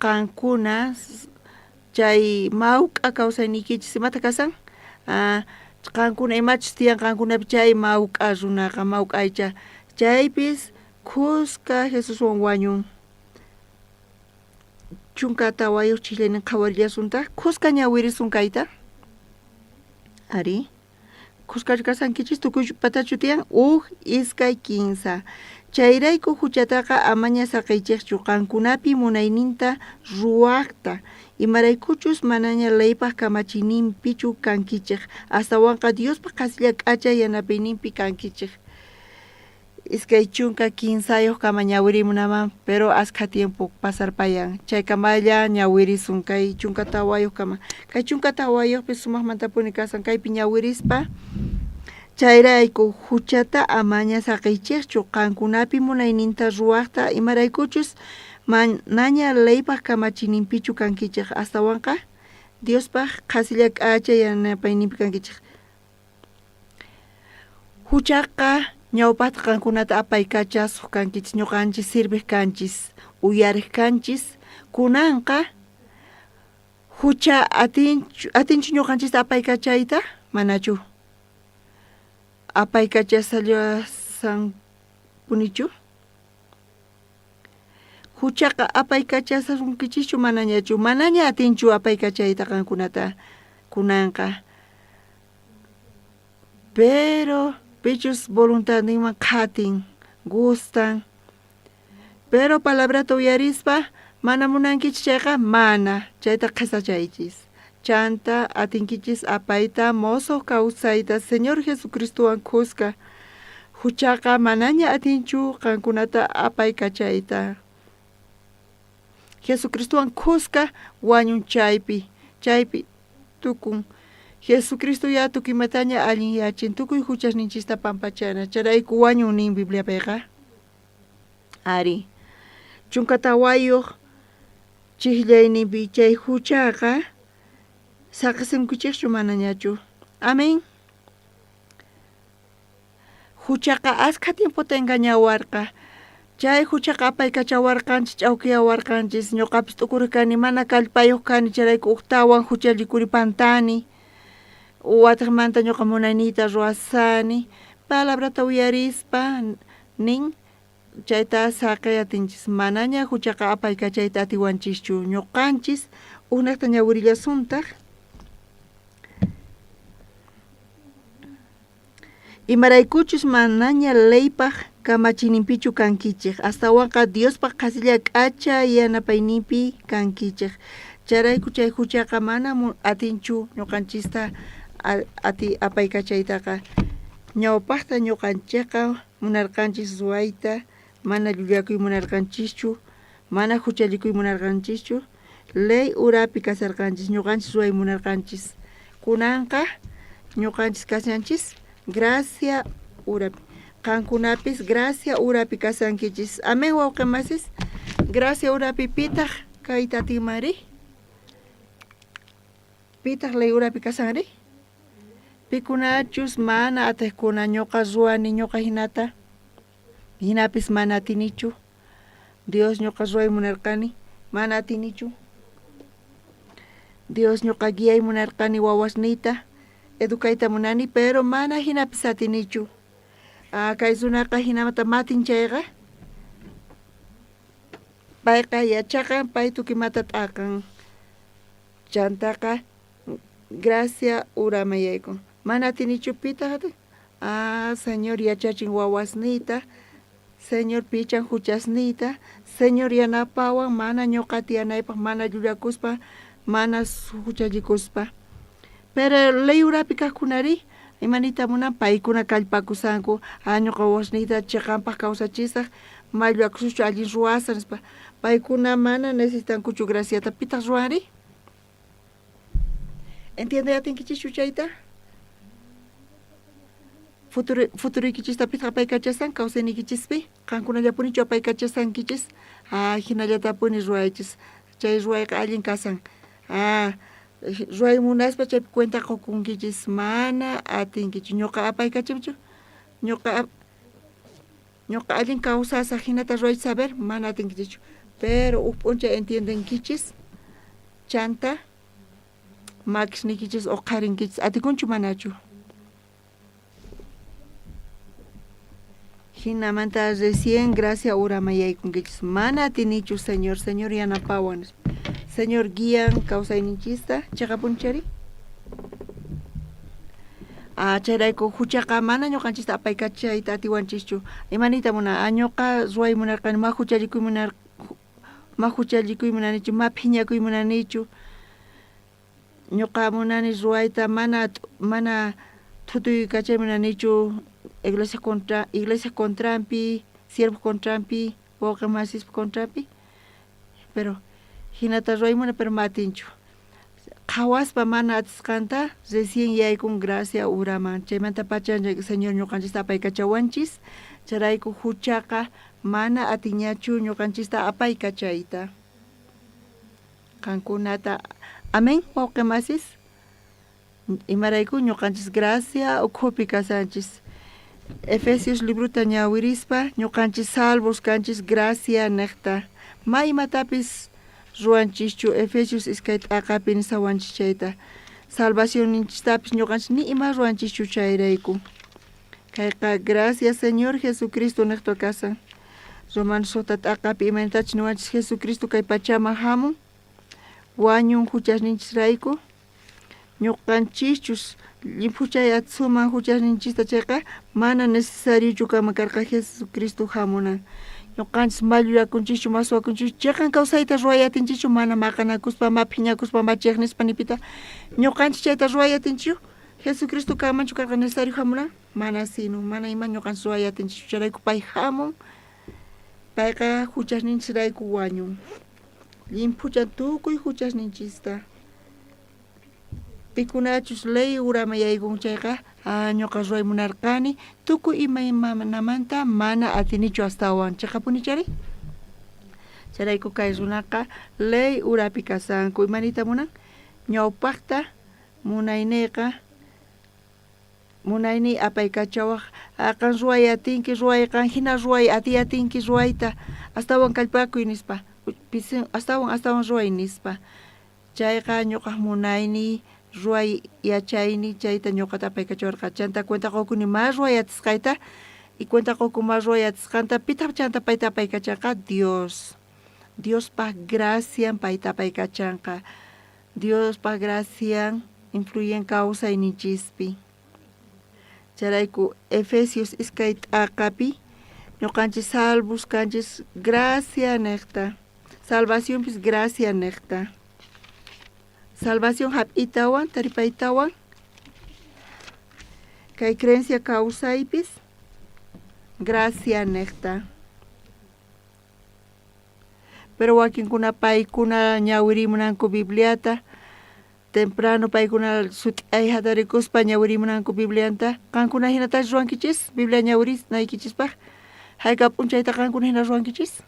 Qankuna chay mawk'a kawsayniykichis imata kasan? Ah, qankuna imachus tiyan qankunapi chay mawk'a runaqa, mawk'a aycha, chaypis khuska Jesuswan wañun. 14 chijllaynin qhawarillasuntaj, khuska ñawirisun kayta. Arí. Khuskachu kasankichis tukuy patachu tiyan? Uj, iskay, kinsa. Chayrayku juchataqa amaña saqeychejchu qankunapi munayninta ruwajta, imaraykuchus manaña leypaj kamachiyninpichu kankichej, astawanqa Diospa qhasilla k'acha yanapayninpi kankichej. 23 kama ñawirimunaman, pero askha tiempo pasarpayan. Chaykamalla ñawirisun kay 14 kama. Kay 14pi sumajmantapuni kasan kaypi ñawirispa. Chayrayku juchata amaña saqeychejchu qankunapi munayninta ruwajta, imaraykuchus manaña leypaj kamachiyninpichu kankichej, astawanqa Diospaj qhasilla k'acha yanapayninpi kankichej. Juchaqa ñawpajta qankunata apaykachasuj kankichis, ñoqanchis sirvej kanchis, uyarej kanchis, kunanqa jucha atinchu, atinchu ñoqanchista apaykachayta? Manachu? Apaykachasallasanpunichu? Juchaqa apaykachasasunkichishchu manañachu? Manaña atinchu apaykachayta qankunata kunanqa. Pero Pichus voluntadninman qhatin, gustan. Pero palabrata uyarispa mana munankichis chayqa mana, chayta qhesachaychis. Chanta atinkichis apayta mosoj kawsayta Señor Jesucristowan khuska. Juchaqa manaña atinchu qankunata apaykachayta. Jesucristowan khuska wañun chaypi, chaypi tukun. Jesucristo ya tukuymataña allinyachin, tukuy juchasninchista pampachana. Chayrayku wañun nin Bibliapiqa. Ari, 14 chijllayninpi chay juchaqa saqesunkichejchu manañachu. Amén. Juchaqa askha tiempota engañawarqa. Chay juchaqa apaykachawarqanchis, ch'awkiyawarqanchis. Ñoqapis t'ukurej kani, mana kallpayoj kani, chayrayku ujtawan juchallikuri pantani. Watejmanta ñoqa munayniyta ruwasani. Palabrata uyarispa nin, chayta saqey atinchis. Manaña juchaqa apaykachayta atiwanchischu. Ñoqanchis ujnejta ñawirillasuntaj. Imaraykuchus manaña leypaj kamachiyninpichu kankichej, astawanqa Diospaj qhasilla k'acha yanapayninpi kankichej. Chayrayku chay juchaqa mana atinchu ñoqanchista apaykachaytaqa. Ñawpajta ñoqanchejqa munarqanchis ruwayta, mana llullakuy munarqanchischu, mana juchallikuy munarqanchischu, ley urapi kasharqanchis, ñoqanchis ruway munarqanchis. Kunanqa ñoqanchis kashanchis gracia urapi. Qankunapis gracia urapi kashankichis. Amén, wawqe masis. Gracia urapi pitaj kayta atinmanri? Pitaj ley urapi kashanri? Pikunachus mana atejkuna ñoqa ruwani ñoqa jinata, jinapis mana atinichu. Dios ñoqa ruway munarqani, mana atinichu. Dios ñoqa guiay munarqani wawasniyta, educayta munani, pero mana jinapis atinichu. Ah, kay runaqa jinamata matin chayqa, payqa yachaqan, pay tukimata t'aqan. Chantaqa gracia uraman yaykun. Mana atinichu pitaq atin? Ah, Señor yachachin wawasniyta, Señor pichan juchasniyta, Señor yanapawan mana ñoqa tiyanaypaj, mana llullakuspa, mana juchallikuspa. Pero ley urapi kajkunarí, ima niyta munan? Paykuna kallpakusanku, ah, ñoqa wawasniyta cheqanpaj kawsachisaj, ma llullakususchu allin ruwasaj, nispa. Paykuna mana necesitankuchu graciata. Pitaj ruwanrí? Entiende atinkichischu chayta? Futuro, futuroykichista pitaq apaykachashan kawsayniykichispi? Qankunallapunichu apaykachashankichis? Ah, jinallatapuni ruwaychis. Chay ruwayqa allin kashan. Ah, ruway munaspa chaypi cuenta qokunkichis. Mana atinkichu. Ñoqa apaykachimchu? Ñoqa ñoqa allin kawsasaj jinata ruwaychis saber? Mana atinkichischu. Pero uj p'unchay entiendenkichis chanta makisniykichis oqharinkichis. Atikunchu manachu? Jinamanta recién gracia uraman yaykunkichis. Mana atinichu, Señor, Señor yanapawan. Señor guían kawsayninchista. Cheqapunchari? Ah, chayrayku juchaqa mana ñoqanchista apaykachayta atiwanchischu. Ima niyta munan? Ah, ñoqa ruway munarqani, ma juchallikuy munar ma juchallikuy munanichu, ma phiñakuy munanichu. Ñoqa munani ruwayta mana mana thutuykachay munanichu iglesia contra iglesia contranpi, siervo contranpi, wawqe masispa contranpi. Pero hinata ruway muna pero ma atinchu. Qhawaspa mana atisqanta recién yaykun gracia uraman. Chaymantapacha Señor ñoqanchista apaykachawanchis. Chayrayku huchaqa mana atinñachu ñoqanchista apaykachayta. Qankunata amén wawqe masis. Imarayku ñoqanchis gracia ukhupi kashanchis. Efesios librota ñawirispa ñoqanchis salvos kanchis gracia neqta. Ma imatapis ruwanchischu Efesios iskay t'aqapi nisawanchis chayta. Salvacionninchistapis ñoqanchis ni ima ruwanchischu chayrayku. Kayqa gracias Señor Jesucristo neqta kasan. Romanos suqta t'aqapi imaynatachus niwanchis Jesucristo kay pachaman hamun, wañun huchasninchisrayku, ñuqanchischus Llimphuchay atisunman juchasninchista chayqa mana necesariochu kanman karqa Jesucristo jamunan. Ñoqanchis ma llullakunchischu, ma suwakunchischu, cheqan kawsayta ruway atinchischu mana maqanakuspa, ma phiñakuspa, ma chejnispa nipita. Ñoqanchis chayta ruway atinchischu? Jesucristo kanmanchu karqa necesario jamunan? Mana sino, mana ima ñoqanchis ruway atinchischu. Chayrayku pay jamun, payqa juchasninchisrayku wañun. Llimphuchan tukuy juchasninchista. Pikunachus ley uraman yaykun chayqa, ñoqa ruway munarqani, tukuy imaymanamanta mana atinichu astawan. Cheqapuni chari? Chayrayku kay runaqa ley urapi kasanku. Ima niyta munan? Ñawpajta munayneyqa munayniy apaykachawaj, qan ruway atinki, ruway qan jina ruway atiy atinki ruwayta, astawan kallpakuy nispa, astawan astawan ruway nispa. Chayqa ñoqaj munayniy, ruway yachayniy, chayta ñoqata apaykachawarqa. Chanta cuenta qokuni ma ruway atisqayta, y cuenta qoku ma ruway atisqanta, pitaj chanta payta apaykachanqa? Dios. Diospaj gracian payta apaykachanqa. Diospaj gracian influyen kawsayninchispi. Chayrayku Efesios iskay t'aqapi ñoqanchis salvos kanchis gracia nejta. Salvacionpis gracia nejta. Salvación jap'itawan, taripaytawan, kay creencia kawsaypis gracia nejta. Pero wakinkuna paykuna ñawirimunanku Bibliata, temprano paykuna sut'ay jatarikuspa ñawirimunanku Biblianta. Qankuna hinatachu ruwankichis Biblia ñawirinaykichispaj? Hayk'a p'unchayta qankuna hina ruwankichis?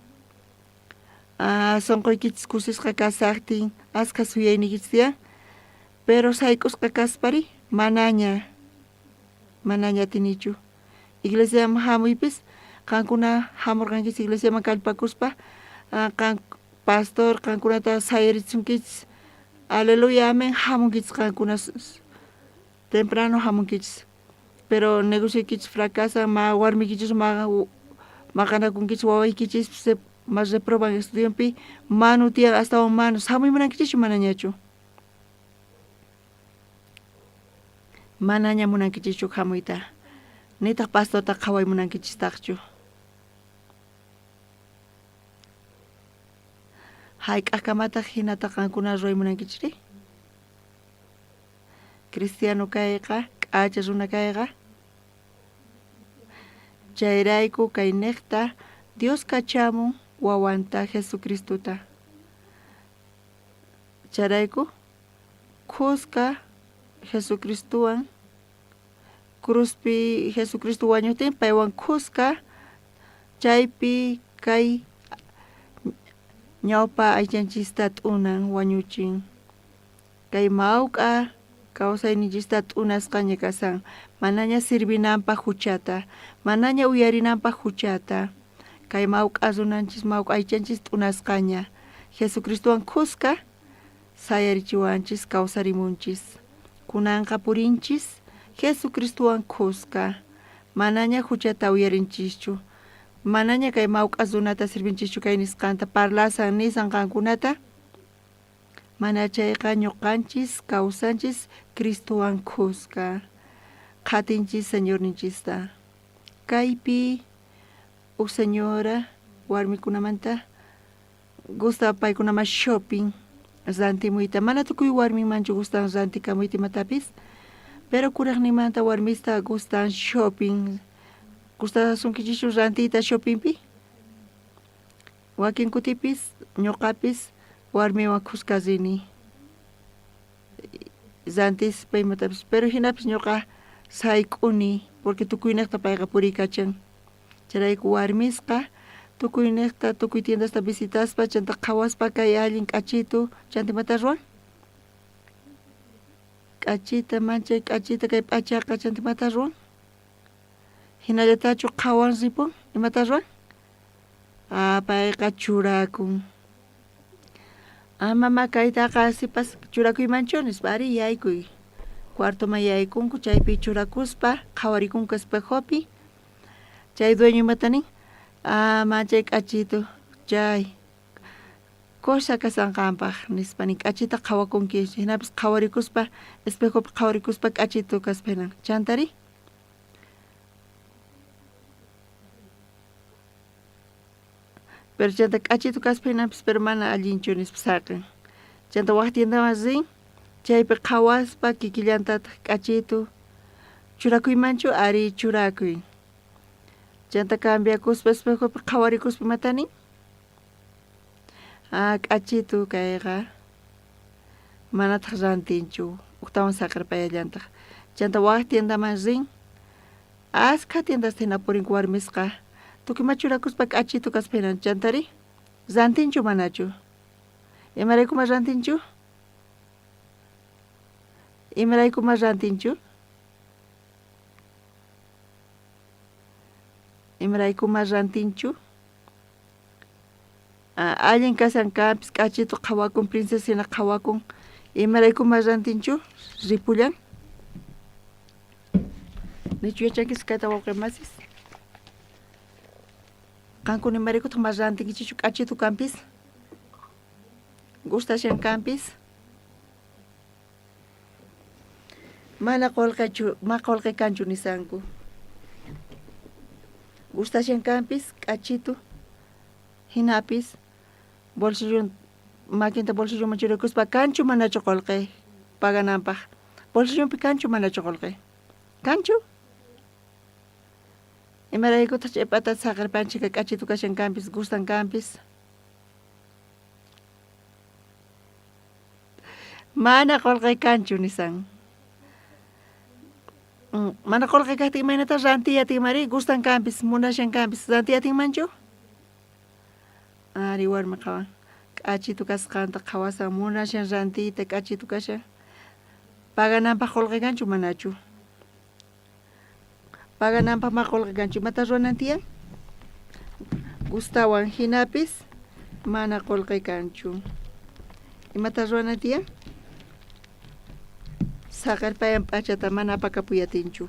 Ah, sonqoykichis kusisqa kasajtin askha suyayniykichis tiyan, pero sayk'usqa kaspari manaña, manaña atinichu. Iglesiaman jamuypis, qankuna jamurqankichis iglesiaman kallpakuspa, qan pastor qankunata sayarichisunkichis, aleluya, amén, jamunkichis qankuna temprano jamunkichis. Pero negocioykichis fracasan, ma warmiykichis ma maqanakunkichis, wawaykichispis ma reproban estudionpi, manu tiyan astawan manu, jamuy munankichischu manañachu? Manaña munankichischu jamuyta, nitaj pastorta qhaway munankichistajchu. Jayk'ajkamataj jinata qankuna ruway munankichisri? Cristiano kayqa, k'acha runa kayqa. Chayrayku kay nejta Dios kachamun wawanta Jesucristota. Chayrayku khuska Jesucristowan cruzpi Jesucristo wañojtin paywan khuska chaypi kay ñawpa aychanchista t'unan wañuchin. Kay mawk'a kawsayninchista t'unasqaña kashan, manaña sirvinanpaj juchata, manaña uyarinanpaj juchata. Kay mawk'a runanchis, mawk'a aychanchis t'unasqaña. Jesucristowan khuska sayarichiwanchis, kawsarimunchis. Kunanqa purinchis Jesucristowan khuska. Manaña juchata uyarinchischu. Manaña kay mawk'a runata sirvinchischu kay nisqanta parlasan, nisan qankunata. Mana chayqa ñoqanchis kawsanchis Cristowan khuska. Qhatinchis Señorninchista. Kaypi uj señora warmikunamanta gusta paykunaman shopping rantimuyta. Mana tukuy warminmanchu gustan rantikamuyta imatapis, pero kurajninmanta warmista gustan shopping. Gustasunkichikchu rantiyta shoppingpi? Wakin kutipis ñoqapis warmiwan khuska rini rantispa imatapis, pero jinapis ñoqa sayk'uni porque tukuynejta payqa puriykachan. Chayrayku warmisqa tukuynejta tukuy tiendasta visitaspa chanta qhawaspa kay allin k'achitu chanta imata ruwan? K'achita manchay k'achita kay p'achaqa chanta imata ruwan? Jinallatachu qhawan ripun imata ruwan? Ah, payqa churakun. Ah, mama kaytaqa sipas churakuymanchu nispa, ari yaykuy. Cuartoman yaykunku chaypi churakuspa qhawarikunku espejopi. Chay dueño imata nin? Ah, manchay k'achitu chay. Cosa kashan qanpaj nispa nin, k'achita qhawakunki, jinapis qhawarikuspa, espejopi qhawarikuspa k'achitu kaspa jinan. Chantari? Pero chanta k'achitu kaspa jinapis, pero mana allinchu nispa saqen. Chanta waj tiendaman rin, chaypi qhawaspa kikillantataj k'achitu churakuymanchu, ari churakuy. Chanta cambiakuspa espejopi qhawarikuspa imata nin? Ah, k'achitu kayqa. Manataj rantinchu, ujtawan saqerpayallantaj. Chanta waj tiendaman rin, askha tiendasta jina purinku warmisqa. Tukuy ima churakuspa k'achitu kaspa jina. Chantari, rantinchu manachu? Imarayku ma rantinchu? Imarayku ma rantinchu? Imarayku ma rantinchu? Allin kashan kanpis k'achitu qhawakun, princesa jina qhawakun. Imarayku ma rantinchu? Ripullan. Nichu yachankis kayta wawqe masis? Qankuna imaraykutaq ma rantinkichichu k'achitu kanpis? Gustashan kanpis? Mana qolqechu, ma qolqe kanchu nisanku. Gustashan kanpis k'achitu jinapis bolsillon makinta bolsilloman churakuspa kanchu manachu qolqe pagananpaj. Bolsillonpi kanchu manachu qolqe? Kanchu? Imaraykutaq chay p'atata saqerpanchik k'achitu kashan kanpis, gustan kanpis? Mana qolqe kanchu nisan. Mana qolqe kajtin imaynata rantiy atinmari? Gustan kanpis, munashan kanpis, rantiy atinmanchu? Ari warmi qhawan. K'achitu kasqanta qhawasan, munashan rantiyta, k'achitu kashan. Pagananpaj qolqe kanchu manachu? Pagananpaj ma qolqe kanchu, imata ruwanan tiyan? Gustawan jinapis mana qolqe kanchu. Imata ruwanan tiyan? Saqerpayan p'achata mana apakapuy atinchu.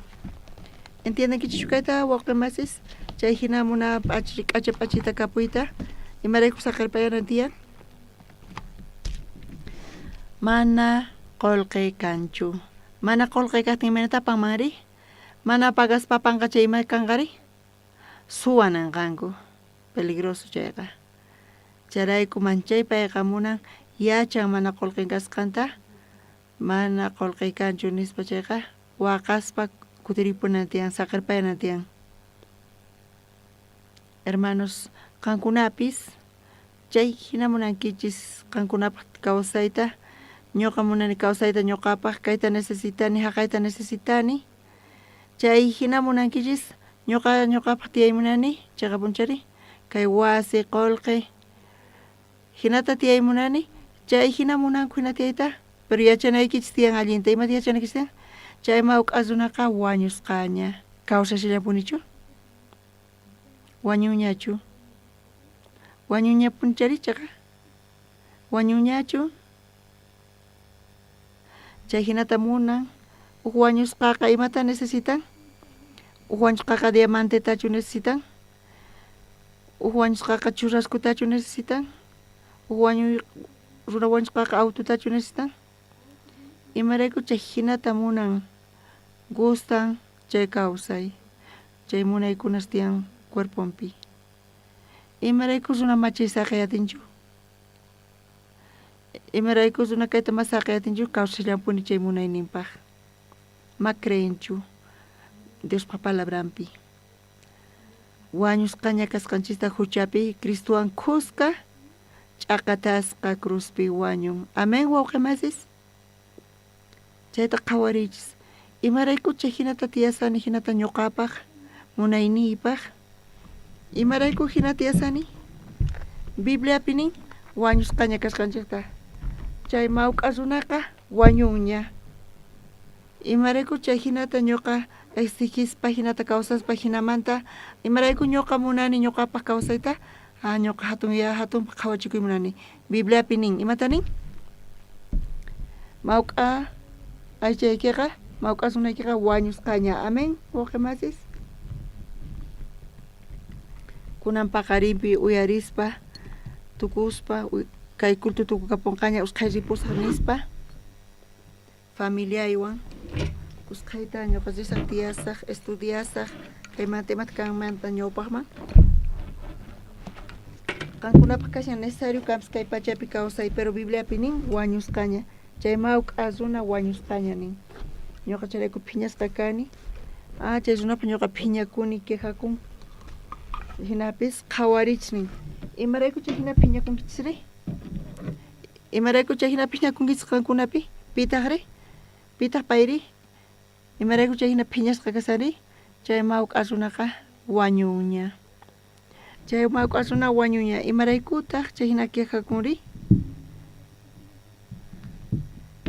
Entiendenkichikchu kayta wawqe masis? Chay jina muna p'achi k'acha p'achita kapuyta, imarayku saqerpayanan tiyan? Mana qolqe kanchu. Mana qolqe kajtin imaynata apanmanri? Mana pagaspa apanqa chay ima kanqari? Suwa nenqanku. Peligroso chayqa. Chayrayku manchay payqa munan yachan mana qolqen kasqanta, mana qolqe kanchu nispa chayqa waqaspa kutiripunan tiyan, saqerpayanan tiyan. Hermanos, qankunapis chay jina munankichis qankunapaj kawsayta, ñoqa munani kawsayta ñoqapaj, kayta necesitani, jaqayta necesitani. Chay jina munankichis ñoqa ñoqapaj tiyay munani, cheqa punchari, kay wasi, qolqe, jinata tiyay munani, chay jina munanku jina tiyayta, pero yachanaykichis tiyan allinta, imata yachanaykichis tiyan? Chay mawk'a runaqa wañusqaña, kawsashallapunichu? Wañunñachu? Wañunñapunchari chaqa? Wañunñachu? Chay jinata munan. Uj wañusqaqa imata necesitan? Uj wañusqaqa diamantetachu necesitan? Uj wañusqaqa churrascutachu necesitan? Uj wañuy runa wañusqaqa autotachu necesitan? Imarayku chay jinata munan, gustan chay kawsay. Chay munaykunas tiyan cuerponpi. Imarayku runa machay saqey atinchu? Imarayku runa kayta ma saqey atinchu? Kawsashallanpuni chay munayninpaj. Ma creenchu Diospa palabranpi. Wañusqaña kasqanchista juchapi Cristowan khuska ch'aqatasqa cruzpi wañun. Amén, wawqe masis. Chayta qhawariychis. Imaraykucha jinata tiyasani jinata ñoqapaj, munayniypaj? Imarayku jina tiyasani? Bibliapi nin wañusqaña kasqanchejta. Chay mawk'a runaqa wañunña. Imarayku chay jinata ñoqa exigispa jinata kawsaspa jinamanta, imarayku ñoqa munani ñoqapaj kawsayta? Ah, ñoqa hatun ya hatunpaj qhawachikuy munani. Bibliapi nin, imata nin? Mawk'a aychaykiqa, mawk'a runaykiqa wañusqaña. Amén, wawqe masis. Kunan paqarinpi uyarispa, tukuspa, Kay culto tukukaponqaña usqhay ripusaj nispa familiaywan usqhayta ñuqa risaj tiyasaj estudiasaj kaymanta imata kanmanta ñawpajman. Qankunapaj kashan necesario kanpis kay pachapi kawsay, pero Bibliapi nin wañusqaña. Chay mawk'a runa wañusqaña nin. Ñuqa chayrayku phiñasqa kani. Ah, chay runapaj ñuqa phiñakuni, quejakun. Jinapis qhawarichis nin. Imarayku chay jina phiñakunkichisri? Imarayku chay jina phiñakunkichis qankunapi? Pitajri? Pitaj payri? Imarayku chay jina phiñasqa kashanri? Chay mawk'a runaqa wañunña. Chay mawk'a runa wañunña. Imaraykutaj chay jina quejakunri?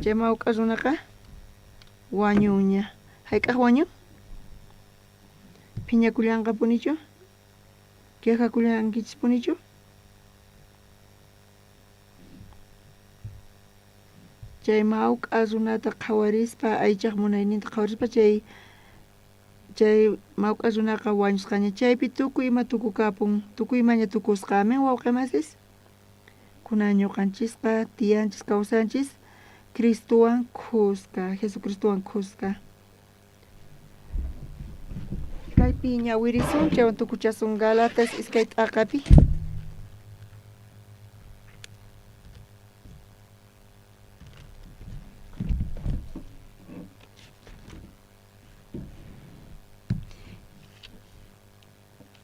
Chay mawk'a runaqa wañunña. Jayk'aj wañun? Phiñakullanqapunichu? Quejakullankichispunichu? Chay mawk'a runata qhawarispa, aychaj munayninta qhawarispa chay chay mawk'a runaqa wañusqaña. Chaypi tukuy ima tukukapun, tukuy imaña tukusqa. Amén, wawqe masis. Kunan ñuqanchisqa tiyanchis, kawsanchis Cristowan khuska, Jesucristowan khuska. Kaypi ñawirisun, chaywan tukuchasun Galatas iskay t'aqapi.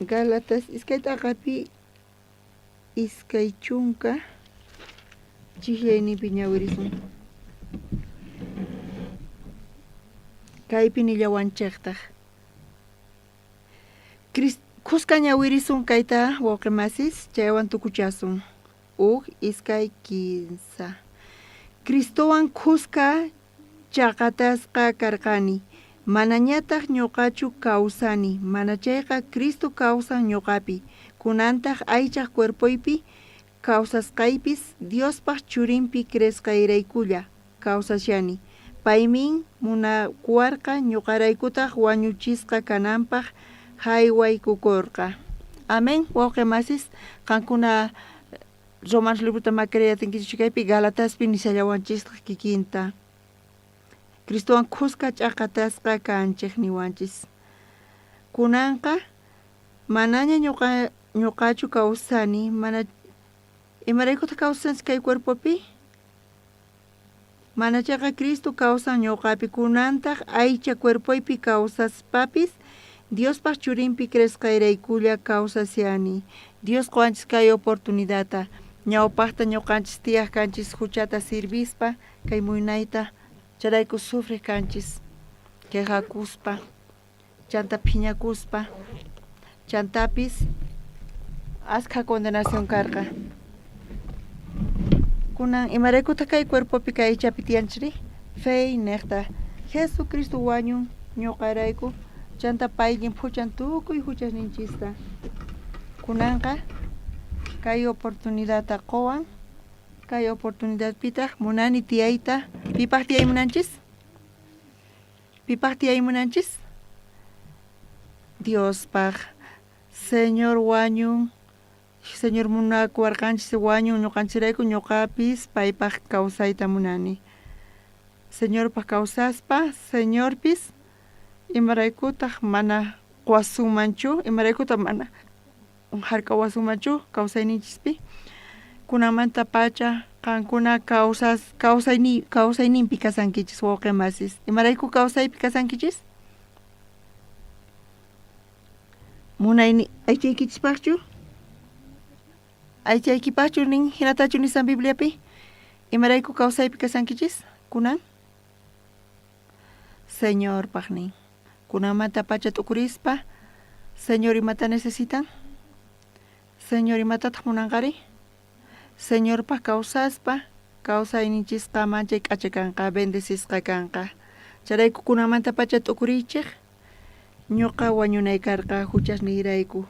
Galatas iskay t'aqapi 20 chijllayninpi ñawirisun. Kaypi nillawanchejtaj. Khuska ñawirisun kayta wawqe masis, chaywan tukuchasun. Uj, iskay, kinsa. Cristowan khuska chaqatasqa karqani, manañataj ñoqachu kawsani, manachayqa Cristo kawsan ñoqapi, kunantaj aychaj cuerpoypi kawsasqaypis Diospaj Churinpi creesqayraykulla kawsashani. Paymin munakuwarqa, ñoqaraykutaj wañuchisqa kananpaj jaywaykukorqa. Amén, wawqe masis, qankuna Romanos librota ma creeyatinkichis kaypi Galataspi nishallawanchistaj kikinta. Cristowan khuska ch'aqatasqa kanchej niwanchis. Kunanqa manaña ñoqa ñoqachu kawsani, mana imaraykutaj kawsanchis kay cuerpopi? Manachaqa Cristo kawsan ñoqapi, kunantaj aycha cuerpoypi kawsaspapis Diospaj Churinpi creesqayraykulla kawsashani. Dios qowanchis kay oportunidadta. Ñawpajta ñoqanchis tiyaj kanchis juchata sirvispa kay muynayta, chayrayku sufrej kanchis, quejakuspa, chanta phiñakuspa, chantapis askha condenación karqa. Kunan imaraykutaj kay cuerpopi kay aychapi tiyanchikri? Fey nejta Jesucristo wañun ñoqarayku, chanta pay llimphuchan tukuy juchasninchista. Kunanqa kay oportunidadta qowan, kay oportunidadpitaj munani tiyayta. Pipaj tiyay munanchis? Pipaj tiyay munanchis? Diospaj. Señor wañun, Señor munakuwarqanchis wañun ñoqanchirayku, ñoqapis paypaj kawsayta munani. Señorpaj kawsaspa, Señorpis imaraykutaj mana qowasunmanchu, imaraykutaj mana jark'awasunmanchu kawsayninchispi? Kunanmantapacha qankuna kawsas kawsayni kawsayninpi kasankichis wawqe masis. Imarayku kawsaypi kasankichis? Munayni aychaykichispajchu? Aychaykipajchu nin jinatachu nisan Bibliapi? Imarayku kawsaypi kasankichis kunan? Señorpaj nin. Kunanmantapacha t'ukurispa, Señor imata necesitan? Señor imatataj munanqari? Señorpaj kawsaspa, kawsayninchisqa manchay k'acha kanqa, bendecisqa kanqa. Chayrayku kunanmantapacha t'ukuriychej. Ñoqa wañunay karqa juchasniyrayku.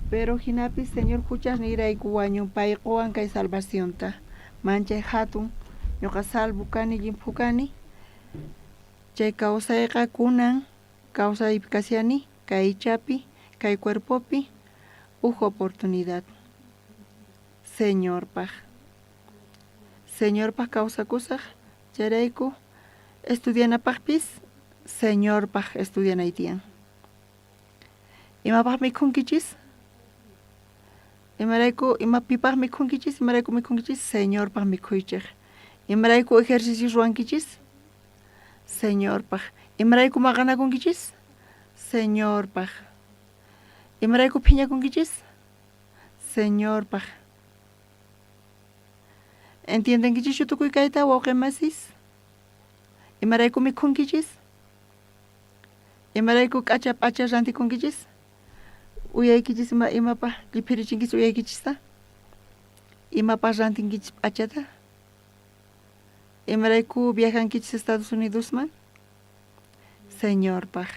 Pero jinapis Señor juchasniyrayku wañun, pay qowan kay salvacionta. Manchay jatun, ñoqa salvo kani, llimphu kani. Chay kawsayqa kunan kawsaypi kashani, kay aychapi, kay cuerpopi, uj oportunidad. Señorpaj. Señorpaj kawsakusaj, chayrayku estudianapajpis Señorpaj estudianay tiyan. Imapaj mikhunkichis? Imarayku ima pipaj mikhunkichis? Imarayku mikhunkichis? Señorpaj mikhuychej. Imarayku ejercicios ruwankichis? Señorpaj. Imarayku maqanakunkichis? Señorpaj. Imarayku phiñakunkichis? Señorpaj. Entiendenkichischu tukuy kayta, wawqe masis? Imarayku mikhunkichis? Imarayku k'acha p'acha rantikunkichis? Uyaykichis ima imapaj lliphirichinkichis uyaykichista? Imapaj rantinkichis p'achata? Imarayku viajankichis Estados Unidosman? Señorpaj.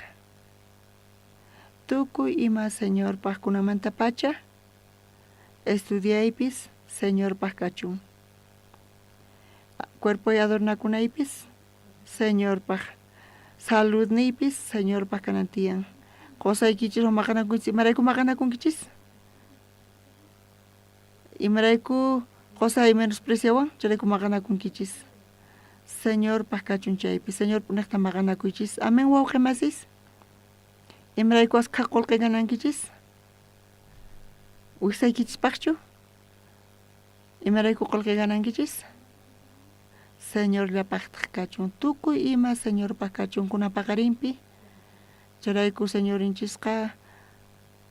Tukuy ima Señorpaj kunamantapacha estudiaypis Señorpaj kachun. Cuerpoy adornakunaypis Señorpaj. Saludniypis Señorpaj kanan tiyan. Qosaykichiswan maqanakunkichis, imarayku maqanakunkichis? Imarayku qosay menospreciawan, chayrayku maqanakunkichis. Señorpaj kachun chaypi, Señor nejta maqanakuychis. Amén, wawqe masis. Imarayku askha qolqe ganankichis? Wijsaykichispajchu? Imarayku qolqe ganankichis? Señorllapajtaj kachun. Tukuy ima Señorpaj kachun kunan paqarinpi. Chayrayku Señorinchisqa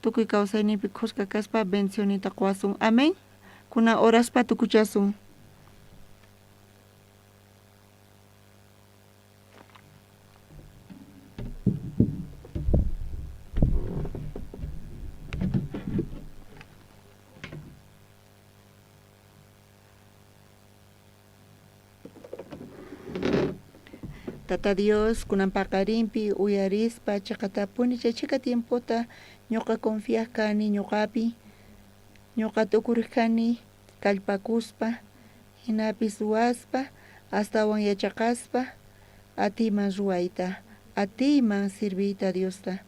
tukuy kawsayninpi khuska kaspa bendicionninta qowasun. Amén. Kunan oraspa tukuchasun. Tata Dios, kunan paqarinpi uyarispa cheqatapuni chay chhika tiempota ñoqa confiaj kani ñoqapi, ñoqa t'ukurej kani kallpakuspa, jinapis ruwaspa, astawan yachaqaspa, atiyman ruwayta, atiyman sirviyta Diosta,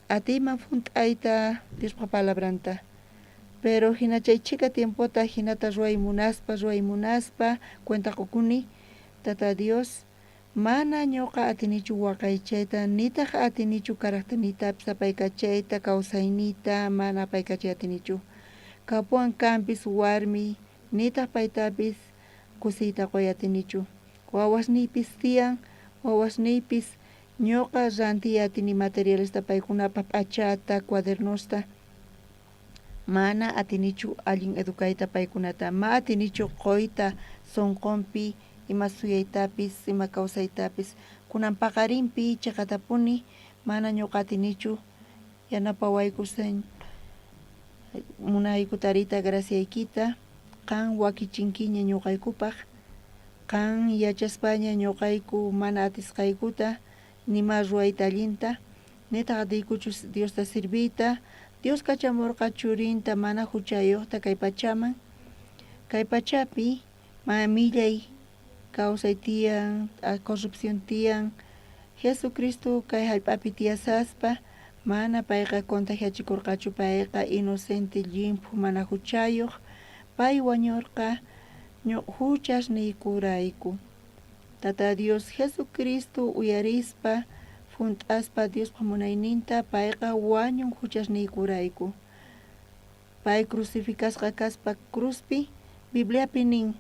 atiyman junt'ayta Diospa palabranta. Pero jina chay chhika tiempota jinata ruway munaspa, ruway munaspa, cuenta qokuni, Tata Dios, mana ñoqa atinichu waqaychayta, nitaj atinichu caracterniytapis apaykachayta, kawsayniyta mana apaykachay atinichu. Kapuwan kanpis warmiy, nitaj paytapis kusiyta qoy atinichu. Wawasniypis tiyan, wawasniypis ñoqa rantiy atini materialesta paykunapaj p'achata, cuadernosta. Mana atinichu allin educayta paykunata, ma atinichu qoyta sonqonpi ima suyaytapis, ima kawsaytapis. Kunan paqarinpi cheqatapuni mana ñoqa atinichu yanapawayku Señor. Munayku tarita graciaykita, qan wakichinkiña ñoqaykupaj, qan yachaspaña ñoqayku mana atisqaykuta, nima ruwayta allinta, nitaj atiykuchu Diosta sirviyta. Dios kachamorqa Churinta mana juchayojta kay pachaman, kay pachapi millay kawsay tiyan, corrupción tiyan. Jesucristo kay jallp'api tiyasaspa mana payqa contagiachikorqachu, payqa inocente, llimphu, mana juchayoj, pay wañorqa juchasniykurayku. Tata Dios Jesucristo uyarispa, junt'aspa Diospa munayninta, payqa wañun juchasniykurayku. Pay crucificasqa kaspa cruzpi, Bibliapi nin,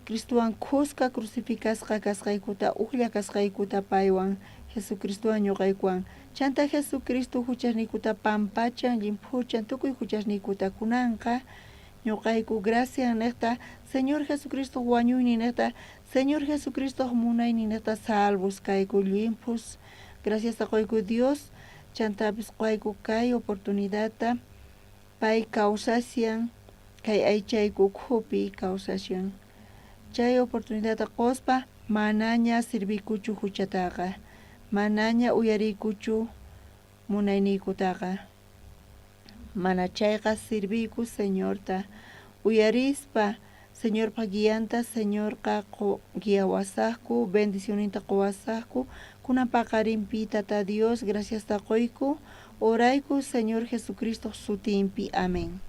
Cristowan khuska crucificasqa kasqaykuta, ujlla kasqaykuta paywan, Jesucristowan ñoqaykuwan. Chanta Jesucristo juchasniykuta pampachan, llimphuchan, tukuy juchasniykuta kunanqa ñoqayku gracian nejta, Señor Jesucristoj wañuynin nejta, Señor Jesucristoj munaynin nejta salvos kayku, llimphus. Graciasta qoyku Dios, chantapis qoyku kay oportunidadta, pay kawsashan, kay aychayku ukhupi kawsashan. Chay oportunidadta qospa manaña sirviykuchu juchataqa, manaña uyariykuchu munayniykutaqa. Mana chayqa sirviyku Señorta, uyarispa Señorpa guianta, Señorqa guiawasajku, bendicionninta qowasajku. Kunan paqarinpi Tata Dios, graciasta qoyku, orayku Señor Jesucristoj sutinpi. Amén.